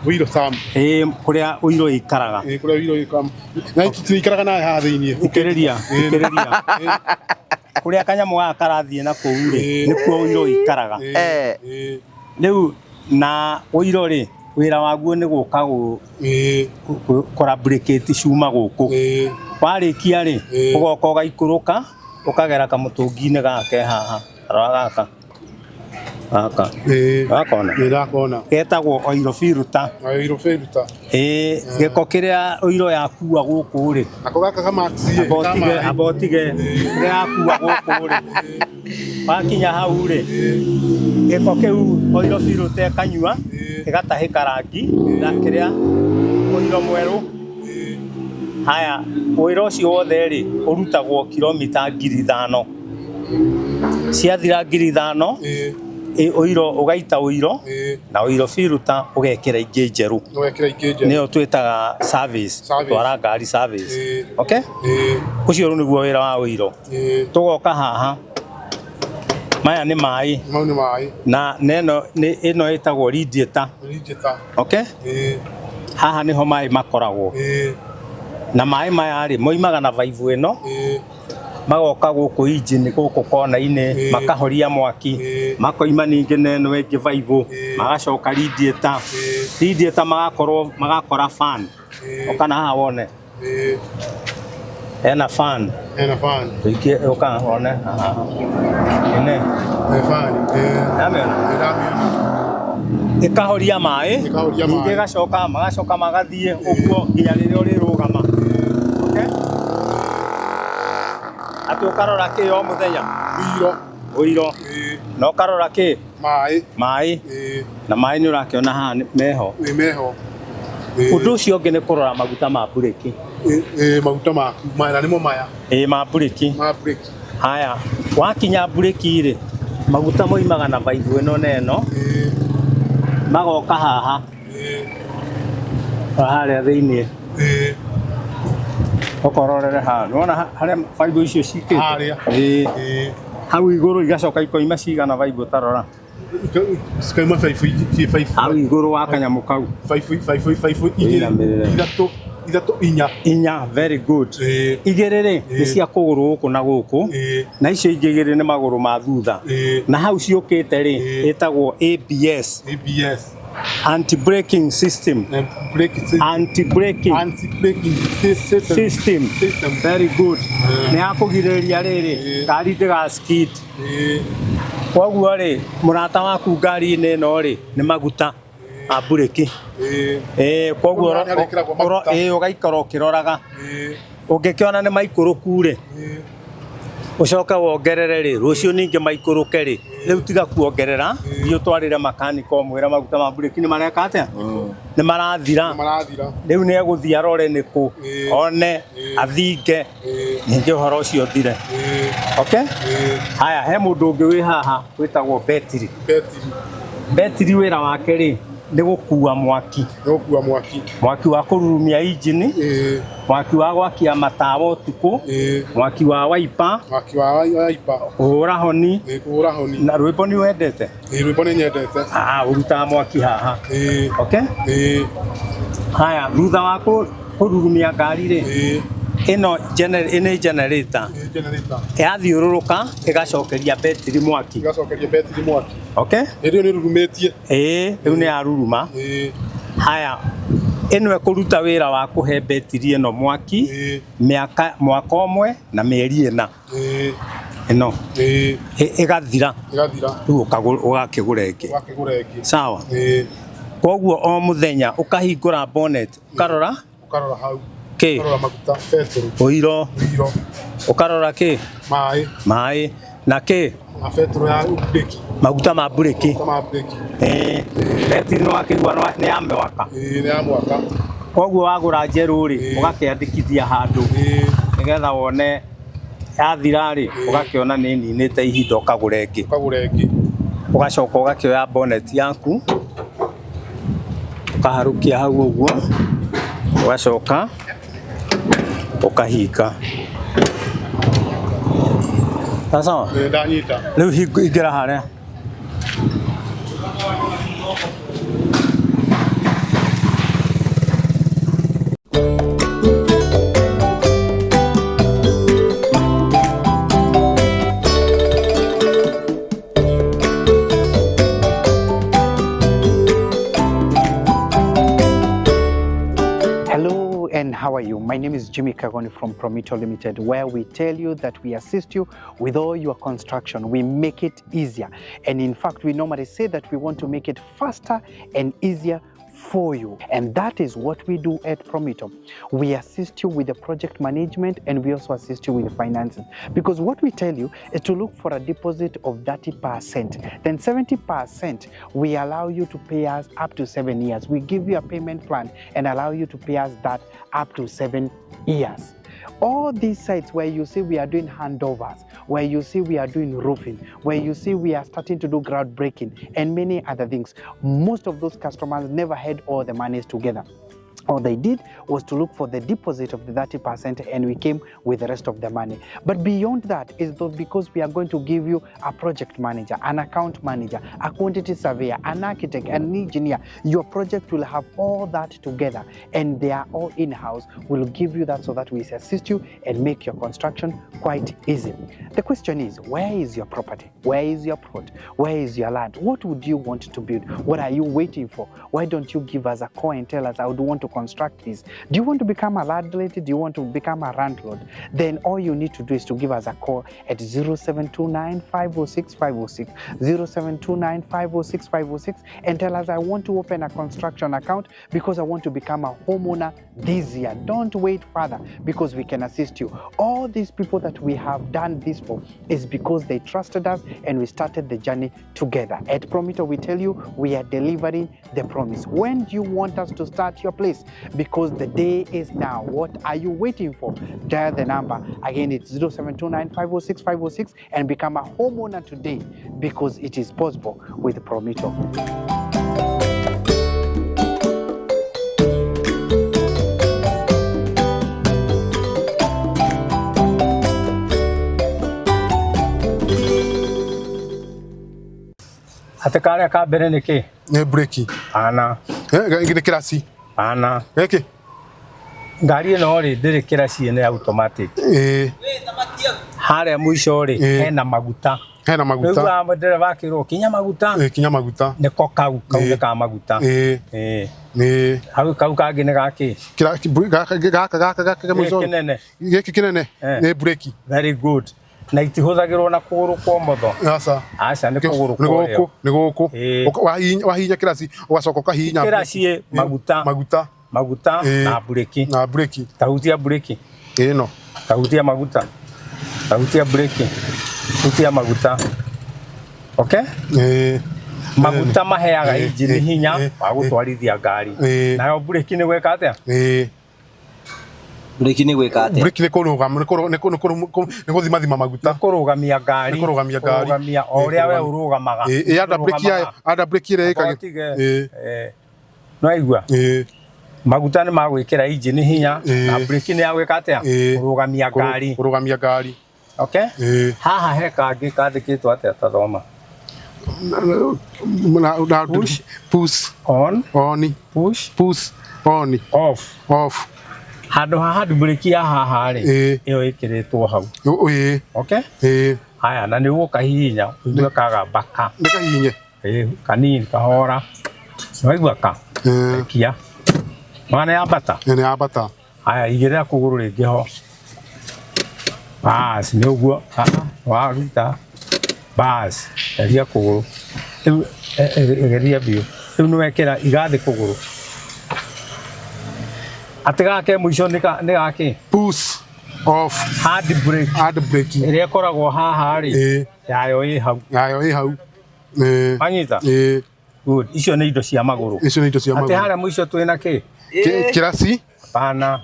Ũiro sump. Ĩĩ, kũrĩa ũiro ĩikaraga. Ĩĩ, kũrĩa ũiro ĩikaraga. Na ĩtikaraga nawe haha thĩiniĩ. Thikĩrĩria, thikĩrĩria. Kũrĩa kanyamũ gaka karathiĩ na kũu rĩ, nĩkuo ũiro ĩikaraga. Rĩu na ũiro rĩ, wĩra waguo nĩ gũka kũrabricate cuma gũkũ. Warĩkia rĩ, ũgoka ũgaikũrũka, ũkagera kamũtũngi-inĩ gaka ke haha. Rora gaka. Gaka. Gakona. Ndakona. Getagwo oil filter. Oil filter. Ĩĩ, gĩko kĩrĩa ũiro yakua gũkũ rĩ. Nako gaka kamax ĩ. Amba ũtige kĩrĩa yakua gũkũ rĩ. Wakinya hau rĩ, gĩko kĩu oil filter ĩkanyua, ĩgatahĩka rangi na kĩrĩa ũiro mwerũ. Haya, ũiro ũcio wothe rĩ, ũrutagwo kilomita 5,000. Ciathira 5,000, ũiro ũgaita ũiro na ũiro filter ũgekĩra ingĩ njerũ. Nĩyo twĩtaga service, twara ngari service. Okay? Ũcio rĩu nĩguo wĩra wa ũiro. Tũgoka haha. Maya nĩ maĩ. Mau nĩ maĩ. Na ĩno ĩno ĩtagwo radiator. Radiator. Okay? Haha nĩho maĩ makoragwo. Na maĩ maya rĩ moimaga na vaivũ ĩno. Magoka gũkũ injini gũkũ kona-inĩ makahoria mwaki makoima ningĩ na ĩno ĩngĩ vaivũ magacoka radiator. Radiator magakorwo magakora fan. Ũka na haha wone. Hena fan. Hena fan. Tũikie ũka wone haha. Ĩne. Nĩ fan. Ndamĩona? Ĩkahoria maĩ. Ningĩ ĩgacoka magacoka magathiĩ ũguo nginya rĩrĩa ũrĩrũgama. Okay? Atĩ ũkarora kĩ o mũthenya? Ũiro. Ũiro. Na ũkarora kĩ? Maĩ. Maĩ. Na maĩ nĩ ũrakĩona haha meho. Nĩ meho. Ũndũ ũcio ũngĩ nĩ kũrora maguta ma mburĩki. Maguta maku maya nĩmo maya. Ĩĩ, ma mburĩki. Ma mburĩki. Haya, wakinya mburĩki rĩ, maguta moimaga na baibũ ĩno na ĩno. Magoka haha. Harĩa thĩiniĩ. Ũkororere haha. Nĩwona harĩa baibũ icio cikĩte? Harĩa. Ĩĩ. Hau igũrũ igacoka ikoima cigana baibũ tarora. Cikauma baibũ baibũ. Hau igũrũ wa kanyamũ kau. Baibũ baibũ baibũ igĩrĩ ithatũ. Ithatũ, inya. Inya, very good. Ĩĩ. Igĩrĩ rĩ, nĩ Ĩĩ. cia kũgũrũ gũkũ na gũkũ. Ĩĩ. Na icio ingĩ igĩrĩ nĩ magũrũ ma thutha. Ĩĩ. Na hau ciũkĩte rĩ, Ĩĩ. ĩtagwo ABS, ABS. anti braking system. Brake system. Anti braking Anti braking system. system. System. Very good. Nĩ ya kũgirĩrĩria rĩrĩ, Ĩĩ. ngari ndĩga skid. Ĩĩ. Koguo rĩ, mũrata waku ngari-inĩ ĩno rĩ, nĩ maguta ma mburĩki. Ĩĩ. Ĩĩ, koguo Koguo nĩarĩkĩragwo maguta. ĩĩ, ũgaikara ũkĩroraga. Ĩĩ. Ũngĩkĩona nĩ maikũrũku rĩ, Ĩĩ. ũcoke wongerere rĩ, rũciũ ningĩ maikũrũke rĩ, rĩu tiga kuongerera, thiĩ ũtwarĩre makanika ũmwĩre maguta ma mburĩki nĩ mareka atĩa? Nĩ marathira. Nĩ marathira. Rĩu nĩ egũthiĩ arore nĩkũ, Ĩĩ. one, Ĩĩ. athinge, Ĩĩ. ningĩ ũhoro ũcio ũthire. Ĩĩ. Okay? Ĩĩ. Haya, he mũndũ ũngĩ wĩ haha wĩtagwo betiri. Betiri. Betiri wĩra wake rĩ, nĩ gũkua mwaki. Nĩ gũkua mwaki. Mwaki wa kũrurumia injini, Ĩĩ. mwaki wa gwakia matawa ũtukũ, Ĩĩ. mwaki wa waipa, Mwaki wa waipa. kũhũra honi, Ĩĩ, kũhũra honi. na rwĩmbo nĩ wendete? Ĩĩ, rwĩmbo nĩ nyendete. Ah, ũrutaga mwaki haha. Ĩĩ. Okay? Ĩĩ. Haya, thutha wa kũrurumia ngari rĩ, Ĩĩ. ĩno nĩ generator. Ĩĩ, generator. Yathiũrũrũka ĩgacokeria betiri mwaki. Ĩgacokeria betiri mwaki. Okay? Hĩndĩ ĩyo nĩ ĩrurumĩtie. Ĩĩ, rĩu nĩ yaruruma. Ĩĩ. Haya, ĩno ĩkũruta wĩra wa kũhe betiri ĩno mwaki Ĩĩ. mĩaka mwaka ũmwe na mĩeri ĩna. Ĩĩ. Ĩno Ĩĩ. Ĩgathira. Ĩgathira. Rĩu ũgakĩgũra ĩngĩ. Ũgakĩgũra ĩngĩ. Sawa. Ĩĩ. Koguo o mũthenya ũkahingũra bonnet, ũkarora Ũkarora hau. kĩ? Ũkarora maguta, betũrũ. Ũiro. Ũiro. Ũkarora kĩ? Maĩ. Maĩ. Na kĩ? Na betũrũ ya breki. Maguta ma breki. Maguta ma breki. Ĩĩ. Betiri nĩ wakĩigua nĩ ya mwaka. Ĩĩ, nĩ ya mwaka. Koguo wagũra njerũ rĩ, Ĩĩ. ũgakĩandĩkithia handũ. Ĩĩ. Nĩgetha wone yathira rĩ, ũgakĩona nĩ ĩninĩte ihinda ũkagũra ĩngĩ. Ũkagũra ĩngĩ. Ũgacoka ũgakĩoya bonnet yaku, ũkaharũkia hau ũguo, ũgacoka ũkahinga. Sawa? Ĩĩ, ndanyita. Rĩu ingĩra harĩa. Hello and how are you? My name is Jimmy Kagoni from Promito Limited, where we tell you that we assist you with all your construction. We make it easier. And in fact, we normally say that we want to make it faster and easier for you. And that is what we do at Promito. We assist you with the project management and we also assist you with the finances. Because what we tell you is to look for a deposit of 30%. Then 70%, we allow you to pay us up to 7 years. We give you a payment plan and allow you to pay us that up to 7 years. All these sites where you see we are doing handovers, where you see we are doing roofing, where you see we are starting to do groundbreaking and many other things, most of those customers never had all the monies together. All they did was to look for the deposit of the 30% and we came with the rest of the money. But beyond that is though, because we are going to give you a project manager, an account manager, a quantity surveyor, an architect, an engineer. Your project will have all that together and they are all in-house. We'll give you that so that we assist you and make your construction quite easy. The question is, where is your property? Where is your plot? Where is your land? What would you want to build? What are you waiting for? Why don't you give us a call and tell us, I would want to construct this? Do you want to become a landlady? Do you want to become a landlord? Then all you need to do is to give us a call at 0729 506 506, 0729 506 506, and tell us, I want to open a construction account because I want to become a homeowner this year. Don't wait further, because we can assist you. All these people that we have done this for is because they trusted us and we started the journey together. At Promito, we tell you we are delivering the promise. When do you want us to start your place? Because the day is now. What are you waiting for? Dial the number. Again, it's 0729 506 506 and become a homeowner today, because it is possible with Promito. Ate karĩa ka mbere nĩ kĩ? Nĩ breki. Ana. Nĩ kĩraci. Ana. Gĩkĩ? Ngari ĩno rĩ ndĩrĩ kĩraci nĩ automatic. Ĩĩ. Harĩa mũico rĩ hena maguta. Hena maguta. Rĩu ndereba akĩrwo kinya maguta. Ĩĩ, kinya maguta. Nĩko kau kau nĩ ka maguta. Ĩĩ. Ĩĩ. Ĩĩ. Hau kau kangĩ nĩ gakĩ? Gaka gaka gaka gaka mũico. Gĩkĩ kĩnene. Gĩkĩ kĩnene nĩ breki. Very good. Na itihũthagĩrwo na kũgũrũ kwa ũmotho. Aca. Aca nĩ kũgũrũ kwa ũrĩo. Nĩ gũkũ. Wahihinya kĩraci ũgacoka ũkahihinya. Kĩraci maguta. Maguta. Maguta na breki. Na breki. Tahutia breki. Ĩno. Tahutia maguta. Tahutia breki. Hutia maguta. Okay? Maguta maheaga injini hinya wa gũtwarithia ngari. Nayo breki nĩ gwĩka atĩa? Breki nĩ gwĩka atĩa? Breki nĩ kũrũgama, nĩ gũthimathima maguta. Nĩ kũrũgamia ngari. Nĩ kũrũgamia ngari. Kũrũgamia o ũrĩa we ũrũgamaga. Ĩ anda breki yayo, anda breki ĩrĩa ĩkagĩ. No aigua? Maguta nĩ ma gwĩkĩra injini hinya na breki nĩ ya gwĩka atĩa? Kũrũgamia ngari. Kũrũgamia ngari. Okay? Haha he kangĩ kandĩkĩtwo atĩa ta thoma? Push, push on, on, push, push on, off, off. Handũ ha handbrake ya haha rĩ, ĩyo ĩkĩrĩtwo hau. Okay? Haya, na nĩ ũgũkahihinya ũigue kagamba ka. Ndĩkahihinye? Ĩĩ, kanini kahora. Nĩwaigua ka? Rekia. Mwana yambata? Nĩ yambata. Haya, igĩrĩra kũgũrũ rĩngĩ ho. Bas, nĩ ũguo. Waruta. Bas, eria kũgũrũ. Rĩu egeria biũ. Rĩu nĩ wekĩra igathĩ kũgũrũ. Atĩ gaka mũico nĩ gakĩ? Push off. Hand brake. Hand brake. Ĩrĩa ĩkoragwo haha rĩ, yayo ĩ hau. Yayo ĩ hau. Wanyita? Good. Icio nĩ indo cia magũrũ. Icio nĩ indo cia magũrũ. Atĩ harĩa mũico twĩna kĩ? Kĩraci? Hapana.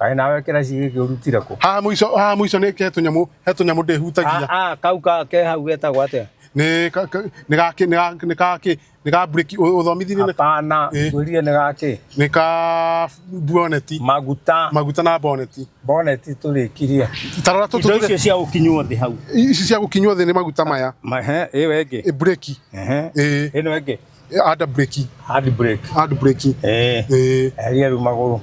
Kaĩ nawe kĩraci gĩkĩ ũrutire kũ? Haha mũico, haha mũico nĩ he tũnyamũ, he tũnyamũ ndĩhutagia. Kau ke hau getagwo atĩa? Nĩ gakĩ, nĩ gakĩ, nĩ ga breki ũthomithirie. Hapana, ngwĩrire nĩ gakĩ? Nĩ ka boneti. Maguta. Maguta na boneti. Boneti tũrĩkirie. Tarora tũtũ. Indo icio cia gũkinywo thĩ hau. Ici cia gũkinywo thĩ nĩ maguta maya. Ĩyo ĩngĩ. Breki. Ĩno ĩngĩ. Hand brake. Hand brake. Hand brake. Eheria rĩu magũrũ.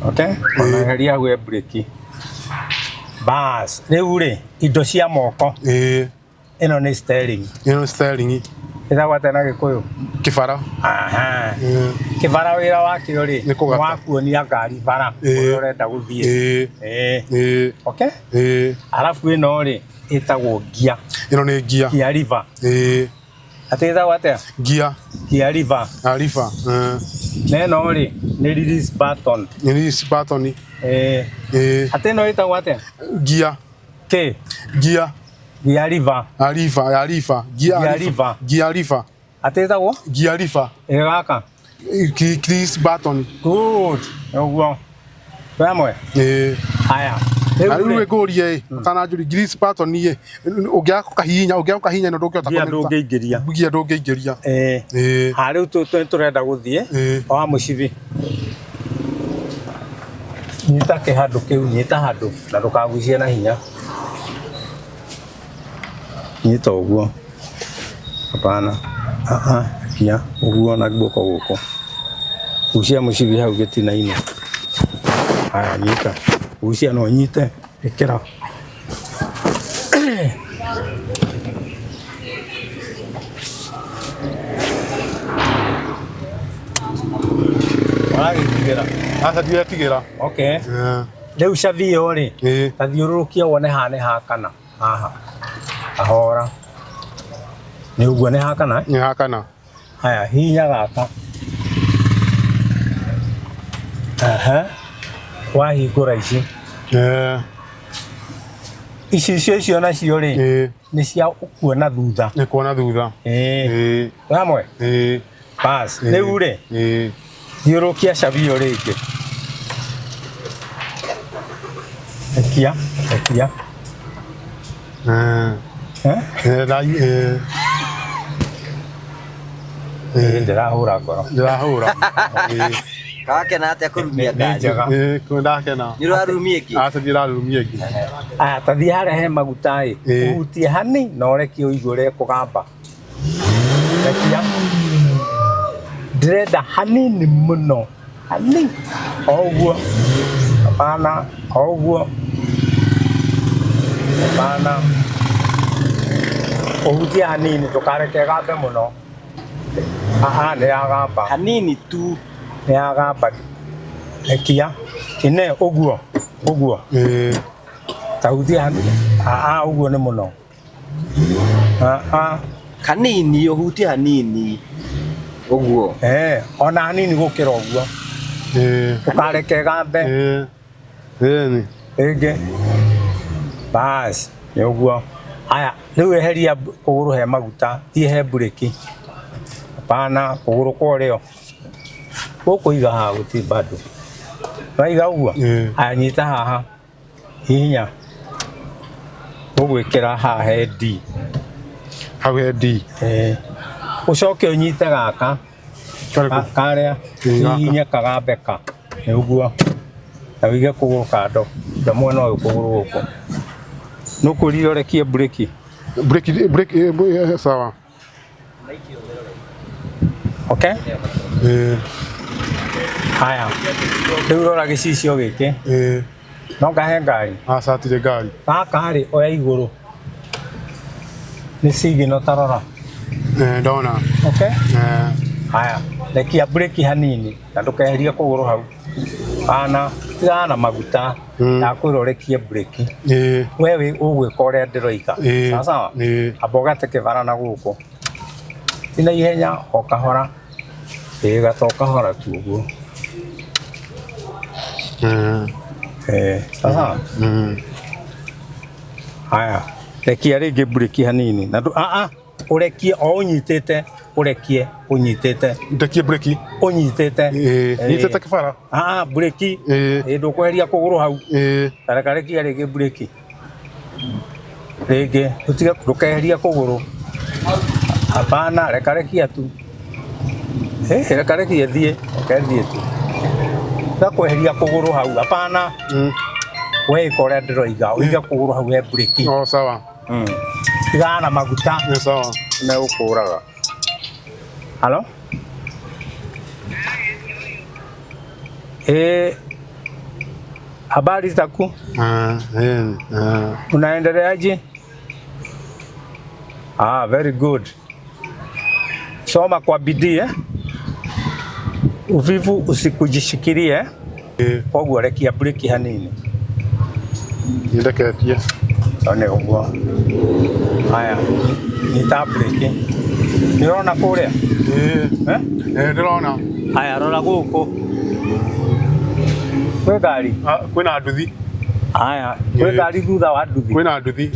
Okay? Ona eheria hau he breki. Bas, rĩu rĩ, indo cia moko. Ĩno nĩ steering. Ĩno nĩ steering. Ĩtagwo atĩa na Gĩkũyũ? Kĩbara. Aha. Kĩbara wĩra wakĩo rĩ, Nĩ wa kuonia ngari bara kũrĩa ũrenda gũthiĩ. Okay? Arabu ĩno rĩ, ĩtagwo ngia. Ĩno nĩ ngia. Ngia river. Atĩ ĩtagwo atĩa? Ngia. Ngia river. River. Na ĩno rĩ, nĩ release button. Nĩ release button. Atĩ ĩno ĩtagwo atĩa? Ngia. Kĩ? Ngia. Ngia river. River, ya river. Ngia river. Ngia river. Atĩ ĩtagwo? Ngia river. Ĩ gaka? Release button. Good. Ũguo. Twĩ hamwe? Haya. Na rĩu ngũrie ĩ, ũtananjũria release button ĩ, ũngĩaga gũkahihinya, ũngĩaga gũkahihinya ĩno ndũngĩhota Ngia ndũngĩingĩria. Ngia ndũngĩingĩria. Ha rĩu tũrenda gũthiĩ oa mũcibi. Nyita kĩhandũ kĩu, nyita handũ na ndũkagucie na hinya. Nyita ũguo. Hapana. Kia ũguo na guoko gũkũ. Gucia mũcibi hau gĩtina-inĩ. Haya, nyita. Gucia no ũnyite. Ĩkĩra. Ũragĩtigĩra? Aca ndiretigĩra. Okay. Rĩu cabi ĩyo rĩ, ta thiũrũrũkia wone haha nĩ hakana. Haha. Kahora. Nĩ ũguo nĩ hakana? Nĩ hakana. Haya, hihinya gaka. Aha. Wahingũra ici. Ici icio icio nacio rĩ, nĩ cia kuona thutha. Nĩ kuona thutha. Hamwe? Bas, rĩu rĩ, thiũrũrũkia cabi ĩyo rĩngĩ. Rekia, rekia. Ndĩrahũra ngoro. Ndĩrahũra. Wakena atĩa kũrumia ngari? Ndakena. Nĩ ũrarumia ĩngĩ? Aca ndirarumia ĩngĩ. Aya, ta thiĩ harĩa he maguta ĩ, ũhutie hani na ũrekie ũigue ũrĩa ĩkũgamba. Rekia. Ndĩrenda hanini mũno. Hanini o ũguo. Hapana, o ũguo. Hapana. Ũhutie hanini ndũkareke ĩgambe mũno. Aha, nĩ yagamba. Hanini tu. Nĩ yagamba. Rekia. Ine ũguo. Ũguo. Ta hutia hanini. Aha, ũguo nĩ mũno. Aha. Hanini, ũhutie hanini. Ũguo. Ona hanini gũkĩra ũguo. Ndũkareke ĩgambe. Rĩngĩ. Bas, nĩ ũguo. Haya, rĩu eheria kũgũrũ he maguta, thiĩ he mburĩki. Hapana, kũgũrũ kwa ũrĩo. Gũkũ iga haha gũtirĩ bado. Waiga ũguo? Haya, nyita haha. Hihinya. Ũgwĩkĩra haha he D. Hau he D. Ũcoke ũnyite gaka. Karĩa. Hihinye kagambe ka. Nĩ ũguo. Na wĩige kũgũrũ kando. Iga mwena ũyũ kũgũrũ gũkũ. Nũkũrire ũrekie mburĩki. Breki, breki, sawa. Okay? Haya. Rĩu rora gĩcicio gĩkĩ. No ngahe ngari. Aca hatirĩ ngari. Gaka rĩ oya igũrũ. Nĩ signal ta rora. Ndona. Okay? Haya, rekia breki hanini na ndũkeherie kũgũrũ hau. Hana, tigana na maguta. Ndakwĩra ũrekie breki. We wĩ ũgwĩka ũrĩa ndĩroiga. Sawa sawa? Amba ũgate kĩbara na gũkũ. Ti na ihenya o kahora. Gata o kahora tu ũguo. Sawa sawa? Haya, rekia rĩngĩ breki hanini. Na ũrekie o ũnyitĩte, ũrekie ũnyitĩte. Ndekie breki. Ũnyitĩte. Nyitĩte kĩbara. Breki. Ndũkweheria kũgũrũ hau. Tareka rekia rĩngĩ breki. Rĩngĩ, ũtige ndũkeherie kũgũrũ. Hapana, reka rekia tu. Reka rekia thiĩ, reke thiĩ tu. Tiga kweheria kũgũrũ hau, hapana. We ĩka ũrĩa ndĩroiga, ũige kũgũrũ hau he breki. O sawa. Tigana na maguta. Nĩ sawa. Megũkũraga. Halo? Habari zaku? Unaendeleaje? Very good. Soma kwa bidii eh? Uvivu usikujishikilie. Koguo rekia breki hanini. Nĩndeketie. Nĩ ũguo. Haya, nyita breki. Nĩ ũrona kũrĩa? Ndĩrona. Haya, rora gũkũ. Kwĩ ngari? Kwĩna nduthi. Haya, kwĩ ngari thutha wa nduthi? Kwĩna nduthi.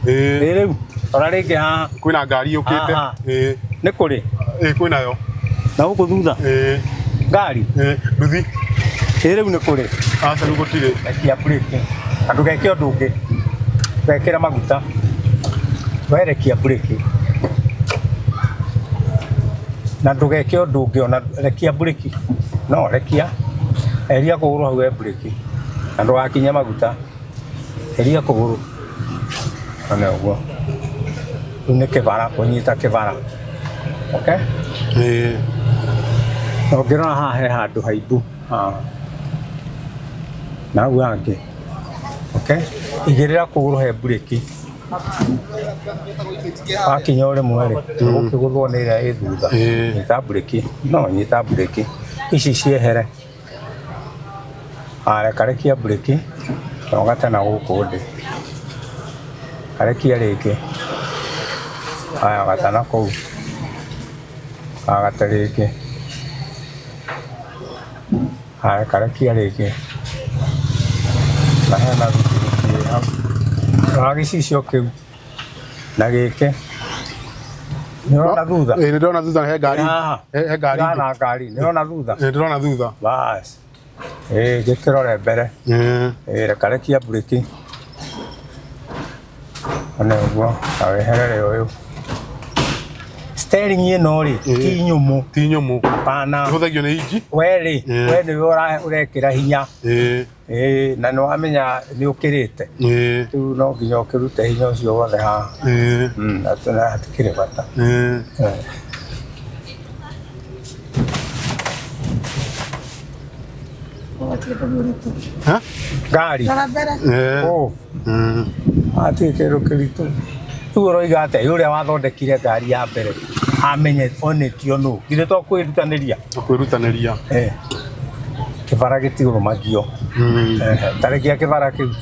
Rĩu, rora rĩngĩ haha. Kwĩna ngari yũkĩte. Nĩ kũrĩ? Kwĩnayo. Na gũkũ thutha? Ngari? Nduthi. Rĩu nĩ kũrĩ? Aca rĩu gũtirĩ. Rekia breki. Na ndũgeke ũndũ ũngĩ. Wekĩra maguta. Werekia breki. Na ndũgeke ũndũ ũngĩ ona rekia breki. No, rekia. Eheria kũgũrũ hau he breki. Na ndũgakinye maguta. Eheria kũgũrũ. One ũguo. Rĩu nĩ kĩbara, kũnyita kĩbara. Okay? Na ũngĩrora haha he handũ haimbu. Na hau hangĩ. Okay? Igĩrĩra kũgũrũ he breki. Wakinya ũrĩmwe rĩ, ũgũkĩgũthwo nĩ ĩrĩa ĩ thutha. Nyita breki. No, nyita breki. Ici ciehere. Reka rekia breki. Na ũgate na gũkũ ndĩ. Karekia rĩngĩ. Haya, gata na kũu. Gate rĩngĩ. Haya, karekia rĩngĩ. Na hena bikibiki ĩ hau. Rora gĩcicio kĩu na gĩkĩ. Nĩ ũrona thutha? Nĩ ndĩrona thutha he ngari. He ngari. Ndĩrona ngari. Nĩ ũrona thutha? Nĩ ndĩrona thutha. Bas. Gĩkĩrore mbere. Reka rekia breki. One ũguo, na weherere ũyũ. Steering ĩno rĩ, ti nyũmũ. Ti nyũmũ. Hapana. Ĩhũthagio nĩ inji. We rĩ, we nĩwe ũrekĩra hinya. Na nĩ wamenya nĩ ũkĩrĩte. Rĩu no nginya ũkĩrute hinya ũcio wothe haha. Na hatikĩrĩ bata. Kĩndũ mũritũ. Ngari. Rora mbere. Oh. Hatirĩ kĩndũ kĩritũ. Rĩu ũroiga atĩa ũrĩa wathondekire ngari ya mbere amenye onetio nũ? Githĩ to kwĩrutanĩria? Kwĩrutanĩria. Eh. Kĩbara gĩtirũmagio. Ta rekia kĩbara kĩu.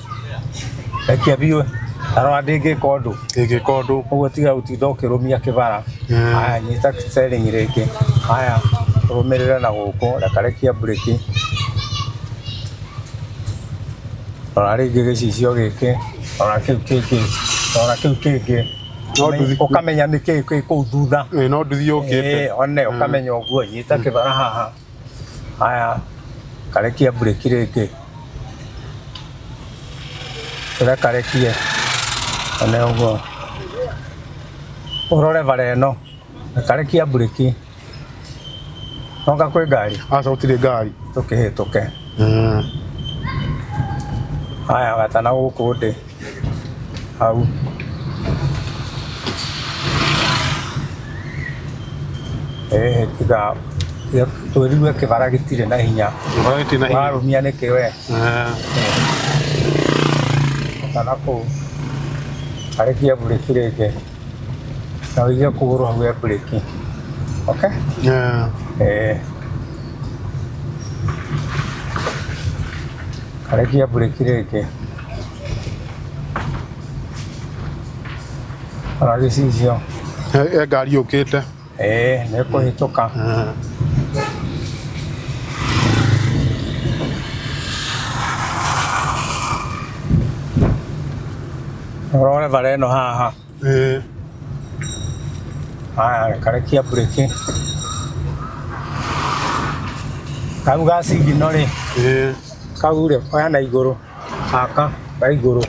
Rekia biũ. Tarora ndĩngĩka ũndũ. Ndĩngĩka ũndũ. Ũguo tiga gũtinda ũkĩrũmia kĩbara. Haya nyita steering rĩngĩ. Haya rũmĩrĩra na gũkũ, reka rekia breki. Rora rĩngĩ gĩcicio gĩkĩ, rora kĩu kĩngĩ, rora kĩu kĩngĩ. Ũkamenya nĩ kĩĩ kĩ kũu thutha. No nduthi yũkĩte. One ũkamenya ũguo, nyita kĩbara haha. Haya, karekia breki rĩngĩ. Ũrekarekie. One ũguo. Ũrore bara ĩno. Karekia breki. Noka kwĩ ngari? Aca gũtirĩ ngari. Tũkĩhĩtũke. Haya gatana gũkũ ndĩ. Hau. Tiga twĩrirwe kĩbara gĩtirĩ na hinya. Kĩbara gĩtirĩ na hinya. Warũmia nĩkĩ we? Gatana kũu. Karekia breki rĩngĩ. Na ũige kũgũrũ hau he breki. Okay? Karekia breki rĩngĩ. Rora gĩcicio. He ngari yũkĩte. Nĩ ĩkũhĩtũka. Ũrore bara ĩno haha. Haya, karekia breki. Kau ga signal rĩ. Kau rĩ, oya na igũrũ. Gaka, ga igũrũ.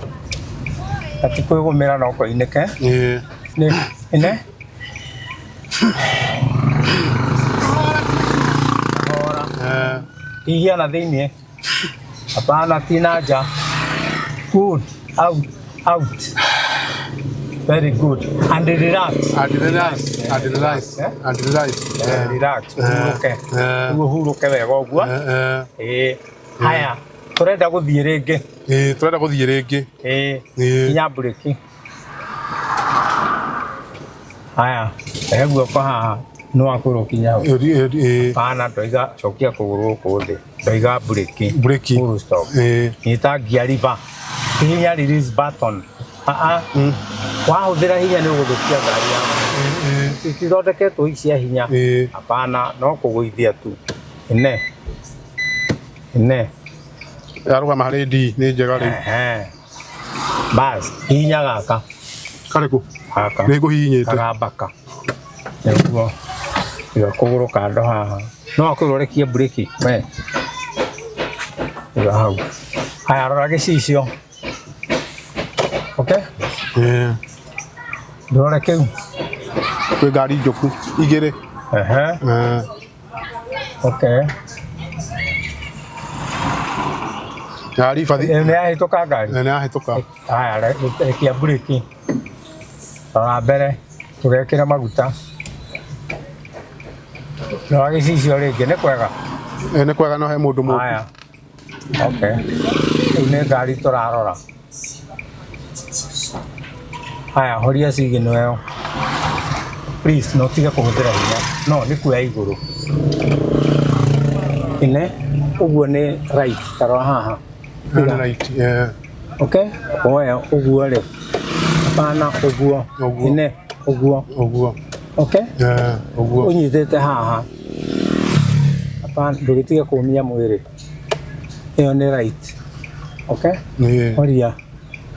Gatikwĩgũmĩra no koinĩke. Nĩ, ĩne. Kahora. Hihia na thĩiniĩ. Hapana, ti na nja. Good. Out. Out. Very good. And relax. And relax. And relax. And relax. Relax. Ũhurũke. Ũguo ũhurũke wega ũguo. Haya, tũrenda gũthiĩ rĩngĩ. Tũrenda gũthiĩ rĩngĩ. Hinya breki. Haya, rehe guoko haha. No akwĩrwo kinya hau. Hapana, ndoiga cokia kũgũrũ gũkũ thĩ. Ndoiga breki. Breki. Full stop. Nyita gear lever. Hihinya release button. Wahũthĩra hinya nĩ ũgũthũkia ngari yaku. Itithondeketwo ici cia hinya. Hapana, no kũgũithia tu. Ĩne. Ĩne. Yarũgama harĩ D, nĩ njega rĩu. Bas, hihinya gaka. Karĩkũ? Gaka. Nĩ ngũhihinyĩte. Kagambaka. Nĩguo. Iga kũgũrũ kando haha. No akwĩrwo ũrekie breki. We. Iga hau. Haya, rora gĩcicio. Okay? Ndũrore kĩu. Kwĩ ngari njũku igĩrĩ. Okay. Ngari bathi. Nĩ yahĩtũka ngari? Nĩ yahĩtũka. Haya, rekia breki. Rora mbere, tũgekĩra maguta. Rora gĩcicio rĩngĩ, nĩ kwega? Nĩ kwega no he mũndũ mũũku. Haya. Okay. Rĩu nĩ ngari tũrarora. Haya, horia signal ĩyo. Please, no tige kũhũthĩra hinya. No, nĩ kuoya igũrũ. Ine, ũguo nĩ right, ta rora haha. Nĩ right, Okay? Oya, ũguo rĩ. Hapana, ũguo. Ine, ũguo. Ũguo. Okay? Ũguo. Ũnyitĩte haha. Hapana, ndũgĩtige kũũmia mwĩrĩ. Ĩyo nĩ right. Okay? Horia.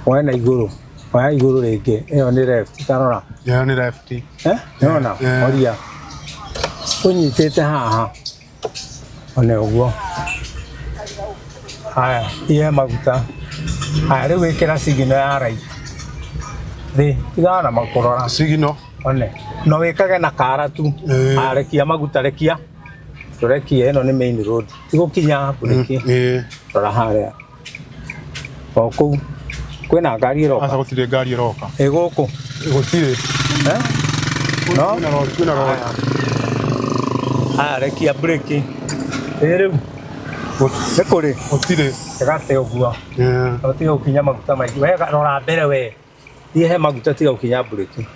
Oya na igũrũ. Oya igũrũ rĩngĩ. Ĩyo nĩ left. Ta rora. Ĩyo nĩ left. Nĩwona? Horia. Ũnyitĩte haha. One ũguo. Haya, ihe maguta. Haya, rĩu ĩkĩra signal ya right. Thĩ, tigana na kũrora. Signal. One. No wĩkage na kara tu. Haya, rekia maguta, rekia. Tũrekie, ĩno nĩ main road. Ti gũkinya breki. Rora harĩa. O kũu. Kwĩna ngari ĩroka? Aca gũtirĩ ngari ĩroka. Ĩ gũkũ? Gũtirĩ. No? Kwĩna rori, kwĩna rori. Haya, rekia breki. Ĩ rĩu. Nĩ kũrĩ Gũtirĩ. Gate ũguo. Tiga gũkinya maguta maingĩ. We rora mbere we. Thiĩ he maguta tiga gũkinya mburĩki.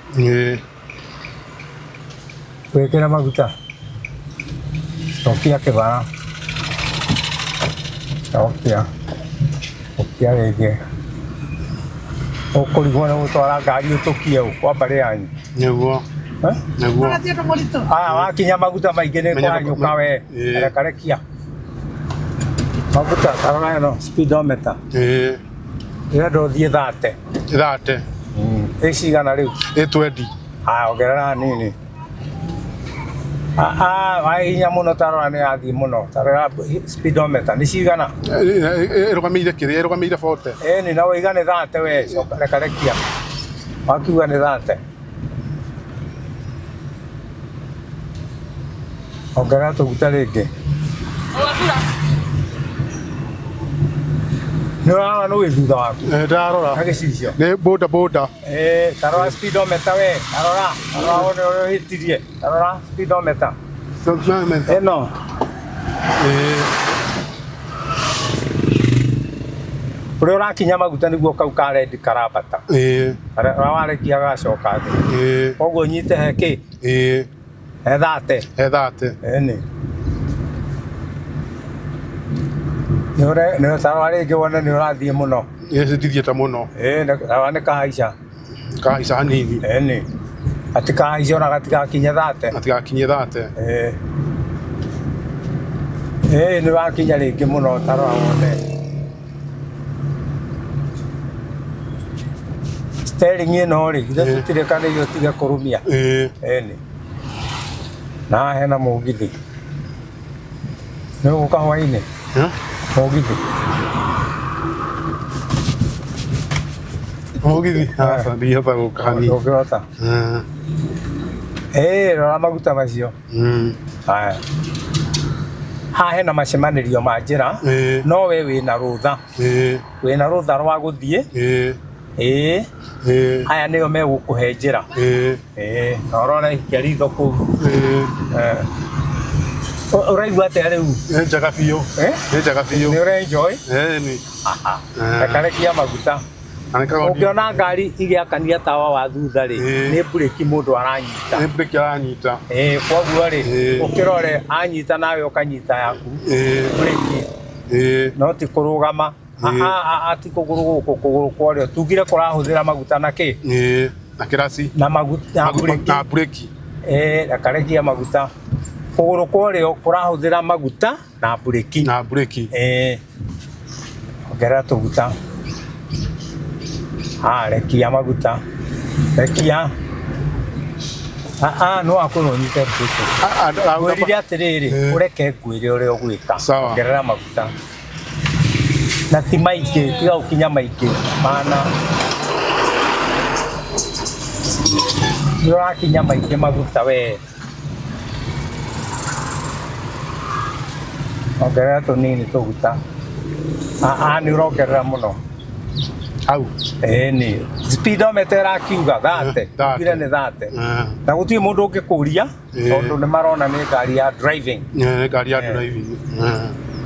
Wĩkĩre maguta. Cokia kĩbara. Cokia. Cokia rĩngĩ. Ũkũrigwo nĩ gũtwara ngari ũtũkie ũ kwa mbarĩ yanyu. Nĩguo. Nĩguo. Aya wakinya maguta maingĩ nĩ kũhanyũka we. Rekarekia. Maguta tarora ĩno speedometer. Ĩrenda ũthiĩ 30. 30. Ĩ cigana rĩu? Ĩ 20. Aya ongerera hanini. Wahihinya mũno tarora nĩ yathiĩ mũno. Tarora speedometer nĩ cigana? Ĩrũgamĩire kĩrĩa? Ĩrũgamĩire 40. Ĩni na waiga nĩ 30 we. Coka rekarekia. Wakiuga nĩ 30. Ongerera tũguta rĩngĩ. Nĩ ũrarora nũ wĩ thutha waku? Ndarora. Na gĩcicio. Nĩ boda boda. Tarora speedometer we. Tarora. Tarora wone ũrĩa ũhĩtirie. Tarora speedometer. Ĩno. Ũrĩa ũrakinya maguta nĩguo kau ka red karambata. Karĩa warekia gagacoka thĩ. Koguo nyite he kĩ? He 30. He 30. Ĩni. Nĩ tarora rĩngĩ wone nĩ ũrathiĩ mũno. Ndithiĩte mũno. Tarora nĩ kahaica. Kahaica hanini. Ĩni. Gatikahaice ona gatigakinye 30. Gatigakinye 30. Nĩ wakinya rĩngĩ mũno tarora wone. Steering ĩno rĩ, ithe tũtirekanĩirio ũtige kũrũmia. Ĩni. Na hena mũgithi. Nĩ ũgũka hwainĩ? Mũgithi. Mũgithi? Aca, ndingĩhota gũka hanini. Ndũngĩhota? Rora maguta macio. Haya. Haha hena macemanĩrio ma njĩra, no we wĩna rũtha. Wĩna rũtha rwa gũthiĩ. Aya nĩo megũkũhe njĩra. Na ũrore ikia ritho kũu. Ũraigua atĩa rĩu? Nĩ njega biũ. Nĩ njega biũ. Nĩ ũrenjoy? Ĩni. Rekarekia maguta. Ũngĩona ngari igĩakania tawa wa thutha rĩ, nĩ mburĩki mũndũ aranyita. Nĩ mburĩki aranyita. Koguo rĩ, ũkĩrore anyita nawe ũkanyita yaku. Mburĩki. No ti kũrũgama. Ati kũgũrũ gũkũ kũgũrũ kwa ũrĩo. Tugire kũrahũthĩra maguta na kĩ? Na kĩraci. Na maguta, na mburĩki. Na mburĩki. Rekarekia maguta. Kũgũrũ kwa ũrĩo kũrahũthĩra maguta na mburĩki. Na mburĩki. Ongerera tũguta. Rekia maguta. Rekia. No akorwo ũnyite mburĩki. Ngwĩrire atĩrĩrĩ, ũreke ngwĩre ũrĩa ũgwĩka. Ongerera maguta. Na ti maingĩ, tiga gũkinya maingĩ. Maana nĩ ũrakinya maingĩ maguta we. Ongerera tũnini tũguta. Nĩ ũrongerera mũno. Hau. Ĩni. Speedometer ĩrakiuga 30. Tugire nĩ 30. Na gũtirĩ mũndũ ũngĩkũria tondũ nĩ marona nĩ ngari ya driving. Nĩ ngari ya driving.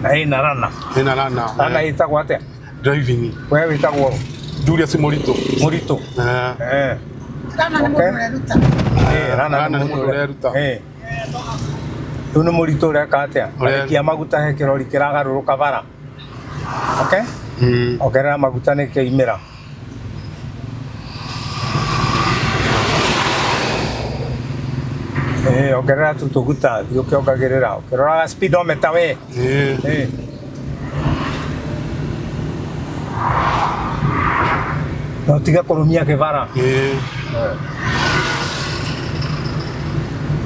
Na ĩna rana. Ĩna rana. Rana ĩtagwo atĩa? Driving. We wĩtagwo? Julius Mũritũ. Mũritũ. Rana nĩ mũndũ ũreruta. Rana nĩ mũndũ ũreruta. Rĩu nĩ mũritũ ũreka atĩa? Rekia maguta he kĩrori kĩragarũrũka bara. Okay? Ongerera maguta nĩ kĩaimĩra. Ongerera tu tũguta, thiĩ ũkĩongagĩrĩra. Ũkĩroraga speedometer we. Na ũtige kũrũmia kĩbara.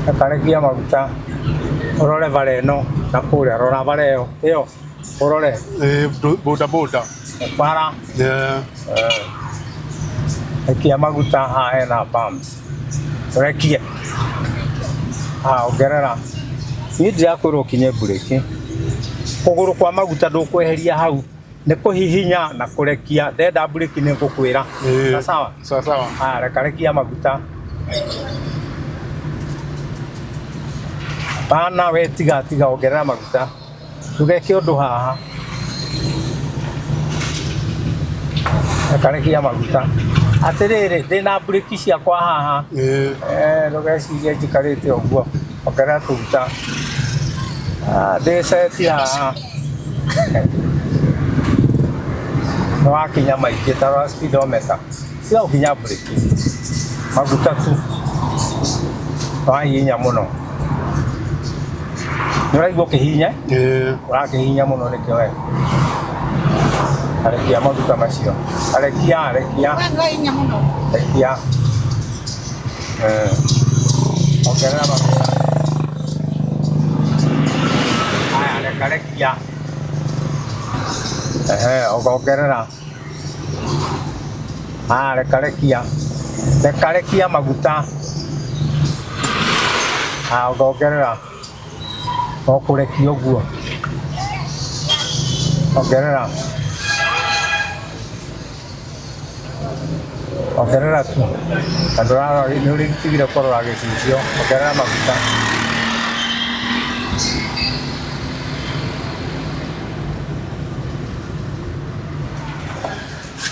Rekarekia maguta. Ũrore bara ĩno na kũrĩa, rora bara ĩyo. Ĩyo ũrore. Boda boda. Bara. Rekia maguta haha hena bumps. Rekia. Ongerera. Niĩ ndirakwĩrwo ũkinye mburĩki. Kũgũrũ kwa maguta ndũkweheria hau. Nĩ kũhihinya na kũrekia. Ndenda mburĩki nĩ ngũkwĩra. Sawa? Sawa sawa. Rekarekia maguta. Bana we tiga tiga ongerera maguta. Ndũgeke ũndũ haha. Rekarekia maguta. Atĩrĩrĩ, ndĩna mburĩki ciakwa haha. Ndũgecirie njikarĩte ũguo. Ongerera tũguta. Ndĩ seti haha. Nĩ wakinya maingĩ ta rora speedometer. Tiga gũkinya mburĩki. Maguta tu. Wahihinya mũno. Nĩ ũraigua ũkĩhihinya? Ũrakĩhihinya mũno nĩkĩo we. Arekia maguta macio. Arekia, arekia. Rekia. Ongerera maguta. Haya, reka rekia. Ehe, ongerera. Haya, reka rekia. Reka rekia maguta. Haya, ongerera. O kũrekia ũguo. Ongerera. Ongerera tu. Na ndũrarora, nĩ ũrĩtigire kũrora gĩcicio. Ongerera maguta.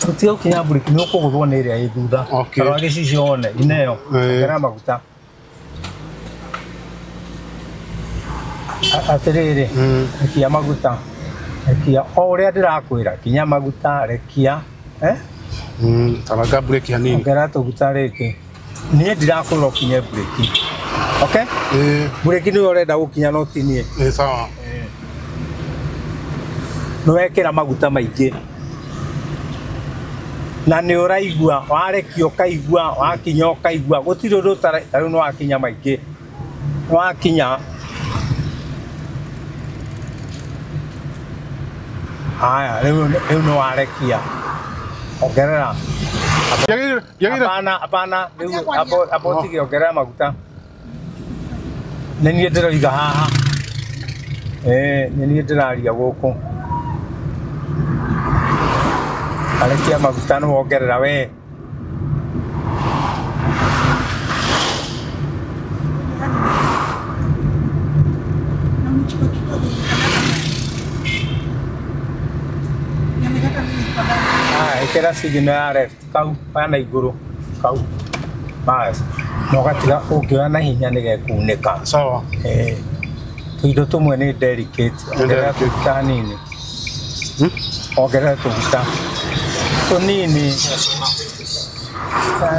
Tũtiga gũkinya mburĩki nĩ ũkũgũthwo nĩ ĩrĩa ĩ thutha. Rora gĩcicio wone ineo. Ongerera maguta. Atĩrĩrĩ, rekia maguta. Rekia o ũrĩa ndĩrakwĩra, kinya maguta, rekia. Taranga mburĩki hanini. Ongerera tũguta rĩngĩ. Niĩ ndirakwĩra ũkinye mburĩki. Okay? Mburĩki nĩwe ũrenda gũkinya no ti niĩ. Sawa. Nĩ wekĩra maguta maingĩ. Na nĩ ũraigua, warekia ũkaigua, wakinya ũkaigua, gũtirĩ ũndũ ũtara, ta rĩu nĩ wakinya maingĩ. Nĩ wakinya. Haya, rĩu nĩ warekia. Ongerera. Hapana, hapana, rĩu amba ũtige ongerera maguta. Nĩ niĩ ndĩroiga haha. Nĩ niĩ ndĩraria gũkũ. Arekia maguta nĩ wongerera we. Ĩkĩra signal ya left kau kana igũrũ kau. Bas. Na ũgatiga ũngĩoya na hinya nĩ gekunĩka. Sawa. Tũindo tũmwe nĩ delicate. Ongerera tũguta hanini. Ongerera tũguta tũnini.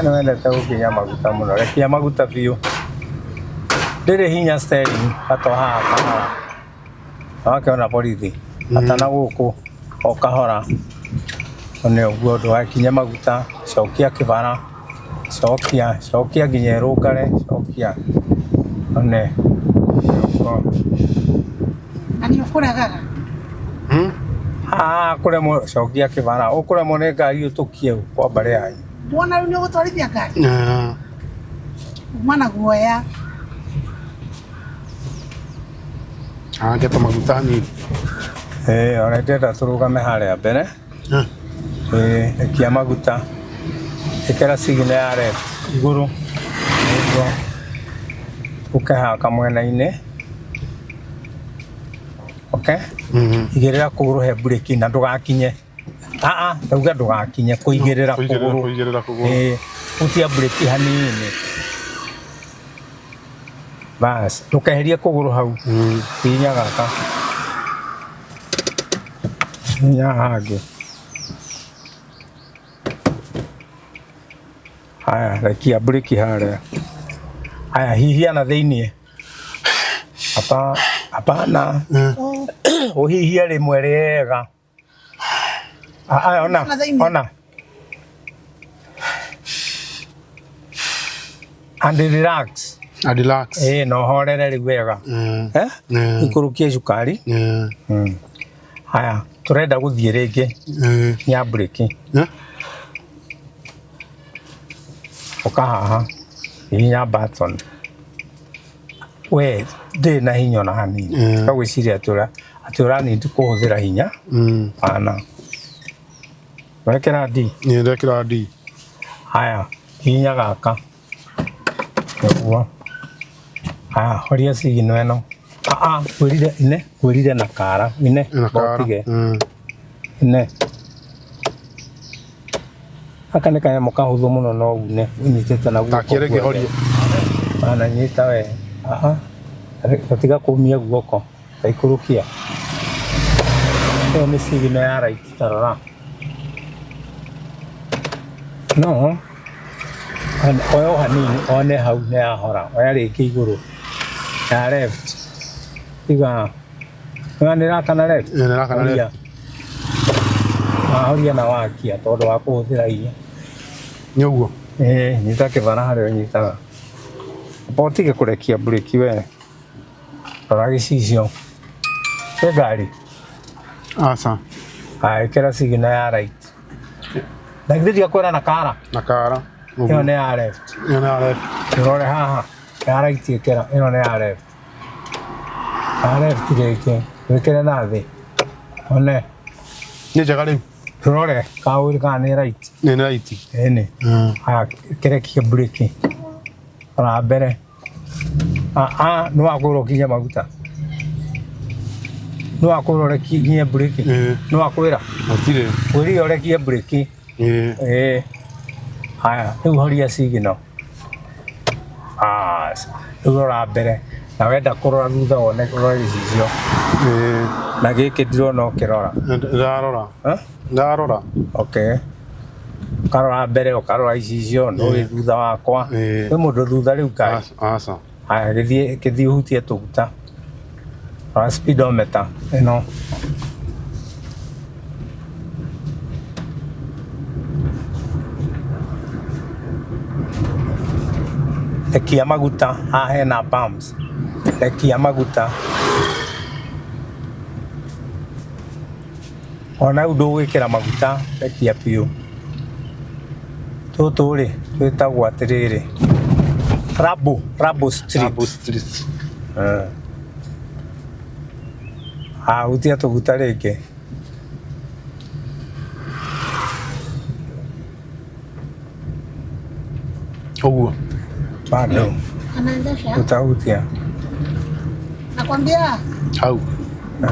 Nĩ wendete gũkinya maguta mũno. Rekia maguta biũ. Ndĩrĩ hinya steering hata haha kahora. Wakĩona borithi. Hata na gũkũ o kahora. Nĩ ũguo ndũgakinye maguta. Cokia kĩbara. Cokia, cokia nginya ĩrũngare. Cokia. One. Na nĩ ũkũregaga? Kũremwo, cokia kĩbara. Ũkũremwo nĩ ngari ũtũkie kwa mbarĩ yanyu. Wona rĩu nĩ ũgũtwarithia ngari? Uma na guoya. Ngeta maguta hanini. Ona ndĩrenda tũrũgame harĩa mbere. Rekia maguta. Ĩkĩra signal ya left igũrũ. Nĩguo. Ũke haha kamwena-inĩ. Okay? Igĩrĩra kũgũrũ he mburĩki na ndũgakinye. Ndauga ndũgakinye, kũigĩrĩra kũgũrũ. Kũigĩrĩra kũgũrũ. Hutia mburĩki hanini. Bas, ndũkeherie kũgũrũ hau. Hihinya gaka. Hihinya hangĩ. Haya, rekia mburĩki harĩa. Haya, hihia na thĩiniĩ. Hapana. Ũhihie rĩmwe rĩega. Ona, ona. And relax. And relax. No ũhorere rĩu wega. Ikũrũkie cukari. Haya, tũrenda gũthiĩ rĩngĩ. Kinya mburĩki. Ũka haha. Hihinya button. We ndĩrĩ na hinya ona hanini. Tiga gwĩciria atĩ ũranindi kũhũthĩra hinya. Hapana. Wekĩra D? Nĩ ndekĩra D. Haya, hihinya gaka. Nĩguo. Haya, horia signal ĩno. Ah, kwĩrire ne kwĩrire na kara ine Na kara. Botige ne aka nĩ kanyamũ kahũthũ mũno no une ũnyitĩte na guoko. Takiere ngĩhorie. Ana nyita we. Ah, tiga kũmia guoko taikũrũkia. Ĩyo nĩ signal ya right, ta rora. No oya o hanini one hau nĩ yahora, oya rĩngĩ igũrũ ya left, tiga nĩ ĩrakana left. Ĩĩ, nĩ ĩrakana left. Horia. Wahoria na wakia tondũ wa kũhũthĩra hinya. Nĩ ũguo. Ĩĩ, nyita kĩbara harĩa ũnyitaga. Amba ũtige kũrekia mburĩki we. Rora gĩcicio. Kwĩ ngari? Aca. Aya, ĩkĩra signal ya right. Na githĩ ndiakwĩra na kara? Na kara. Ĩyo nĩ ya left. Ĩyo nĩ ya left. Rore haha. Ya right ĩkĩra, ĩno nĩ ya left. Ya left rĩngĩ. Wĩkĩre na thĩ. One. Nĩ njega rĩu. Rore kaũrĩ kana nĩ right. Nĩ right. Ĩni. Aya, kĩrekie mburĩki. Rora mbere. Ah, nĩ wakwĩra ũkinye maguta. Nĩ wakwĩra ũrekie mburĩki. Nĩ wakwĩra. Gũtirĩ. Kwĩrire ũrekie mburĩki. Ĩĩ. Haya, rĩu horia signal. Bas, rĩu rora mbere. Na wenda kũrora thutha wone ũrore gĩcicio. Na gĩkĩ ndĩrona ũkĩrora. Ndarora. Ndarora. Okay. Ũkarora mbere, ũkarora icicio, ndũĩ thutha wakwa. Kwĩ mũndũ thutha rĩu ngari. Aca. Haya, gĩthiĩ gĩthiĩ ũhutie tũguta. Rora speedometer ĩno. Rekia maguta, haha hena pumps. Rekia maguta. Ona rĩu ndũgwĩkĩra maguta, rekia biũ. Tũtũ rĩ, twĩtagwo atĩrĩrĩ, Rabo, Rabo Street. Rabo Street. Ah, hutia tũguta rĩngĩ. Ũguo. Bado. Anaendesha. Utahutia. Nakwambia Hau.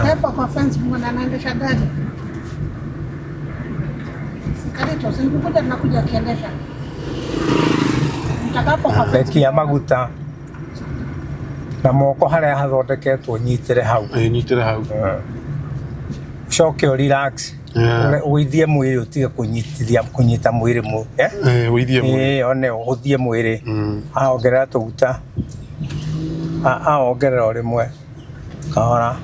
hepa kwa fence mwana anaendesha gari. Sikarito, sinikuja nakuja akiendesha. Mtakapo kwa fence. Rekia maguta. Na moko harĩa hathondeketwo nyitĩre hau. Ĩĩ, nyitĩre hau. Ũcoke ũ relax. Ũithie mwĩrĩ ũtige kũnyitithia kũnyita mwĩrĩ mũ. Ĩĩ, ũithie mwĩrĩ. Ĩĩ, one ũhũthie mwĩrĩ. Ah, ongerera tũguta. Ah, ongerera o rĩmwe. Kahora.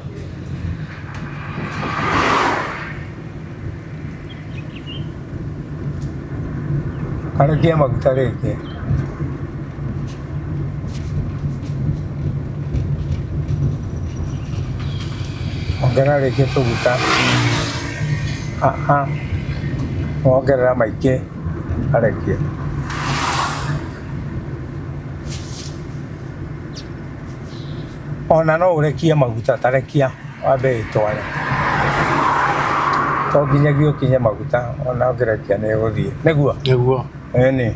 Karekia maguta rĩngĩ. Ongerera rĩngĩ tũguta. Ah, ah. Wongerera maingĩ. Karekie. Ona no ũrekie maguta, ta rekia wambe ĩtware. To nginyagia ũkinye maguta, ona ũngĩrekia nĩ ĩgũthiĩ. Nĩguo? Nĩguo. Ĩni.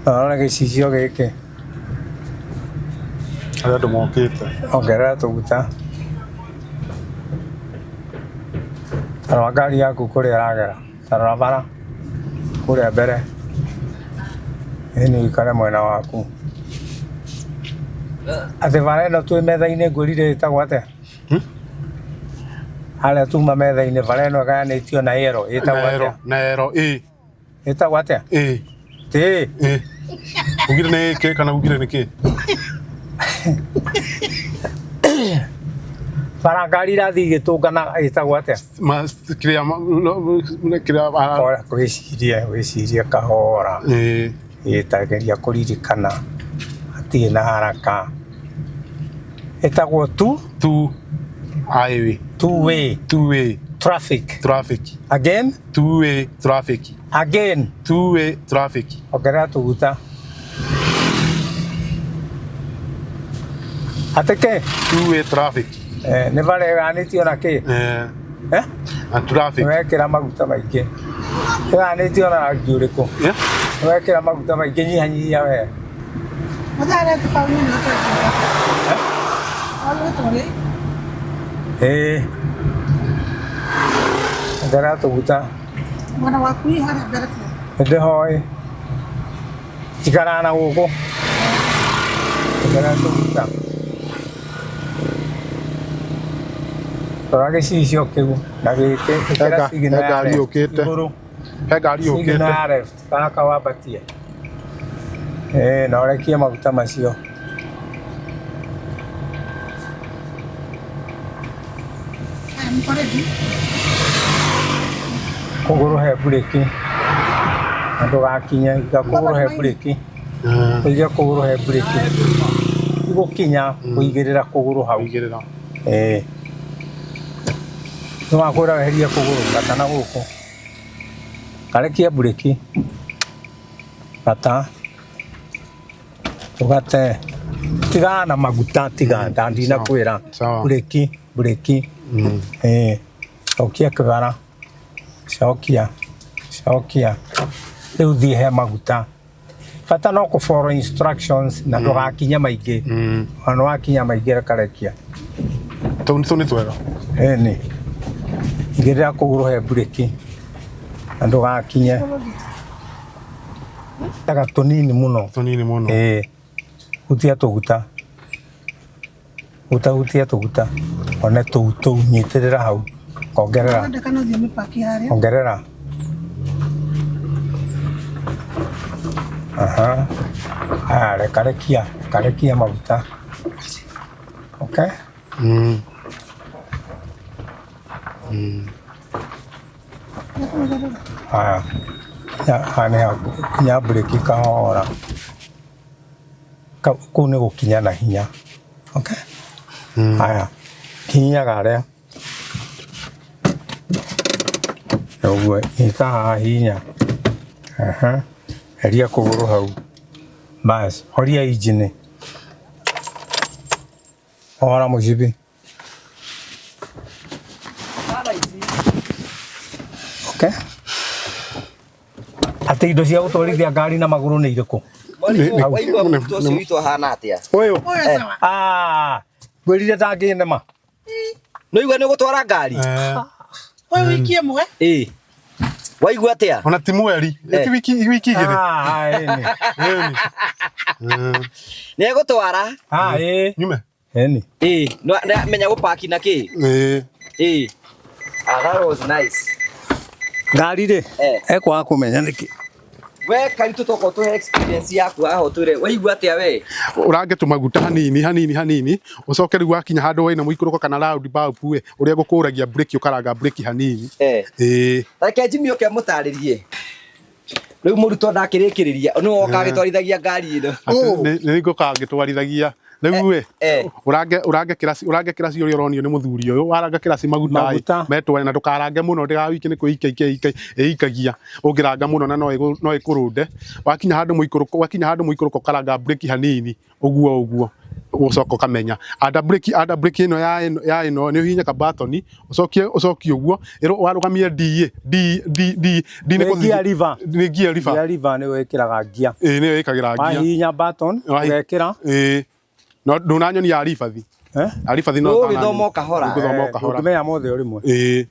Rora gĩcicio gĩkĩ. Harĩa andũ mokĩte. Ongerera tũguta. Tarora ngari yaku kũrĩa ĩragera. Tarora bara kũrĩa mbere. Ĩni ũikare mwena waku. Atĩ bara ĩno twĩ metha-inĩ ngwĩrire ĩtagwo atĩa? Harĩa tuma metha-inĩ bara ĩno ĩgayanĩtio na yellow ĩtagwo atĩa? Na yellow ĩ. Ĩtagwo atĩa? Ĩ. Tĩ. Ĩ. Ugire nĩ kĩ kana ugire nĩ kĩ? Bara ngari irathiĩ igĩtũngana ĩtagwo atĩa? Kĩrĩa kĩrĩa Wĩcirie, wĩcirie kahora. Ĩ. Ĩtageria kũririkana. Hatirĩ na haraka. Ĩtagwo tu? Tu. Highway. Two way. Two way. Traffic. Traffic. Again? Two way traffic. Again. Two way traffic. Ongerera tũguta. Atĩ kĩ? Two way traffic. Nĩ bara ĩgayanĩtio na kĩ? Eh? Na traffic. Nĩwekĩra maguta maingĩ. Ĩgayanĩtio na rangi ũrĩkũ? Nĩwekĩra maguta maingĩ, nyihanyihia we. Mũthare tũkaunye nĩ tũkĩra. Ĩĩ. Ongerera tũguta. Mwana waku ĩ harĩa mbere biũ. Nĩndĩhoĩ. Njikaraga na gũkũ. Ongerera tũguta. Rora gĩcicio kĩu na gĩkĩ ĩkĩra He signal ya ngari left yũkĩte. igũrũ. He ngari Signal yũkĩte. ya left gaka wambatie. Ĩĩ na ũrekie maguta macio. Aya mko ready? Kũgũrũ he mburĩki na ndũgakinye iga kũgũrũ he mburĩki ũige kũgũrũ he mburĩki igũkinya kũigĩrĩra kũgũrũ hau. Kũigĩrĩra. Ĩĩ nĩwakwĩra weherie kũgũrũ gata na gũkũ karekie mburĩki gata tũgate tigana na maguta tiga ndinakwĩra Sawa. mburĩki mburĩki. Ĩĩ cokia kĩbara cokia cokia rĩu thiĩ he maguta bata no kũ follow instructions na ndũgakinye maingĩ ona wakinya maingĩ rekarekia. Tũu tũu nĩ twega. Ĩni igĩrĩra kũgũrũ he mburĩki na ndũgakinye taga tũnini mũno. Tũnini mũno. Ĩĩ hutia tũguta huta hutia tũguta one tũu tũu nyitĩrĩra hau ongerera. Ũrendekana ũthiĩ ũmĩpaki harĩa. Ongerera. Aha. Haya, rekarekia, rekarekia maguta. Okay? Haya. Haha nĩ kinya mburĩki kahora. Kũu nĩ gũkinya na hinya. Okay? Haya. Kinyaga harĩa. Ũguo, nyita haha hinya. Aha. Heria kũgũrũ hau. Bas, horia injini. Hora mũcibi. Okay? Atĩ indo cia gũtwarithia ngari na magũrũ nĩ irĩkũ? Waigua mũrutwo ũcio witũ ahana atĩa? Ũyũ? Ũyũ sawa. Ah, ngwĩrire ndangĩnema. Nĩwaigua nĩ ũgũtwara ngari? Ũyũ wiki ĩmwe. Ĩĩ. Waigua atĩa? Ona ti mweri, ti wiki wiki igĩrĩ. Ah, ĩni. Ĩni. Nĩ egũtwara? Ah, ĩĩ. Nyume. Ĩni. Ĩĩ. Nĩ amenya gũpaki na kĩ? Ĩĩ. Ĩĩ. Ah, that was nice. Ngari rĩ, ekwaga kũmenya nĩkĩ. We Karitũ toka ũtũhe experience yaku haha ũtwĩre waigua atĩa we? Ũrange tũmaguta hanini hanini hanini ũcoke rĩu wakinya handũ wĩna mũikũrũko kana roundabout ĩ ũrĩa ngũkũragia breki ũkaranga breki hanini. Ĩĩ. Reke Jimmy ũke mũtarĩrie. Rĩu mũrutwo ndakĩrĩkĩrĩria nĩwe woka agĩtwarithagia ngari ĩno. Nĩ ngũka ngĩtwarithagia rĩu ĩ ũrange ũrange kĩraci ũrange kĩraci ũrĩa ũronio nĩ mũthuri ũyũ waranga kĩraci maguta ĩ metware na ndũkarange mũno ndĩgawike nĩ kwĩikia ĩikagia ũngĩranga mũno na no ĩkũrũnde wakinya handũ mũikũrũko wakinya handũ mũikũrũko ũkaranga breki hanini ũguo ũguo ũcoka ũkamenya anda breki anda breki ĩno ya ĩno ya ĩno nĩ ũhihinye ka button ũcokie ũcokie ũguo warũgamie D ĩ D D D D nĩ gear lever nĩ gear lever gear lever nĩ wĩkĩraga gear ĩĩ nĩyo ĩkagĩra gear wahihinya button ũgekĩra ĩĩ no ndũnanyonia ya ribathi ya ribathi no Ũgũgĩthoma o kahora. Ũgũthoma o kahora ndũngĩmenya mothe o rĩmwe. Ĩĩ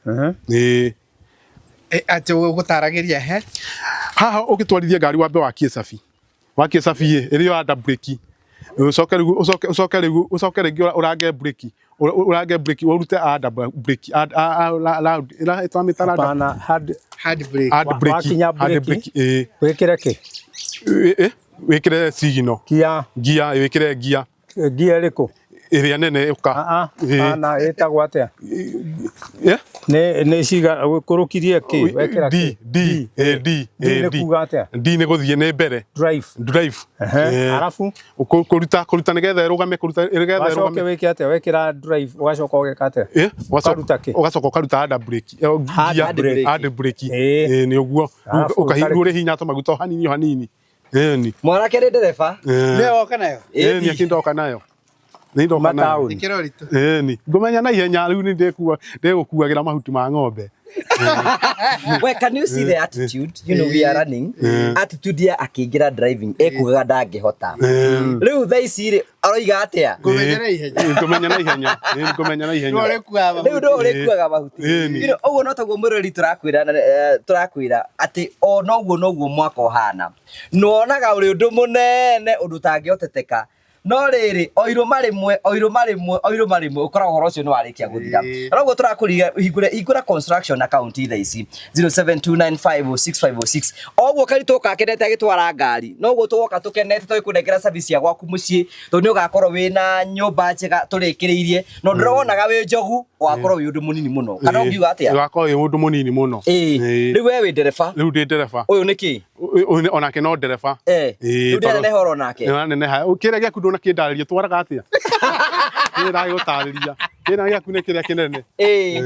ĩĩ Atĩ ũgũtaragĩria he haha ũgĩtwarithia ngari wambe wakie cabi wakie cabi ĩ ĩrĩa anda breki ũcoke rĩu ũcoke ũcoke rĩu ũcoke rĩngĩ ũrange breki ũrange breki ũrute anda breki round ĩra twamĩta round Hapana, hard hard brake hard brake Wakinya hard breki, brake ĩĩ wĩkĩre kĩ? Wĩkĩre signal gia gia wĩkĩre gia gia ĩrĩkũ? Ĩrĩa nene ũka Ana ĩtagwo atĩa? Nĩ nĩ ciga ũkũrũkirie kĩ? Wekĩra D D A D D nĩ kuga atĩa? D nĩ gũthiĩ nĩ mbere drive drive Arabu kũruta kũruta nĩgetha ĩrũgame kũruta nĩgetha Wacoke ĩrũgame wĩke atĩa? Wekĩra drive ũgacoka ũgeka atĩa? Ũkaruta kĩ? Ũgacoka ũkaruta hand brake Hand brake. hand brake ĩĩ nĩ ũguo Arabu ũkahihinya ũrĩhihinya tũmaguta o hanini o hanini ĩni Mwanake nĩ ndereba. Nĩwe woka nayo? Ĩni akĩndoka nayo nĩ ndoka nayo Ĩkĩra ũritũ. Ĩni ngũmenya na ihenya rĩu nĩ ndĩgũkuagĩra mahuti ma ng'ombe. Well, can you see the attitude? You know, we are running. Attitude ya akĩingĩra driving ekugaga ndangĩhota. Rĩu thaa ici rĩ aroiga atĩa? Ngũmenya na ihenya. Ngũmenya na ihenya. Ĩĩ, ngũmenya na ihenya. Nĩwe ũrĩkuaga Rĩu mahuti. ndũ ũrĩkuaga mahuti. Ĩni. You know, ũguo no taguo mwĩrori tũrakwĩra tũrakwĩra atĩ o noguo noguo mwaka ũhana. Nĩwonaga ũrĩ ũndũ mũnene ũndũ ũtangĩhoteteka. No rĩrĩ o irũma rĩmwe o irũma rĩmwe o irũma rĩmwe ũkoragwo ũhoro ũcio nĩ warĩkia gũthira. Na ũguo tũrakũriga hingũre hingũra construction account thaa ici 0729506506 o ũguo karitũ kakenete agĩtwara ngari noguo tũgoka tũkenete tũgĩkũnengera service ya gwaku mũciĩ tondũ nĩ ũgakorwo wĩna nyũmba njega tũrĩkĩrĩirie na ũndũ ũrĩa wonaga wĩ njogu ũgakorwo wĩ ũndũ mũnini mũno kana ũngiuga atĩa? Ũgakorwo wĩ ũndũ mũnini mũno. Ĩĩ Ĩĩ. rĩu we wĩ ndereba Rĩu ndĩ ndereba. ũyũ nĩ kĩ? Ũyũ onake no ndereba. Eh, Ĩĩ, rĩu ndĩraneneha oro nake. Nĩwaneneha. Kĩrĩa gĩaku ndũnakĩndarĩria twaraga atĩa? Kĩrĩa ndagĩgũtarĩria. Kĩrĩa gĩaku nĩ kĩrĩa kĩnene. Ĩĩ.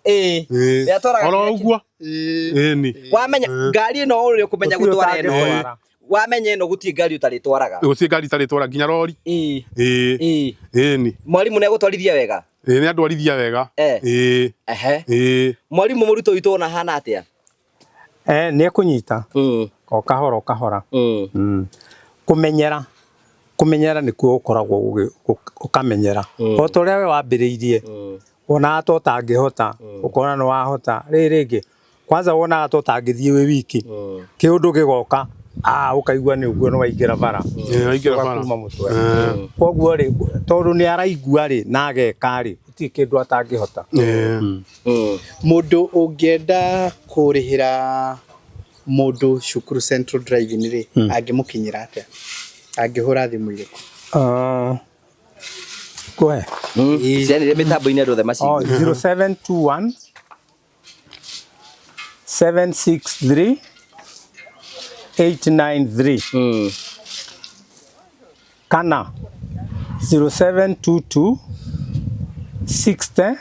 Ĩĩ. Ĩĩ. Yatwaraga Oro kĩrĩa ũguo. Ĩni. Wamenya ngari ĩno ũrĩ ũkũmenya Gũtirĩ gũtwara ĩno. ũtangĩtwara. Wamenya ĩno gũtirĩ ngari ũtarĩtwaraga. Gũtirĩ ngari itarĩtwara nginya rori. Ĩĩ. Ĩĩ. Ĩĩ. Ĩni. Mwarimũ nĩ egũtwarithia wega. Ĩĩ nĩ andwarithia wega. Eh. Ĩĩ. Ehe. Ĩĩ. Mwarimũ mũrutwo witũ ona hana atĩa? Nĩ ekũnyita o kahora o kahora. Kũmenyera kũmenyera nĩkuo ũkoragwo ũkamenyera o ta ũrĩa we wambĩrĩirie wonaga ta ũtangĩhota ũkona nĩ wahota rĩrĩ rĩngĩ kwanza wonaga ta ũtangĩthiĩ wĩ wiki kĩũndũ gĩgoka ũkaigua nĩ ũguo nĩ waingĩra bara. Ĩĩ, waingĩra bara. Ũgakuma mũtwe. Koguo rĩ tondũ nĩ araigua rĩ na ageka rĩ gũtirĩ kĩndũ atangĩhota. Mũndũ ũngĩenda kũrĩhĩra mũndũ cukuru Central Driving rĩ angĩmũkinyĩra atĩa? Angĩhũra thimũ irĩkũ? Kũhe. Cianĩrĩria mĩtambo-inĩ andũ othe maciigue. 0721 763 893 kana 0722 60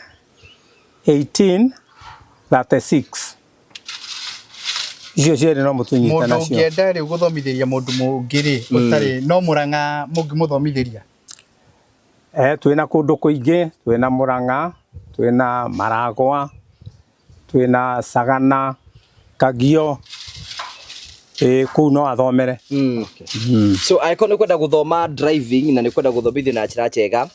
18 36 icio cierĩ no mũtũnyite Mũndũ nacio. ũngĩenda rĩu gũthomithĩria mũndũ mũngĩ rĩ ũtarĩ no Mũrang'a mũngĩmũthomithĩria? Twĩna kũndũ kũingĩ, twĩna Mũrang'a, twĩna Maragwa, twĩna Sagana, Kagio, kũu no athomere. So angĩkorwo nĩ ũkwenda gũthoma driving na nĩ ũkwenda gũthomithio na njĩra njega,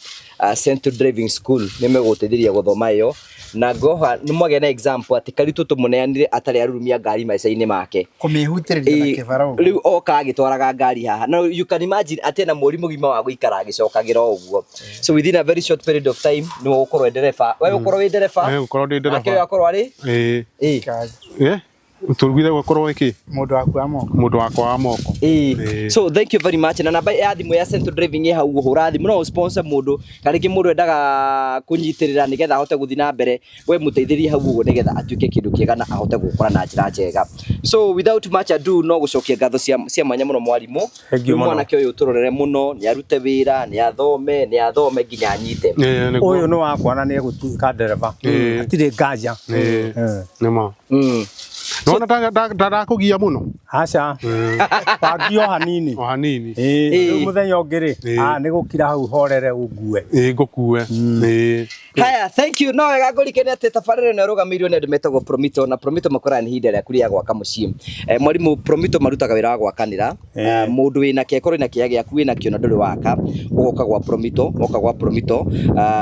Central Driving School nĩ megũgũteithĩrĩria gũthoma ĩyo na ngoha nĩ mwagĩa na example atĩ Karitũ tũmũneanire atarĩ arurumia ngari maica-inĩ make. Kũmĩhutĩrĩria na kĩbara ũguo. Rĩu oka agĩtwaraga ngari haha. Now you can imagine atĩ ena mweri mũgima wa gũikara agĩcokagĩra o ũguo. So within a very short period of time nĩ ũgũkorwo wĩ ndereba. We ũgũkorwo wĩ ndereba. Ĩĩ, ngũkorwo ndĩ ndereba. Nake ũyũ akorwo arĩ? Ĩĩ. Ĩĩ. Ĩĩ. Tũrugire gũkorwo ĩkĩ? Mũndũ waku wa moko. Mũndũ wakwa wa moko. Ĩĩ. So thank you very much na namba ya thimũ ya Central Driving ĩ hau hũra thimũ no sponsor mũndũ kana rĩngĩ mũndũ endaga kũnyitĩrĩra nĩgetha ahote gũthiĩ na mbere we mũteithĩrie hau ũguo nĩgetha atuĩke kĩndũ kĩega na ahote gũkũra na njĩra njega. So without much ado no gũcokia ngatho cia mwanya mũno mwarimũ. Thank you Rĩu mũno. mwanake ũyũ tũrorere mũno nĩ arute wĩra nĩ athome nĩ athome nginya anyite. Ũyũ nĩ wakwa na nĩ egũtuĩka ndereba. Hatirĩ nganja. Nĩ ma. Nona ndakũgia mũno. Aca. Wangio hanini. O hanini. Rĩu mũthenya ũngĩ rĩ, nĩ gũkira hau horere ũngue. Ĩĩ ngũkue. Ĩĩ. Haya, thank you. No wega ngũrikene atĩ tabarĩra ĩno ĩrũgamĩrĩirwo nĩ andũ metagwo Promito na Promito makoraga nĩ ihinda rĩaku rĩa gwaka mũciĩ. Mwarimũ Promito marutaga wĩra wa gwakanĩra. Mũndũ wĩna kĩo korwo wĩna kĩea gĩaku wĩna kĩo na ndũrĩ waka, ũgoka gwa Promito, woka gwa Promito,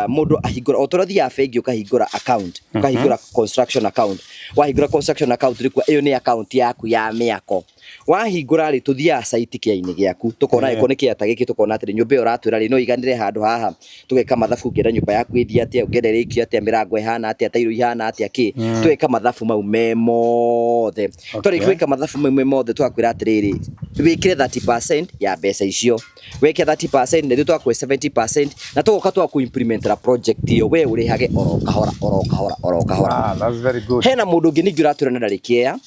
mũndũ ahingũra o ta ũrĩa ũthiaga bengi ũkahingũra account, ũkahingũra construction account. Wahingũra construction account rĩ, ĩyo nĩ account yaku ya mĩako. Wahingũra rĩ, tũthiaga site kĩea-inĩ gĩaku, tũkona angĩkorwo nĩ kĩea ta gĩkĩ, tũkona atĩrĩ nyũmba ĩyo ũratwĩra rĩ, no ĩiganĩre handũ haha, tũgeka mathabu ũngĩenda nyũmba yaku ĩthiĩ atĩa, ũngĩenda ĩrĩkio atĩa, mĩrango ĩhana atĩa, tairo ihana atĩa, kĩ, tũgeka mathabu mau me mothe. Twarĩkia gwĩka mathabu mau me mothe, tũgakwĩra atĩrĩrĩ, wĩkĩre 30% ya mbeca icio. Wekĩra 30% na ithuĩ tũgakũhe 70% na tũgoka tũgakũ-implementera project ĩyo, we ũrĩhage oro kahora, oro kahora, oro kahora. That's very good. Hena mũndũ ũngĩ ningĩ ũratwĩra na ndarĩ kĩea,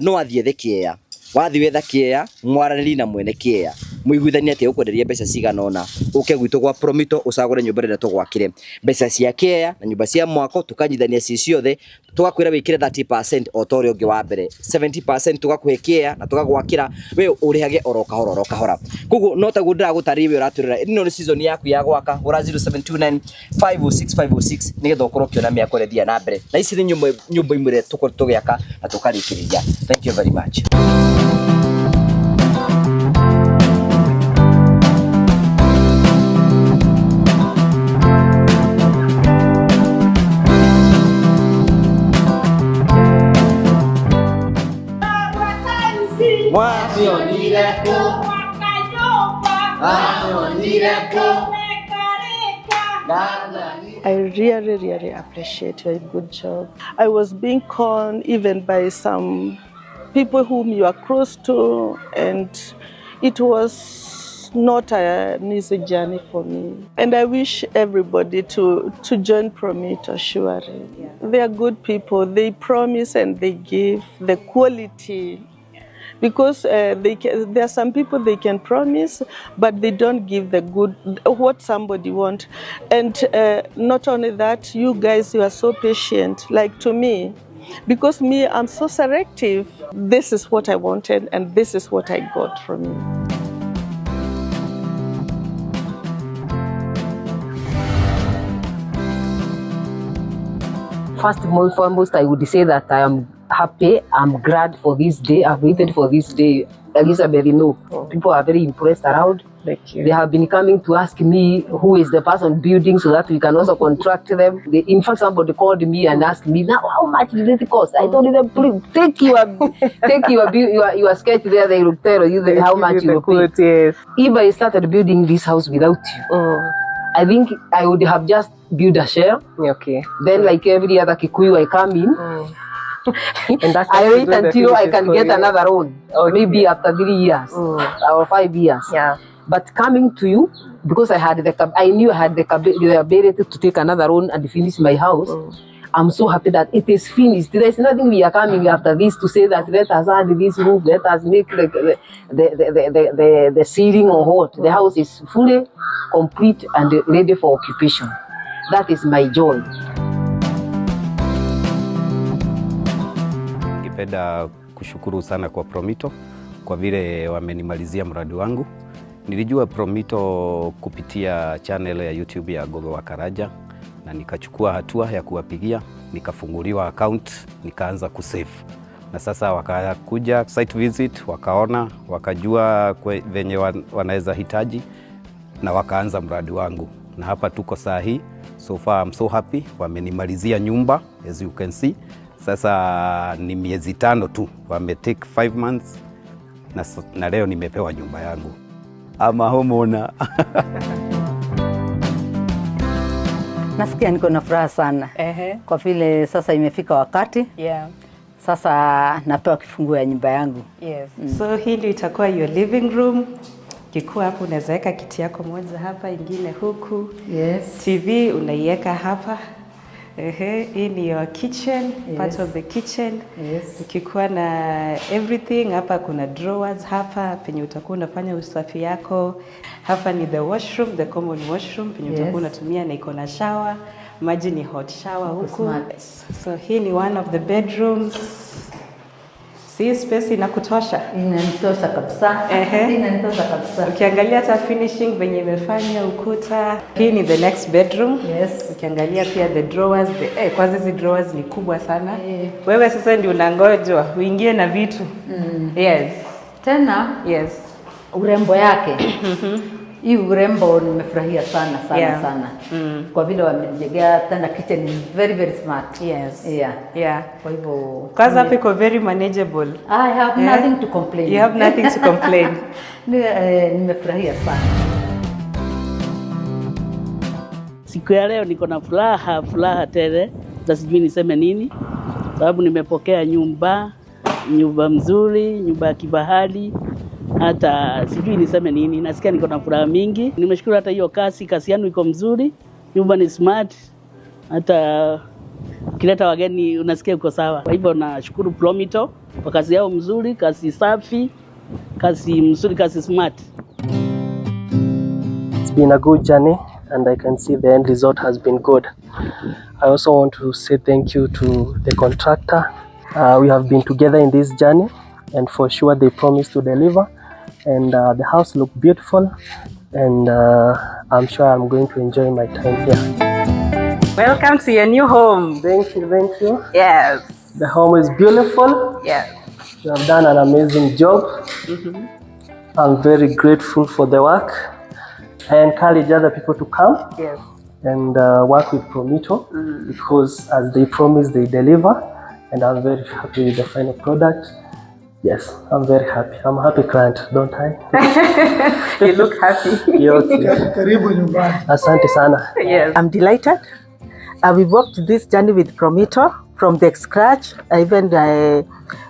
no athiĩ ethe kĩea. Wathiĩ wetha kĩea, mwaranĩrie na mwene kĩea. Mũiguithanie atĩ ũkwenderia mbeca cigana ũna, ũke gwitũ gwa Promito ũcagũre nyũmba ĩrĩa tũgwakĩre. Mbeca cia kĩea na nyũmba cia mwako tũkanyithania ciĩ ciothe, tũgakwĩra wĩkĩre 30% o ta ũrĩa ũngĩ wa mbere, 70% tũgakũhe kĩea na tũgagwakĩra, we ũrĩhage oro kahora oro kahora. Koguo no taguo ndĩragũtarĩria we ũratwĩrora, ĩno nĩ season yaku ya gwaka. Hũra 0729 506 506 nĩgetha ũkorwo ũkĩona mĩako ĩrĩa ĩthiaga na mbere, na ici nĩ nyũmba imwe iria tũkoretwo tũgĩaka na tũkarĩkĩrĩria. Thank you very much. I really, really appreciate your good job. I was being conned even by some people whom you are close to, and it was not an easy journey for me. And I wish everybody to join Promito, surely. Yeah. They are good people. They promise and they give the quality. Because there are some people they can promise, but they don't give the good, what somebody wants. And not only that, you guys, you are so patient. Like to me, because me, I'm so selective. This is what I wanted, and this is what I got from you. First and foremost, I would say that I am happy. I'm glad for this day. I've waited for this day. Elizabeth, you know, people are very impressed around. Thank you. They have been coming to ask me who is the person building so that we can also contract them. In fact, somebody called me and asked me, now how much did it cost? I told them, please take your sketch there. They will tell you how much you will pay. Yes. If I started building this house without you, I think I would have just built a shell. Okay. Then, like every other Kikuyu, I come in. And that's I wait until I can get another loan, okay. Maybe after 3 years or 5 years. Yeah. But coming to you, because I knew I had the ability to take another loan and finish my house. I'm so happy that it is finished. There is nothing we are coming after this to say that let us add this roof, let us make the ceiling or what. The house is fully complete and ready for occupation. That is my joy. Ningependa kushukuru sana kwa Promito kwa vile wamenimalizia mradi wangu. Nilijua Promito kupitia channel ya YouTube ya Gogo wa Karaja, na nikachukua hatua ya kuwapigia, nikafunguliwa account, nikaanza kusave. Na sasa wakakuja site visit, wakaona, wakajua venye wanaweza hitaji na wakaanza mradi wangu. Na hapa tuko saa hii. So far I'm so happy. Wamenimalizia nyumba as you can see. Sasa ni miezi 5 tu, wame take 5 months na leo nimepewa nyumba yangu. I'm a homeowner. Nasikia niko na furaha sana. Kwa vile sasa imefika wakati. Yeah. Sasa napewa kifunguo ya nyumba yangu. Yes. So hii ndio itakuwa your living room. Kikuwa hapo unaweza weka kiti yako moja hapa, ingine huku. Yes. TV unaiweka hapa. Hii ni your kitchen, yes. Part of the kitchen. Yes. Ukikuwa na everything hapa, kuna drawers hapa penye utakuwa unafanya usafi yako. Hapa ni the washroom, the common washroom penye yes. Utakuwa unatumia, na iko na shower. Maji ni hot shower huku. Smart. So hii ni one of the bedrooms. Si space inakutosha? Inanitosha kabisa. Inanitosha kabisa. Ukiangalia hata finishing venye imefanya ukuta. Hii ni the next bedroom. Yes. Ukiangalia pia the drawers, kwanza hizi drawers ni kubwa sana. Wewe sasa ndio unangojwa uingie na vitu. Yes. Tena? Yes. Urembo yake. Hii urembo nimefurahia sana sana, yeah. Sana. Kwa vile wamejengea tena kitchen ni very very smart. Yes. Yeah. Yeah. Kwa hivyo kwanza hapo iko very manageable. I have nothing to complain. You have nothing to complain. Nimefurahia sana. Siku ya leo niko na furaha, furaha tele. Sasa sijui niseme nini, sababu nimepokea nyumba mzuri, nyumba ya kifahari. Hata sijui niseme nini, nasikia niko na furaha mingi. Nimeshukuru hata hiyo kasi yangu iko mzuri, nyumba ni smart. Hata ukileta wageni unasikia uko sawa. Kwa hivyo nashukuru Promito kwa kazi yao mzuri, kazi safi, kazi mzuri, kazi smart. It's been a good journey, and I can see the end result has been good. I also want to say thank you to the contractor. We have been together in this journey, and for sure they promised to deliver, and the house looked beautiful, and I'm sure I'm going to enjoy my time here. Welcome to your new home. Thank you, thank you. Yes. The home is beautiful. Yes. You have done an amazing job. I'm very grateful for the work. I encourage other people to come Yes. and work with Promito because as they promise, they deliver, and I'm very happy with the final product. Yes, I'm very happy. I'm a happy client, don't I? You look happy. Okay. Karibu nyumbani. Asante sana. Yes. I'm delighted. We walked this journey with Promito from the scratch, even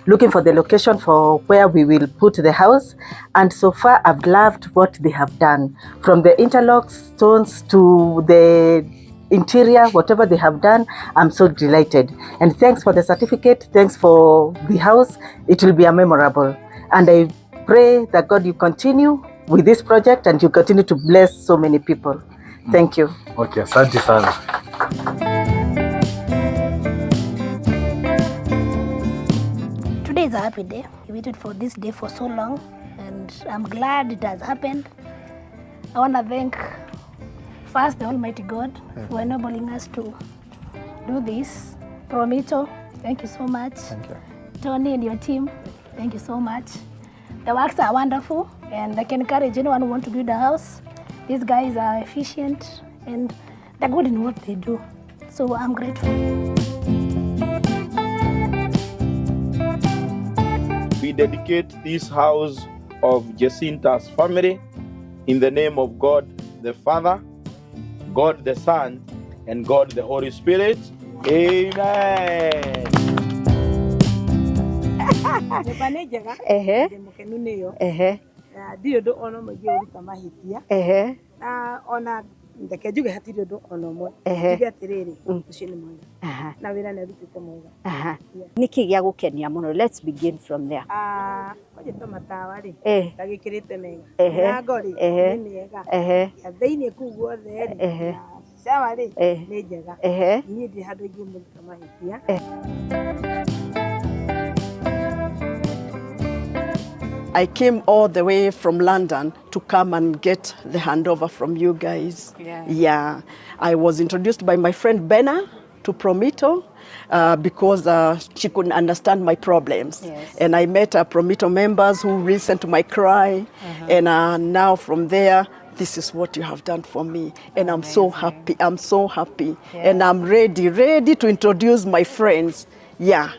looking for the location for where we will put the house. And so far, I've loved what they have done. From the interlock stones to the interior, whatever they have done, I'm so delighted. And thanks for the certificate. Thanks for the house. It will be a memorable. And I pray that God, you continue with this project and you continue to bless so many people. Thank you. Okay, asante sana. Today is a happy day. We waited for this day for so long, and I'm glad it has happened. I want to thank first the Almighty God for enabling us to do this. Promito, thank you so much. Thank you. Tony and your team, thank you so much. The works are wonderful, and I can encourage anyone who wants to build a house. These guys are efficient and they're good in what they do. So I'm grateful. We dedicate this house of Jecinta's family in the name of God the Father, God the Son, and God the Holy Spirit. Amen. Nyũmba nĩ njega. Ehe. Ndĩ mũkenu nĩyo. Ehe. Na ndirĩ ũndũ ona ũmwe ingĩũruta mahĩtia. Ehe. Na ona reke njuge hatirĩ ũndũ ona ũmwe. Ehe. Njuge atĩrĩrĩ, ũcio nĩ mwega. Aha. Na wĩra nĩ arutĩte mwega. Aha. Nĩkĩ gĩa gũkenia mũno? Let's begin from there. Ah, kwanja ta matawa rĩ, Eh. ndagĩkĩrĩte mega. Ehe. Mĩrango rĩ, Ehe. nĩ mĩega. Ehe. Ya thĩiniĩ kũu guothe rĩ, Ehe. na shower rĩ, Eh. nĩ njega. Ehe. Niĩ ndirĩ handũ ingĩmũruta mahĩtia. I came all the way from London to come and get the handover from you guys. Yeah. Yeah. I was introduced by my friend Benna to Promito because she couldn't understand my problems. Yes. And I met Promito members who listened to my cry. And now from there, this is what you have done for me. And I'm so happy. I'm so happy. Yeah. And I'm ready to introduce my friends. Yeah.